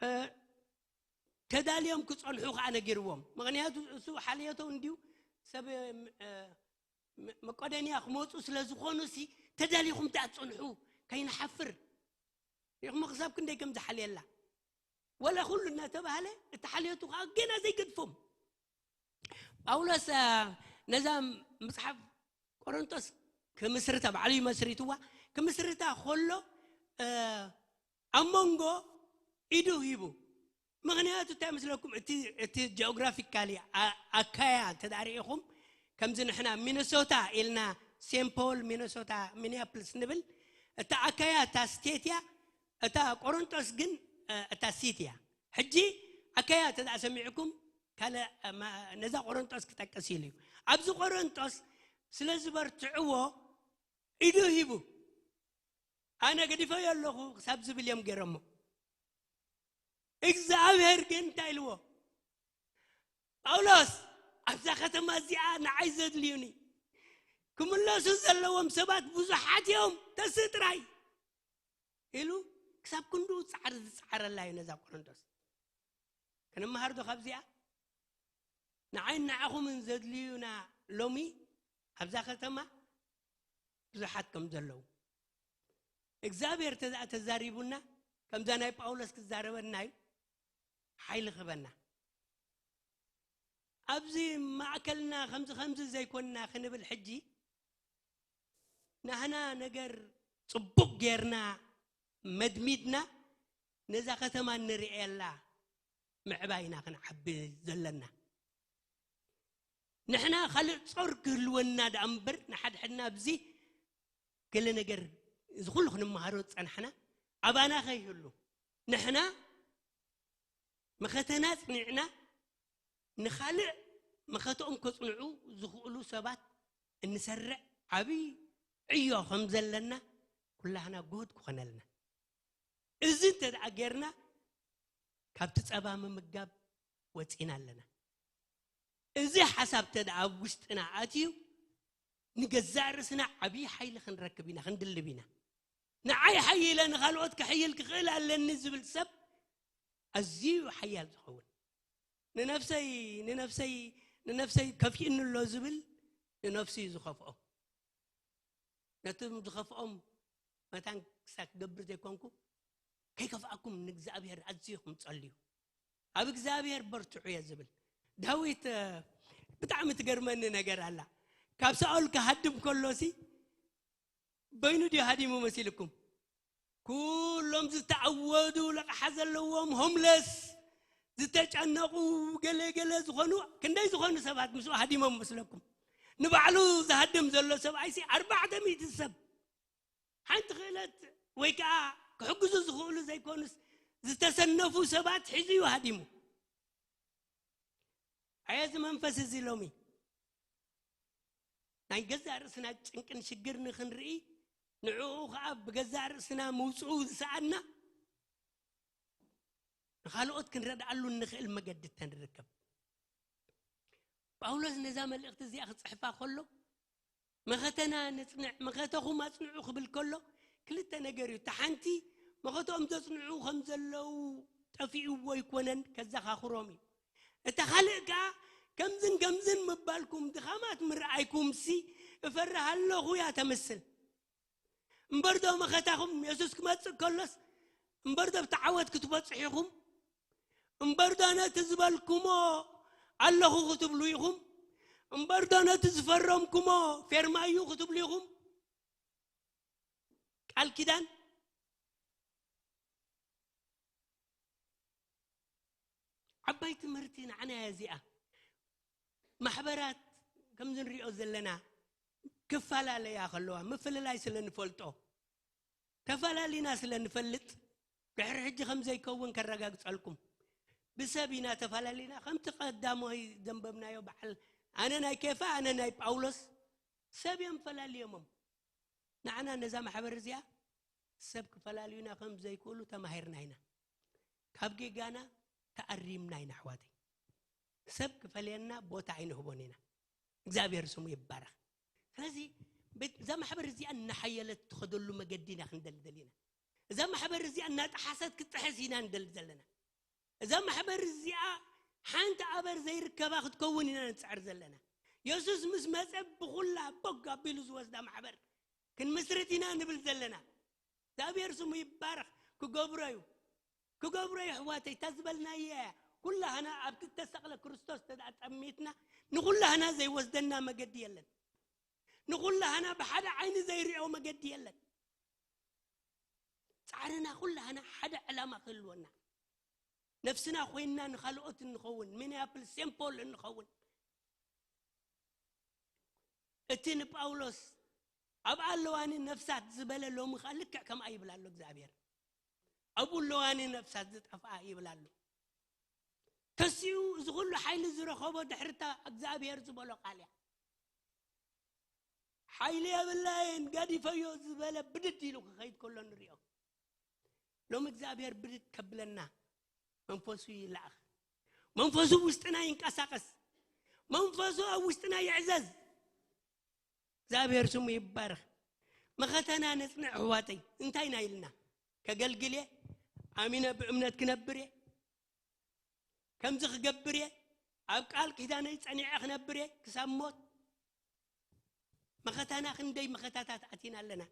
እ፣ ተዳልዮም ክጸንሑ ከዓ ነጊርዎም። ምክንያቱ እሱ ሓልዮቶ እንዲዩ ሰብ እ፣ መ- መቄዶንያ ክመፁ ስለ ዝኾኑ ሲ ተዳሊኹም ደኣ ፅንሑ፣ ከይንሓፍር። ሪኹሞ ክሳብ ክንደይ ከም ዝሓልየላ። ወላ ኩሉ እናተባህለ እቲ ሓልዮቱ ከዓ ገና ዘይገድፎም። ጳውሎስ እ፣ ነዛ መፅሓፍ ቆሮንቶስ ክምስርታ ባዕሉ ይመስሪትዋ። ክምስርታ ከሎ እ፣ ኣብ መንጎ ኢዱ ሂቡ ምኽንያቱ እንታይ መስለኩም? እቲ እቲ ጂኦግራፊካሊ ኣካያ እንተ ደኣ ርኢኹም፣ ከምዚ ንሕና ሚነሶታ ኢልና፣ ሴንት ፖል፣ ሚነሶታ፣ ሚኒያፖሊስ ንብል፣ እታ ኣካያ እታ ስቴት እያ፣ እታ ቆሮንጦስ ግን እታ ሲቲ እያ። ሕጂ ኣካያ እንተ ደኣ ሰሚዕኩም፣ ካልእ ነዛ ቆሮንጦስ ክጠቅስ ኢሉ እዩ። ኣብዚ ቆሮንጦስ ስለ ዝበርትዕዎ ኢዱ ሂቡ፣ ኣነ ገዲፈዮ ኣለኹ ክሳብ ዝብል እዮም ገይሮሞ። እግዚኣብሔር ግን እንታይ ኢልዎ? ጳውሎስ፣ ኣብዛ ከተማ እዚኣ ንዓይ ዘድልዩኒ ክምለሱ ዘለዎም ሰባት ብዙሓት እዮም፣ ተስእ ጥራይ ኢሉ ክሳብ ክንድኡ ጻዕሪ ዝጸዓረላ እዩ ነዛ ቆሮንቶስ። ክንመሃር ዶ ካብዚኣ? ንዓይን ንዓኹምን ዘድልዩና ሎሚ ኣብዛ ከተማ ብዙሓት ከም ዘለዉ እግዚኣብሔር ተዛ ተዛሪቡና፣ ከምዛ ናይ ጳውሎስ ክዛረበና እዩ። ሓይሊ ክበና። ኣብዚ ማእከልና ከምዚ ከምዚ ዘይኮንና ክንብል ሕጂ ናህና ነገር ጽቡቕ ጌርና መድሚድና ነዛ ከተማ ንርእየላ ምዕባይና ክንዓቢ ዘለና። ንሕና ካልእ ጾር ክህልወና ደኣ እምበር ንሓድሕድና ኣብዚ ገለ ነገር እዚ ኩሉ ክንመሃሮ ዝጸናሕና ኣባና ከይህሉ ንሕና መኸተና ጽኒዕና ንኻልእ መኸተኦም ከጽንዑ ዝኽእሉ ሰባት እንሰርዕ ዓብዪ ዕዮ ከም ዘለና ኩላህና ጉሁድ ክኾነልና። እዚ እንተ ደኣ ጌርና ካብቲ ጸባ ምምጋብ ወጺና ኣለና። እዚ ሓሳብ እንተ ደኣ ኣብ ውሽጥና ኣትዩ ንገዛእ ርእስና ዓብዪ ሓይሊ ክንረክብ ኢና፣ ክንድልብ ኢና። ንዓይ ሓይለ ንኻልኦት ክሕይል ክኽእል ኣለኒ ዝብል ሰብ ኣዝዩ ሓያል ዝኸውን። ንነፍሰይ ንነፍሰይ ንነፍሰይ ከፊእኒ ኣሎ ዝብል ንነፍሱ እዩ ዝኸፍኦ። ነቶም ዝኸፍኦም መታን ክሳ ክገብር ዘይኮንኩ ከይከፍኣኩም ንእግዚኣብሔር ኣዝኹም ጸልዩ፣ ኣብ እግዚኣብሔር በርትዑ እየ ዝብል። ዳዊት ብጣዕሚ ትገርመኒ ነገር ኣላ። ካብ ሳኦል ክሃድም ከሎሲ በይኑ ድዩ ሃዲሙ መሲልኩም? ኩሎም ዝተዓወዱ ለቕሓ ዘለዎም ሆምለስ ዝተጨነቑ ገለ ገለ ዝኾኑ ክንደይ ዝኾኑ ሰባት ምስኡ ሃዲሞም መስለኩም? ንባዕሉ ዝሃድም ዘሎ ሰብኣይሲ ኣርባዕተ ሚእቲ ሰብ ሓንቲ ክእለት ወይ ከዓ ክሕግዙ ዝኽእሉ ዘይኮኑስ ዝተሰነፉ ሰባት ሒዙ እዩ ሃዲሙ። ኣየ እዚ መንፈስ እዚ ሎሚ ናይ ገዛእ ርእስና ጭንቅን ሽግር ንኽንርኢ ንዕኡ ከዓ ብገዛእ ርእስና ምውፅኡ ዝሰኣና ንኻልኦት ክንረድኣሉ እንኽእል መገዲ ተንርከብ። ጳውሎስ ነዛ መልእኽቲ እዚኣ ክፅሕፋ ከሎ መኸተና ንፅንዕ፣ መኸተኹም ኣፅንዑ ክብል ከሎ ክልተ ነገር እዩ። እታ ሓንቲ መኸተኦም ዘፅንዑ ከም ዘለዉ ጠፊእዎ ኣይኮነን፣ ከዘኻኽሮም እዩ። እታ ካልእ ከኣ ከምዝን ከምዝን ምባልኩም ድኻማት ምርኣይኩምሲ እፈርህ ኣለኹ እያ ተምስል። እምበርዶ መኸታኹም የሱስ ክመጽእ ከሎስ እምበርዶ ብቲ ዓወት ክትበጽሑ ኢኹም? እምበርዶ ነቲ ዝበልኩሞ ኣለኹ ክትብሉ ኢኹም? እምበርዶ ነቲ ዝፈረምኩሞ ፌርማ እዩ ክትብሉ ኢኹም? ቃል ኪዳን ዓባይ ትምህርቲ ንዓና እያ እዚኣ። ማሕበራት ከምዚ ንሪኦ ዘለና ክፈላለያ ከለዋ ምፍልላይ ስለ ንፈልጦ ተፈላሊና ስለ ንፈልጥ ድሕሪ ሕጂ ከም ዘይከውን ከረጋግጸልኩም። ብሰብ ኢና ተፈላሊና ከምቲ ቀዳማይ ዘንበብናዮ በዓል ኣነ ናይ ኬፋ ኣነ ናይ ጳውሎስ ሰብ እዮም ፈላልዮሞም። ንዓና ነዛ ማሕበር እዚኣ ሰብ ክፈላልዩና ከም ዘይክእሉ ተማሂርና ኢና። ካብ ጌጋና ተኣሪምና ኢና ኣሕዋተይ። ሰብ ክፈልየና ቦታ ኣይንህቦን ኢና። እግዚኣብሔር ስሙ ይባረኽ። ስለዚ እዛ ማሕበር እዚኣ እናሓየለት ትኸደሉ መገዲ ኢና ክንደልደል ኢና። እዛ ማሕበር እዚኣ እናጠሓሰት ክትጥሕስ ኢና ንደሊ ዘለና። እዛ ማሕበር እዚኣ ሓንቲ ኣበር ዘይርከባ ክትከውን ኢና ንፅዕር ዘለና። የሱስ ምስ መፀ ብኹላ ቦግ ኣቢሉ ዝወስዳ ማሕበር ክንምስርት ኢና ንብል ዘለና። እግዚኣብሔር ስሙ ይባረኽ። ክገብሮ እዩ፣ ክገብሮ እዩ ኣሕዋተይ። እታ ዝበልናያ እያ። ኩላህና ኣብቲ እተሰቕለ ክርስቶስ ተጠሚትና ንኩላህና ዘይወስደና መገዲ የለን። ንኩላህና ብሓደ ዓይኒ ዘይሪኦ መገዲ የለን። ፃዕርና ኩላህና ሓደ ዕላማ ክህልወና ነፍስና ኮይንና ንኻልኦት እንኸውን፣ ሚኒያፕል ሴምፖል እንኸውን። እቲ ንጳውሎስ ኣብ ኣለዋኒ ነፍሳት ዝበለ ሎሚ ኸዓ ልክዕ ከምኣ ይብል ኣሎ እግዚኣብሔር። ኣብኡ ኣለዋኒ ነፍሳት ዝጠፍኣ ይብል ኣሎ። ተሲኡ እዚ ኩሉ ሓይሊ ዝረኸቦ ድሕርታ እግዚኣብሔር ዝበሎ ቃል እያ። ሓይሊ የብላይን፣ ገዲፈዮ ዝበለ ብድድ ኢሉ ክኸይድ ከሎ ንሪኦ። ሎሚ እግዚኣብሔር ብድድ ከብለና መንፈሱ ይለኣኽ። መንፈሱ ኣብ ውሽጥና ይንቀሳቐስ። መንፈሱ ኣብ ውሽጥና ይዕዘዝ። እግዚኣብሔር ስሙ ይባረኽ። መኸተና ነጽንዕ ኣሕዋተይ። እንታይ ኢና ኢልና? ከገልግል እየ፣ ኣሚነ ብእምነት ክነብር እየ፣ ከምዚ ክገብር እየ፣ ኣብ ቃል ኪዳነይ ጸኒዐ ክነብር እየ ክሳብ ሞት። መኸተና ክንደይ መኸታታት ኣቲና ኣለና።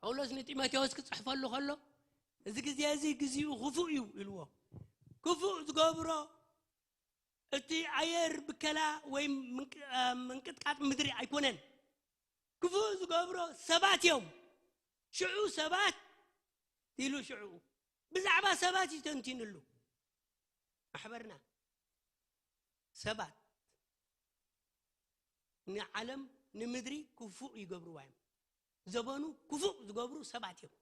ጳውሎስ ንጢሞቴዎስ ክጽሕፈሉ ከሎ እዚ ግዜ እዚ ግዚኡ ክፉእ እዩ ኢልዎ። ክፉእ ዝገብሮ እቲ ኣየር ብከላ ወይ ምንቅ- አ፣ ምንቅጥቃጥ ምድሪ ኣይኮነን። ክፉእ ዝገብሮ ሰባት እዮም። ሽዑ ሰባት ኢሉ ሽዑ ብዛዕባ ሰባት እዩ ተንቲንሉ። ማሕበርና ሰባት ንዓለም ንምድሪ ክፉእ ይገብርዋ እዮም። ዘበኑ ክፉእ ዝገብሩ ሰባት እዮም።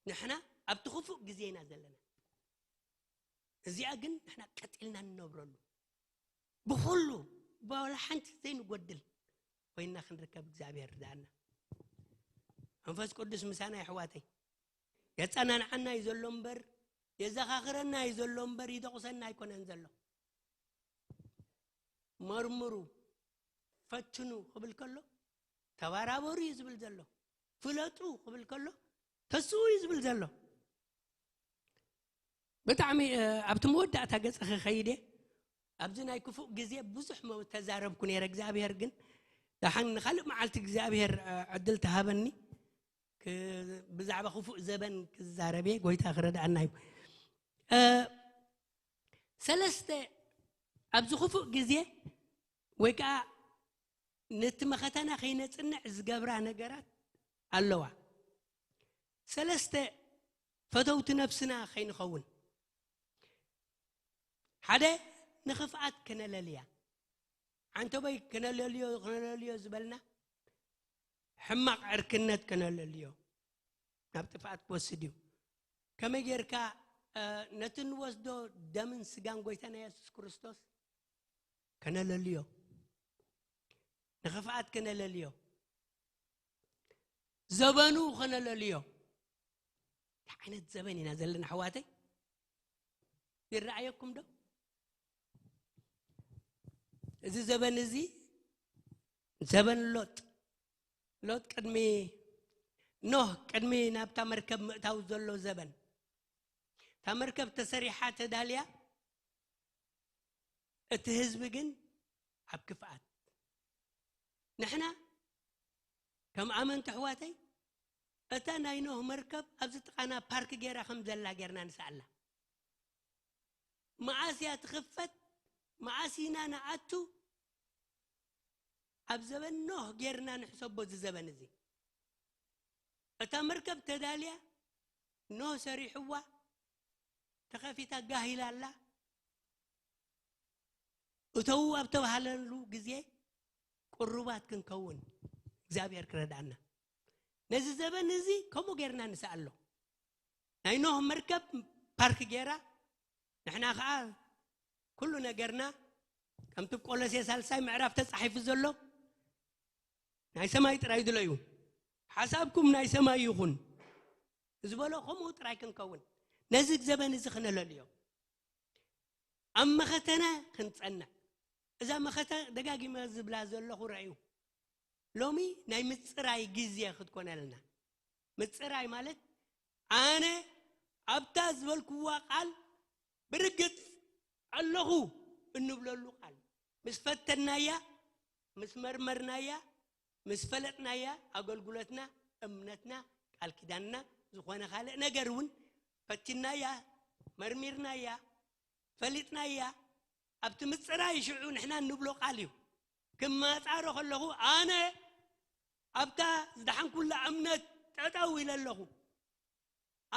ንሕና ኣብቲ ክፉእ ግዜ ኢና ዘለና። እዚኣ ግን ንሕና ቀጢልና ንነብረሉ ብኹሉ ብዋላ ሓንቲ ዘይንጎድል ኮይና ክንርከብ እግዚኣብሔር ርዳእና። መንፈስ ቅዱስ ምሳና የሕዋተይ የጸናንዓና እዩ ዘሎ እምበር የዘኻኽረና እዩ ዘሎ እምበር ይደቑሰና ኣይኮነን ዘሎ። መርምሩ፣ ፈትኑ ክብል ከሎ ተባራበሩ እዩ ዝብል ዘሎ። ፍለጡ ክብል ከሎ ተስኡ እዩ ዝብል ዘሎ። ብጣዕሚ እ፣ ኣብቲ መወዳእታ ገጽ ክኸይድ እየ። ኣብዚ ናይ ክፉእ ግዜ ብዙሕ መ- ተዛረብኩ ነይረ። እግዚኣብሔር ግን ደሓን ንኻልእ መዓልቲ እግዚኣብሔር እ፣ ዕድል ተሃበኒ ክ- ብዛዕባ ክፉእ ዘበን ክዛረብ እየ። ጎይታ ክረድኣና እዩ። እ፣ ሰለስተ ኣብዚ ክፉእ ግዜ ወይ ከዓ ነቲ መኸተና ከይነጽንዕ ዝገብራ ነገራት ኣለዋ። ሰለስተ ፈተውቲ ነፍስና ከይንኸውን፣ ሓደ ንኽፍኣት ከነለልያ። ዓንተቦይ ከነለልዮ ከነለልዮ ዝበልና ሕማቕ ዕርክነት ከነለልዮ ናብ ጥፍኣት ክወስድ እዩ። ከመይ ጌርካ እ፣ ነቲ እንወስዶ ደምን ስጋን ጎይታና የሱስ ክርስቶስ ከነለልዮ፣ ንኽፍኣት ከነለልዮ፣ ዘበኑ ከነለልዮ። እንታይ ዓይነት ዘበን ኢና ዘለና ኣሕዋተይ? ይረኣየኩም ዶ? እዚ ዘበን እዚ ዘበን ሎጥ፣ ሎጥ ቅድሚ ኖህ ቅድሚ ናብታ መርከብ ምእታው ዘሎ ዘበን። እታ መርከብ ተሰሪሓ ተዳልያ፣ እቲ ህዝቢ ግን ኣብ ክፍኣት። ንሕና ከም ኣመንቲ ኣሕዋተይ እታ ናይ ኖህ መርከብ ኣብዚ ጥቓና ፓርክ ጌራ ከም ዘላ ጌርና ንስኣላ። መዓስ እያ ትኽፈት? መዓስ ኢና ንኣቱ? ኣብ ዘበን ኖህ ጌርና ንሕሰቦ እዚ ዘበን እዚ። እታ መርከብ ተዳልያ፣ ኖህ ሰሪሕዋ፣ ተኸፊታ ጋሂላ ኣላ። እተዉ ኣብ ተባህለሉ ግዜ ቅሩባት ክንከውን እግዚኣብሔር ክረድኣና። ነዚ ዘበን እዚ ከምኡ ጌርና ንስኣሎ። ናይ ኖህ መርከብ ፓርክ ጌራ፣ ንሕና ኸዓ ኩሉ ነገርና ከምቲ ቆሎሴ ሳልሳይ ምዕራፍ ተጻሒፉ ዘሎ ናይ ሰማይ ጥራይ ድለዩ፣ ሓሳብኩም ናይ ሰማይ ይኹን ዝበሎ ከምኡ ጥራይ ክንከውን ነዚ ዘበን እዚ ክነለልዮ። ኣብ መኸተና ክንጸንዕ። እዛ መኸተ ደጋጊመ ዝብላ ዘለኹ ረእዩ። ሎሚ ናይ ምጽራይ ግዜ ክትኮነልና። ምጽራይ ማለት ኣነ ኣብታ ዝበልክዋ ቃል ብርግጽ ኣለኹ እንብለሉ ቃል። ምስ ፈተናያ፣ ምስ መርመርናያ፣ ምስ ፈለጥናያ፣ ኣገልግሎትና፣ እምነትና፣ ቃል ኪዳንና፣ ዝኾነ ካልእ ነገር እውን ፈቲናያ፣ መርሚርናያ፣ ፈሊጥናያ፣ ኣብቲ ምጽራይ ሽዑ ንሕና እንብሎ ቃል እዩ። ክመጻሮ ከለኹ ኣነ ኣብታ ዝደሓንኩላ እምነት ጠጠው ኢለ ኣለኹ።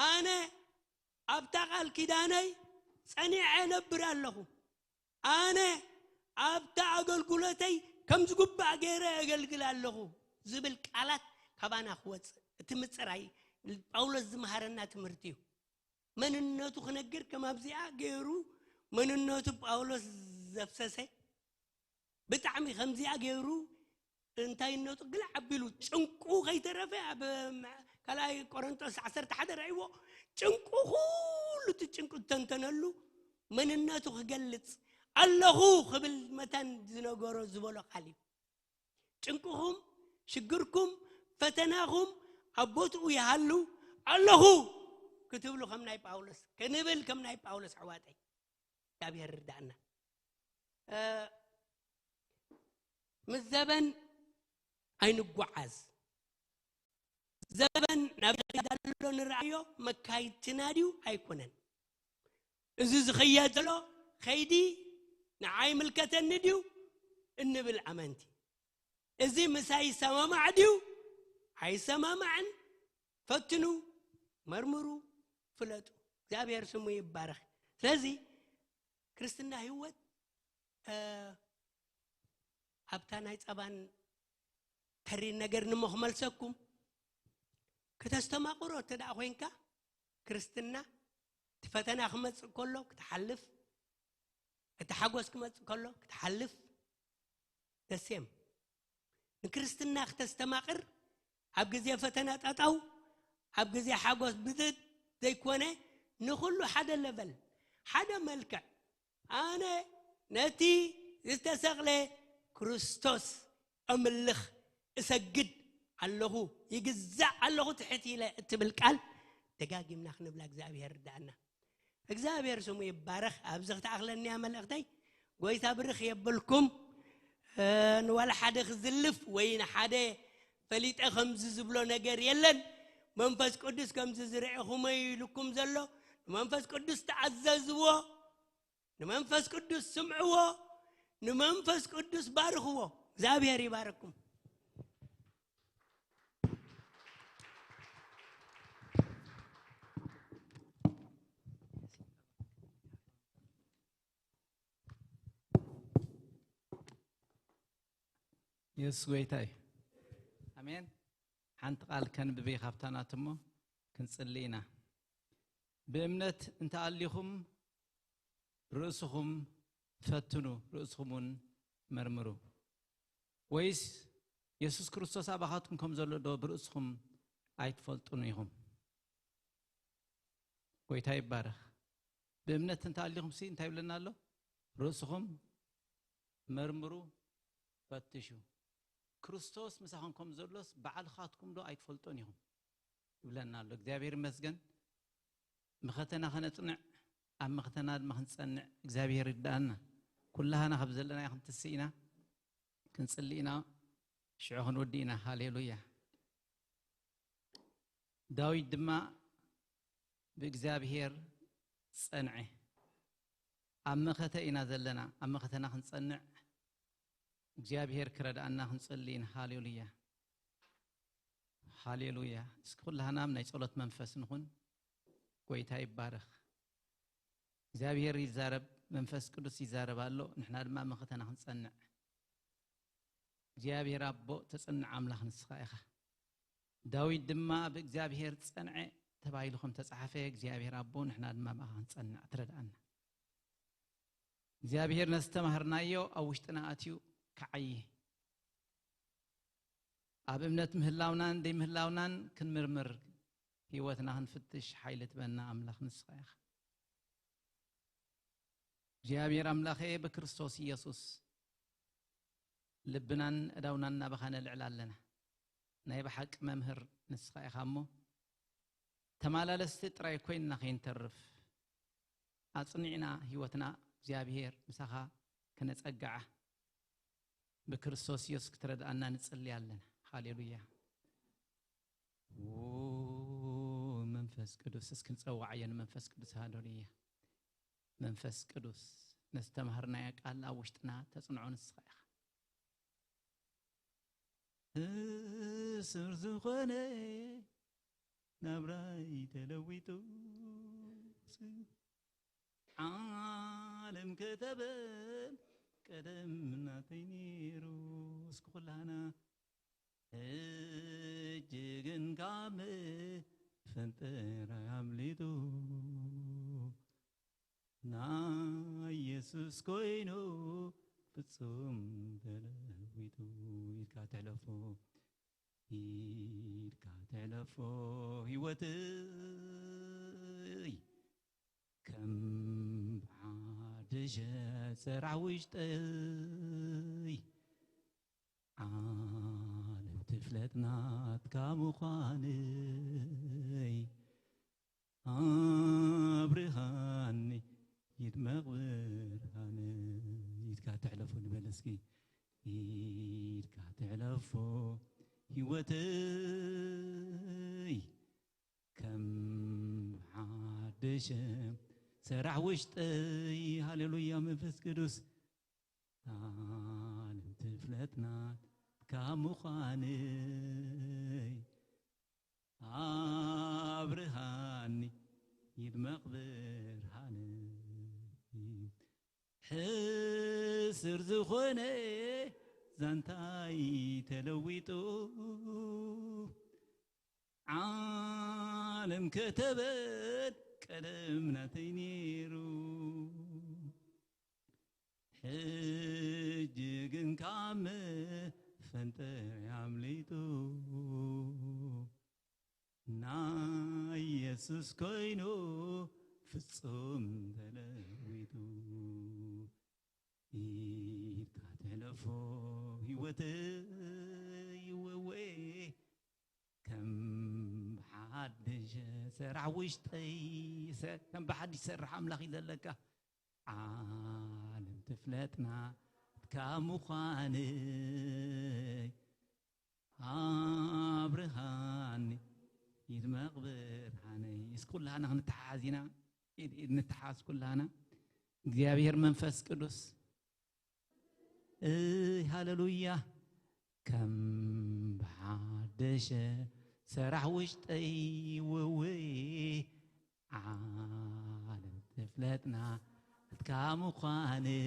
ኣነ ኣብታ ቃል ኪዳነይ ጸኒዐ እነብር ኣለኹ። ኣነ ኣብታ ኣገልግሎተይ ከም ዝግባእ ገይረ እገልግል ኣለኹ ዝብል ቃላት ካባና ክወጽእ እቲ ምጽራይ ጳውሎስ ዝመሃረና ትምህርቲ እዩ። መንነቱ ክነግር ከም ኣብዚኣ ገይሩ መንነቱ ጳውሎስ ዘፍሰሰ ብጣዕሚ ከምዚኣ ገይሩ እንታይነቱ ግልዕ ኣቢሉ ጭንቁ ከይተረፈ ኣብ ካልኣይ ቆሮንቶስ ዓሰርተ ሓደ ረእይዎ። ጭንቁ ኩሉ እቲ ጭንቁ ዝተንተነሉ መንነቱ ክገልጽ ኣለኹ ክብል መታን ዝነገሮ ዝበሎ ቃል እዩ። ጭንቅኹም፣ ሽግርኩም፣ ፈተናኹም ኣብ ቦትኡ ይሃሉ ኣለኹ ክትብሉ ከም ናይ ጳውሎስ ክንብል ከም ናይ ጳውሎስ ኣሕዋተይ እግዚኣብሔር ርዳእና። እ፣ ምስ ዘበን ኣይንጓዓዝ። ዘበን ናብ ዳሎ ንረኣዮ መካይድትና ድዩ ኣይኮነን? እዚ ዝኸየድ ዘሎ ኸይዲ ንዓይ ይምልከተኒ ድዩ እንብል ኣመንቲ፣ እዚ ምሳይ ይሰማማዕ ድዩ ኣይሰማማዕን ፈትኑ፣ መርምሩ፣ ፍለጡ። እግዚኣብሔር ስሙ ይባረኽ። ስለዚ ክርስትና ህይወት እ፣ ኣብታ ናይ ጸባን ተሪር ነገር ንሞ ክመልሰኩም፣ ክተስተማቕሮ እተ ደኣ ኮይንካ ክርስትና እቲ ፈተና ክመጽእ ከሎ ክትሓልፍ፣ እቲ ሓጎስ ክመጽእ ከሎ ክትሓልፍ፣ ደሴም ንክርስትና ክተስተማቕር ኣብ ግዜ ፈተና ጠጠው ኣብ ግዜ ሓጎስ ብድድ ዘይኮነ፣ ንኹሉ ሓደ ለቨል ሓደ መልክዕ፣ ኣነ ነቲ ዝተሰቕለ ክርስቶስ እምልኽ እሰግድ ኣለኹ፣ ይግዛእ ኣለኹ ትሕት ኢለ እትብል ቃል ደጋጊምና ክንብላ እግዚኣብሔር ርዳእና። እግዚኣብሔር ስሙ ይባረኽ። ኣብዚ ክትኣኽለኒያ መልእኽተይ። ጎይታ ብርኽ የብልኩም። እ፣ ንዋላ ሓደ ክዝልፍ ወይ ንሓደ ፈሊጠ ከምዚ ዝብሎ ነገር የለን። መንፈስ ቅዱስ ከምዚ ዝርኤኹሞ ኢልኩም ዘሎ ንመንፈስ ቅዱስ ተኣዘዝዎ። ንመንፈስ ቅዱስ ስምዕዎ። ንመንፈስ ቅዱስ ባርኽዎ። እግዚኣብሔር ይባረኩም። የሱስ ጎይታ እዩ። ኣሜን። ሓንቲ ቃል ከንብብ እዩ ካብታ ናቱ እሞ ክንጽሊ ኢና። ብእምነት እንተኣሊኹም ርእስኹም ፈትኑ፣ ርእስኹም እውን መርምሩ። ወይስ የሱስ ክርስቶስ ኣባኻትኩም ከም ዘሎ ዶ ብርእስኹም ኣይትፈልጡን ኢኹም? ጎይታ ይባረኽ። ብእምነት እንተኣሊኹም ሲ እንታይ ይብለና ኣሎ? ርእስኹም መርምሩ፣ ፈትሹ። ክርስቶስ ምሳኹም ከም ዘሎስ ባዕልኻትኩም ዶ ኣይትፈልጦን ኢኹም? ይብለና ኣሎ። እግዚኣብሔር ይመስገን። መኸተና ከነጽንዕ፣ ኣብ መኸተና ድማ ክንጸንዕ እግዚኣብሔር ይርዳእና። ኩላህና ካብ ዘለናዮ ክንትስእ ኢና፣ ክንጽሊ ኢና፣ ሽዑ ክንወዲ ኢና። ሃሌሉያ። ዳዊት ድማ ብእግዚኣብሔር ጸንዐ። ኣብ መኸተ ኢና ዘለና፣ ኣብ መኸተና ክንጸንዕ እግዚኣብሔር ክረድኣና ክንጽሊ ኢና። ሃሌሉያ። ሃሌሉያ። እስኪ ኩላህና ናይ ጸሎት መንፈስ ንኹን። ጎይታ ይባረኽ። እግዚኣብሔር ይዛረብ፣ መንፈስ ቅዱስ ይዛረብ ኣሎ። ንሕና ድማ መኸተና ክንጸንዕ። እግዚኣብሔር ኣቦ ተጽንዕ ኣምላኽ ንስኻ ኢኻ። ዳዊት ድማ ብእግዚኣብሔር ጸንዐ ተባሂሉ ከም ተጻሕፈ እግዚኣብሔር ኣቦ ንሕና ድማ ብኣኻ ክንጸንዕ ትረድኣና። እግዚኣብሔር ነስተማህርናዮ ኣብ ውሽጥና ኣትዩ ክዓዪ፣ ኣብ እምነት ምህላውናን ዘይምህላውናን ክንምርምር፣ ህይወትና ክንፍትሽ ሓይሊ ትበና ኣምላኽ ንስኻ ኢኻ። እግዚኣብሔር ኣምላኸ ብክርስቶስ ኢየሱስ ልብናን ኣእዳውናን ናባኻ ነልዕል ኣለና። ናይ ብሓቂ መምህር ንስኻ ኢኻ እሞ ተማላለስቲ ጥራይ ኮይንና ከይንተርፍ ኣጽኒዕና ህይወትና እግዚኣብሔር ምሳኻ ክነጸግዓ ብክርስቶስ ኢየሱስ ክትረድኣና ንጽሊ ኣለና። ሃሌሉያ። ው መንፈስ ቅዱስ እስኪ ንጸዋዓዮ ንመንፈስ ቅዱስ። ሃሌሉያ። መንፈስ ቅዱስ ነስተማህርናያ ቃል ኣብ ውሽጥና ተጽንዖ ንስኻ ኢኻ። ስር ዝኾነ ናብራይ ተለዊጡ። ዓለም ከተበል ቀደም ናተይ ነይሩ። እስኪ ኩላና፣ ሕጂ ግን ካብ ፈንጠራይ ኣምሊጡ፣ ናይ የሱስ ኮይኑ ፍጹም ተለዊጡ። ኢድካ ትሕለፎ፣ ኢድካ ትሕለፎ ህይወትይ፣ ከም ብሓድሽ ሰራሕ ውሽጠይ፣ ዓለም ትፍለጥ ናትካ ምዃነይ፣ ኣብርሃኒ ይድመቕ ብርሃነይ። ኢድካ ትሕለፎ ንበል እስኪ፣ ኢድካ ትሕለፎ ህይወተይ፣ ከም ሓድሽ ሰራሕ ውሽጠይ። ሃሌሉያ መንፈስ ቅዱስ፣ ዓለም ትፍለጥ ናትካ ምዃነይ፣ ኣብርሃኒ ይድመቕ ብርሃነይ። ሕስር ዝኾነ ዛንታይ ተለዊጡ፣ ዓለም ከተበል ቀደም ናተይ ነይሩ። ሕጂ ግን ካብ መፈንጠሪ ኣምሊጡ፣ ናይ የሱስ ኮይኑ ፍጹም ተለዊጡ። ኢድካ ትሕለፎ ህይወተይ ወወ፣ ከም ብሓድሽ ሰራሕ ውሽጠይ፣ ሰ-፣ ከም ብሓድሽ ሰራሕ ኣምላኽ እዩ ዘለካ። ዓለም ትፍለጥ ናትካ ምዃነይ፣ ኣብርሃኒ ይድመቕ ብርሃነይ። እስኪ ኩላህና ክንተሓሓዝ ኢና። ኢድ ኢድ ንተሓዝ ኩላህና። እግዚኣብሔር መንፈስ ቅዱስ፣ እይ ሃሌሉያ፣ ከም ብሓደሸ ሰራሕ ውሽጠይ፣ ወወይ ዓለም ትፍለጥና እትካ ምዃነይ፣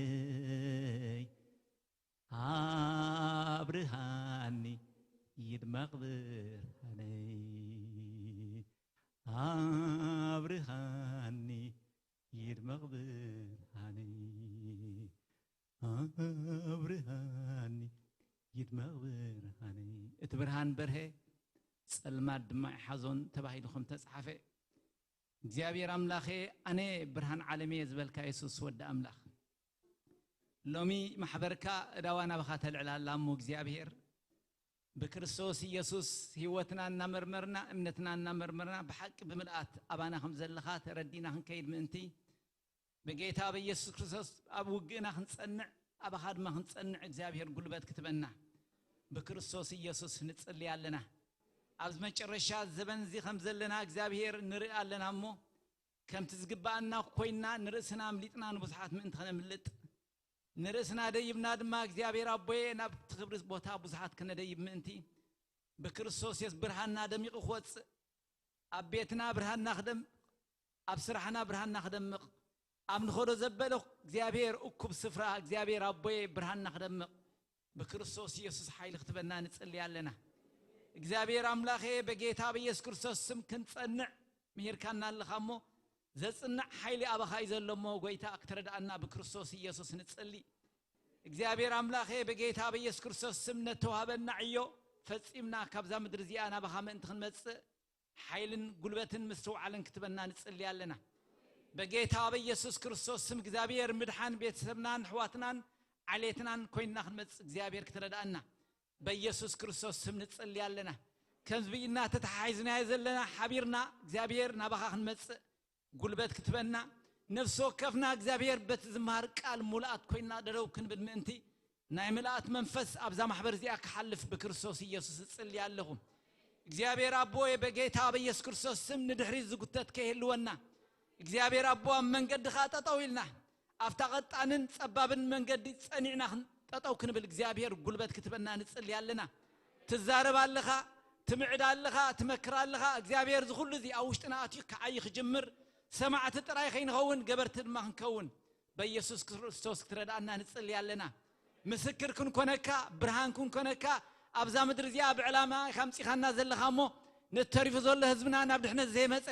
ኣብርሃኒ ይድመቕ ብርሃነይ፣ ኣብርሃኒ ይድመቕ ብርሃነይ፣ ኣብርሃኒ ይድመቕ ብርሃነይ። እቲ ብርሃን በርሀ፣ ጸልማት ድማ ይሓዞን ተባሂሉ ከም ተጻሓፈ፣ እግዚኣብሔር ኣምላኸ ኣነ ብርሃን ዓለም እየ ዝበልካ የሱስ ወዲ ኣምላኽ፣ ሎሚ ማሕበርካ እዳዋ ናባኻ ተልዕላ ኣላ እሞ እግዚኣብሔር ብክርስቶስ ኢየሱስ ህይወትና እናመርመርና እምነትና እናመርመርና ብሓቂ ብምልኣት ኣባና ከም ዘለኻ ተረዲና ክንከይድ ምእንቲ ብጌታ ብኢየሱስ ክርስቶስ ኣብ ውግእና ክንጸንዕ ኣባኻ ድማ ክንጸንዕ እግዚኣብሔር ጉልበት ክትበና ብክርስቶስ ኢየሱስ ንጽሊ ኣለና። ኣብዚ መጨረሻ ዘበን እዚ ከም ዘለና እግዚኣብሔር ንርኢ ኣለና እሞ ከምቲ ዝግባኣና ኮይንና ንርእስና ኣምሊጥና ንብዙሓት ምእንቲ ከነምልጥ ንርእስና ደይብና ድማ እግዚኣብሔር ኣቦየ ናብቲ ክብሪ ቦታ ብዙሓት ከነደይብ ምእንቲ ብክርስቶስ የሱስ ብርሃንና ደሚቑ ክወጽእ ኣብ ቤትና ብርሃንና ክደምቕ ኣብ ስራሕና ብርሃንና ክደምቕ ኣብ ንኸዶ ዘበለ እግዚኣብሔር እኩብ ስፍራ እግዚኣብሔር ኣቦየ ብርሃንና ክደምቕ ብክርስቶስ ኢየሱስ ሓይሊ ክትበና ንጽሊ ኣለና። እግዚኣብሔር ኣምላኸ በጌታ በኢየሱስ ክርስቶስ ስም ክንጸንዕ ምሂርካና ኣለኻ እሞ ዘጽንዕ ሓይሊ ኣባኻ እዩ ዘሎ እሞ ጎይታ ክትረድኣና ብክርስቶስ ኢየሱስ ንጽሊ። እግዚኣብሔር ኣምላኸ በጌታ በኢየሱስ ክርስቶስ ስም ነተዋህበና ዕዮ ፈጺምና ካብዛ ምድሪ እዚኣ ናባኻ ምእንቲ ክንመጽእ ሓይልን ጉልበትን ምስትውዓልን ክትበና ንጽሊ ኣለና። በጌታ በኢየሱስ ክርስቶስ ስም እግዚኣብሔር ምድሓን ቤተሰብናን ኣሕዋትናን ዓሌትናን ኮይንና ክንመጽእ እግዚኣብሔር ክትረድኣና በኢየሱስ ክርስቶስ ስም ንጽሊ ኣለና። ከምዚ ብኢድና ተተሓሒዝናዮ ዘለና ሓቢርና እግዚኣብሔር ናባኻ ክንመጽእ ጉልበት ክትበና ነፍሲ ወከፍና እግዚኣብሔር በቲ ዝመሃር ቃል ሙሉኣት ኮይንና ደደው ክንብል ምእንቲ ናይ ምልኣት መንፈስ ኣብዛ ማሕበር እዚኣ ክሓልፍ ብክርስቶስ ኢየሱስ እጽሊ ኣለኹ። እግዚኣብሔር ኣቦ በጌታ በኢየሱስ ክርስቶስ ስም ንድሕሪት ዝጉተት ከይህልወና እግዚኣብሔር ኣቦ ኣብ መንገድኻ ጠጠው ኢልና ኣብታ ቐጣንን ጸባብን መንገዲ ጸኒዕና ክን- ጠጠው ክንብል እግዚኣብሔር ጉልበት ክትበና ንጽሊ ኣለና። ትዛረብ ኣለኻ፣ ትምዕድ ኣለኻ፣ ትመክር ኣለኻ። እግዚኣብሔር እዚ ኩሉ እዚ ኣብ ውሽጥና ኣትዩ ክዓይ ክጅምር፣ ሰማዕቲ ጥራይ ከይንኸውን፣ ገበርቲ ድማ ክንከውን በኢየሱስ ክርስቶስ ክትረድኣና ንጽሊ ኣለና። ምስክር ክንኮነካ፣ ብርሃን ክንኮነካ፣ ኣብዛ ምድሪ እዚኣ ብዕላማ ኢኻ ኣምጺኻና ዘለኻ እሞ፣ ነቲ ተሪፉ ዘሎ ህዝብና ናብ ድሕነት ዘይመጸ፣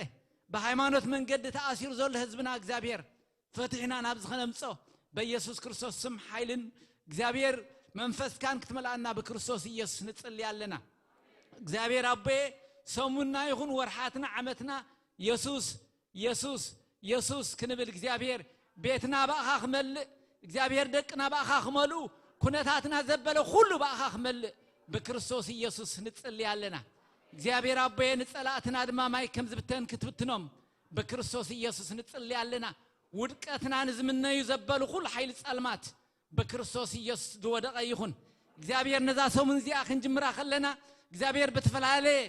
ብሃይማኖት መንገዲ ተኣሲሩ ዘሎ ህዝብና እግዚኣብሔር ፈትሕና ናብ ዝኸነምጾ በኢየሱስ ክርስቶስ ስም ሓይልን እግዚኣብሔር መንፈስካን ክትመልኣና ብክርስቶስ ኢየሱስ ንጽሊ ኣለና። እግዚኣብሔር ኣቦየ፣ ሰሙንና ይኹን ወርሓትና ዓመትና የሱስ የሱስ የሱስ ክንብል እግዚኣብሔር ቤትና ብኣኻ ክመልእ፣ እግዚኣብሔር ደቅና ብኣኻ ክመልኡ፣ ኩነታትና ዘበለ ኩሉ ብኣኻ ክመልእ ብክርስቶስ ኢየሱስ ንጽሊ ኣለና። እግዚኣብሔር ኣቦየ፣ ንጸላእትና ድማ ማይ ከም ዝብተን ክትብትኖም ብክርስቶስ ኢየሱስ ንጽሊ ኣለና። ውድቀትና ንዝምነዩ ዘበሉ ኩሉ ሓይሊ ጸልማት ብክርስቶስ ኢየሱስ ዝወደቐ ይኹን። እግዚኣብሔር ነዛ ሰሙን እዚኣ ክንጅምራ ከለና እግዚኣብሔር ብተፈላለየ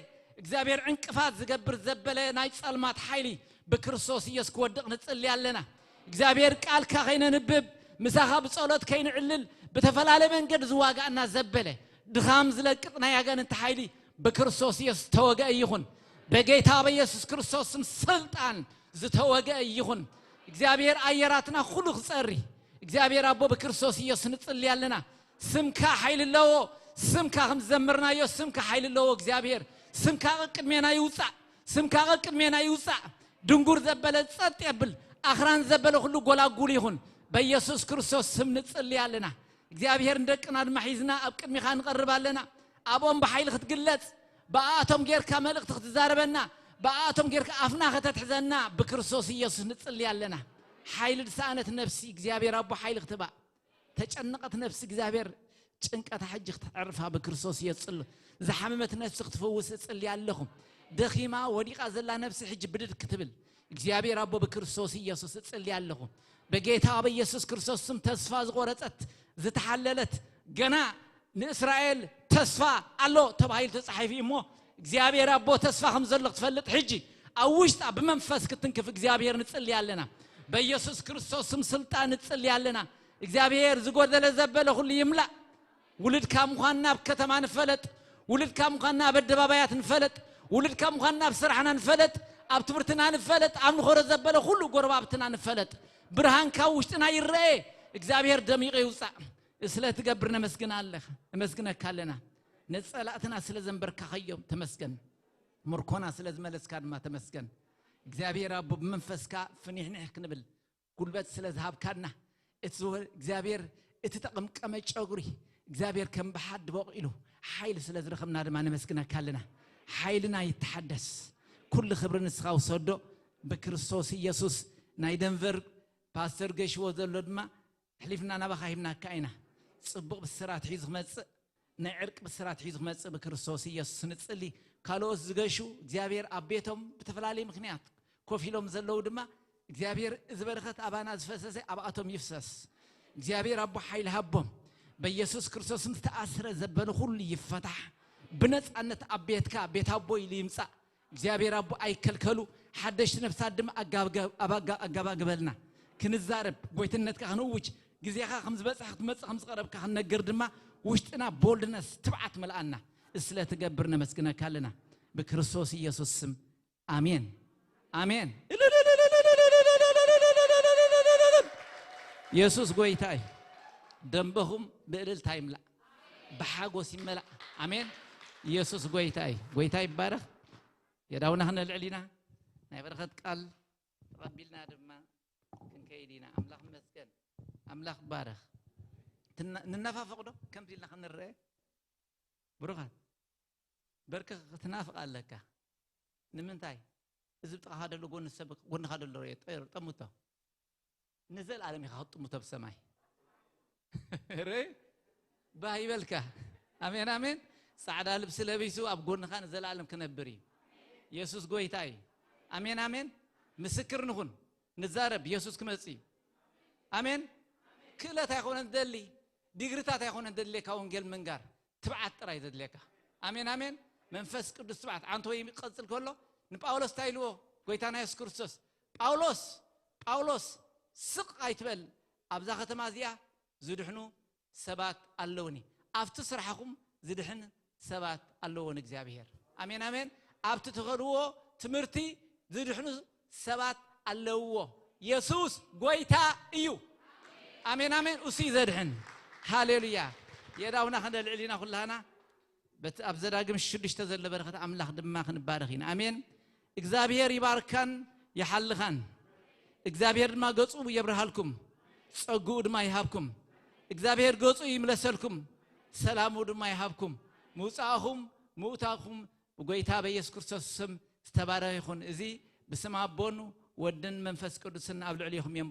እግዚኣብሔር ዕንቅፋት ዝገብር ዘበለ ናይ ጸልማት ሓይሊ ብክርስቶስ ኢየሱስ ክወድቕ ንጽሊ ኣለና። እግዚኣብሔር ቃልካ ከይነንብብ ምሳኻ ብጸሎት ከይንዕልል ብተፈላለየ መንገዲ ዝዋጋእና ዘበለ ድኻም ዝለቅቕ ናይ ኣጋንንቲ ሓይሊ ብክርስቶስ ኢየሱስ ዝተወገአ ይኹን። በጌታ በኢየሱስ ክርስቶስ ስም ስልጣን ዝተወገአ ይኹን። እግዚኣብሔር ኣየራትና ኩሉ ክጸሪ እግዚኣብሔር ኣቦ ብክርስቶስ ኢየሱስ ንጽሊ ኣለና። ስምካ ሓይሊ ኣለዎ። ስምካ ከም ዝዘመርናዮ ስምካ ሓይሊ ኣለዎ እግዚኣብሔር። ስምካ ቅድሜና ይውጻእ። ስምካ ቅድሜና ይውጻእ። ድንጉር ዘበለ ጸጥ የብል። ኣኽራን ዘበለ ኩሉ ጎላጉል ይኹን። በኢየሱስ ክርስቶስ ስም ንጽሊ ኣለና። እግዚኣብሔር ንደቅና ድማ ሒዝና ኣብ ቅድሚኻ ንቐርብ ኣለና። ኣብኦም ብሓይሊ ክትግለጽ፣ ብኣቶም ጌርካ መልእኽቲ ክትዛረበና፣ ብኣቶም ጌርካ ኣፍና ከተትሕዘና ብክርስቶስ ኢየሱስ ንጽሊ ኣለና። ሓይሊ ዝሰኣነት ነፍሲ እግዚኣብሔር ኣቦ ሓይሊ ክትባእ፣ ተጨነቐት ነፍሲ እግዚኣብሔር ጭንቀታ ሕጂ ክተዕርፋ ብክርስቶስ ኢየሱስ ጽሉ። ዝሓመመት ነፍሲ ክትፍውስ እጽሊ ኣለኹ። ደኺማ ወዲቓ ዘላ ነፍሲ ሕጂ ብድድ ክትብል እግዚኣብሔር ኣቦ ብክርስቶስ ኢየሱስ እጽሊ ኣለኹ። በጌታ በኢየሱስ ክርስቶስ ስም ተስፋ ዝቆረጸት ዝተሓለለት ገና ንእስራኤል ተስፋ ኣሎ ተባሂሉ ተጻሒፉ እዩ እሞ እግዚኣብሔር ኣቦ ተስፋ ከም ዘሎ ክትፈልጥ ሕጂ ኣብ ውሽጣ ብመንፈስ ክትንክፍ እግዚኣብሔር ንጽሊ ኣለና። በኢየሱስ ክርስቶስ ስም ስልጣን ንጽሊ ኣለና። እግዚኣብሔር ዝጎደለ ዘበለ ኩሉ ይምላእ። ውልድካ ምዃንና ኣብ ከተማ ንፈለጥ፣ ውልድካ ምዃንና ኣብ ኣደባባያት ንፈለጥ፣ ውልድካ ምዃንና ኣብ ስራሕና ንፈለጥ፣ ኣብ ትምህርትና ንፈለጥ፣ ኣብ ንኸሮ ዘበለ ኩሉ ጎረባብትና ንፈለጥ። ብርሃንካ ውሽጥና ይረኤ። እግዚኣብሔር ደሚቑ ይውጻእ። ስለ ትገብር ነመስግን ኣለኻ፣ ነመስግነካ ኣለና። ነጸላእትና ስለ ዘንበርካኸዮም ተመስገን። ምርኮና ስለ ዝመለስካ ድማ ተመስገን። እግዚኣብሔር ኣቦ ብመንፈስካ ፍኒሕኒሕ ክንብል ጉልበት ስለ ዝሃብካና፣ እቲ ዝወ-፣ እግዚኣብሔር እቲ ተቐምቀመ ጨጉሪ እግዚኣብሔር ከም ብሓዲ በቂሉ ሓይሊ ስለ ዝረኸብና ድማ ነመስግነካ ኣለና። ሓይልና ይተሓደስ። ኩሉ ክብሪ ንስኻ ውሰዶ ብክርስቶስ ኢየሱስ። ናይ ደንቨር ፓስተር ገሽዎ ዘሎ ድማ ኣሕሊፍና ናባኻ ሂብናካ ኢና። ጽቡቕ ብስራት ሒዙ ክመጽእ፣ ናይ ዕርቂ ብስራት ሒዙ ክመጽእ ብክርስቶስ ኢየሱስ ንጽሊ። ካልኦት ዝገሹ እግዚኣብሔር ኣብ ቤቶም ብተፈላለየ ምኽንያት ኮፍ ኢሎም ዘለዉ ድማ እግዚኣብሔር እዚ በረኸት ኣባና ዝፈሰሰ ኣብኣቶም ይፍሰስ። እግዚኣብሔር ኣቦ ሓይሊ ሃቦም። በኢየሱስ ክርስቶስም ዝተኣስረ ዘበለ ኩሉ ይፈታሕ። ብነጻነት ኣብ ቤትካ ቤት ኣቦ ኢሉ ይምጻእ። እግዚኣብሔር ኣቦ ኣይከልከሉ። ሓደሽቲ ነፍሳት ድማ ኣጋብገ-፣ ኣባጋ-፣ ኣጋባግበልና። ክንዛረብ፣ ጎይትነትካ ክንእውጅ፣ ግዜኻ ከም ዝበጽሕ ክትመጽእ ከም ዝቐረብካ ክንነግር ድማ ውሽጥና ቦልድነስ ትብዓት መልኣና። ስለ ትገብር ነመስግነካ ኣለና። ብክርስቶስ ኢየሱስ ስም ኣሜን። ኣሜን። ኢየሱስ ጎይታ እዩ። ደንበኹም ብእልልታ ይምላእ፣ ብሓጎስ ይመላእ። ኣሜን። ኢየሱስ ጎይታ እዩ። ጎይታ ይባረኽ። የዳውና ክነልዕል ኢና። ናይ በረኸት ቃል ተቐቢልና ድማ ክንከይድ ኢና። ኣምላኽ ይመስገን። ኣምላኽ ይባረኽ። ትነ-፣ ንነፋፈቕ ዶ? ከምዚ ኢልና ክንረአ? ብሩኻት፣ በርክኽ ክትናፍቕ ኣለካ። ንምንታይ? እዚ ብጥቓኻ ደሎ ጎኒ ሰብ፣ ጎንኻ ደሎ ርእ፣ ጠ-፣ ጠምቶ። ንዘለኣለም ኢኻ ክትጥምቶ ብሰማይ። ርእ፣ ባህ ይበልካ። ኣሜን፣ ኣሜን። ጻዕዳ ልብሲ ለቢሱ ኣብ ጎንኻ ንዘለኣለም ክነብር እዩ። የሱስ ጎይታ እዩ። ኣሜን፣ ኣሜን። ምስክር ንኹን። ንዛረብ፣ የሱስ ክመጽእ እዩ። ኣሜን። ክእለት ኣይኮነን ዝደሊ፣ ዲግሪታት ኣይኮነን ዘድልየካ ወንጌል ምንጋር፣ ትብዓት ጥራይ ዘድልየካ። ኣሜን፣ ኣሜን። መንፈስ ቅዱስ ትብዓት። ኣንተ ወይ ይቀጽል ከሎ ንጳውሎስ እንታይ ኢልዎ? ጎይታና የሱስ ክርስቶስ፣ "ጳውሎስ፣ ጳውሎስ፣ ስቕ ኣይትበል፣ ኣብዛ ከተማ እዚኣ ዝድሕኑ ሰባት ኣለውኒ፣ ኣብቲ ስራሕኹም ዝድሕን ሰባት ኣለዎ ኣሜን ኣሜን። ኣብቲ ትኸድዎ ትምህርቲ ዝድሕኑ ሰባት ኣለውዎ። የሱስ ጎይታ እዩ። ኣሜን ኣሜን። እሱ እዩ ዘድሕን። ሃሌሉያ። የዳውና ከነልዕል ኢና ኩላህና። በቲ ኣብ ዘዳግም ሽዱሽተ ዘሎ በረኸት ኣምላኽ ድማ ክንባረኽ ኢና። ኣሜን። እግዚኣብሔር ይባርካን ይሓልኻን። እግዚኣብሔር ድማ ገጹ የብርሃልኩም፣ ጸግኡ ድማ ይሃብኩም። እግዚኣብሔር ገጹ ይምለሰልኩም፣ ሰላሙ ድማ ይሃብኩም። ምውጻእኹም ምውታእኹም ብጎይታ በኢየሱስ ክርስቶስ ስም ዝተባረኸ ይኹን። እዚ ብስም ኣቦን ወድን መንፈስ ቅዱስን ኣብ ልዕሌኹም የንብሮ።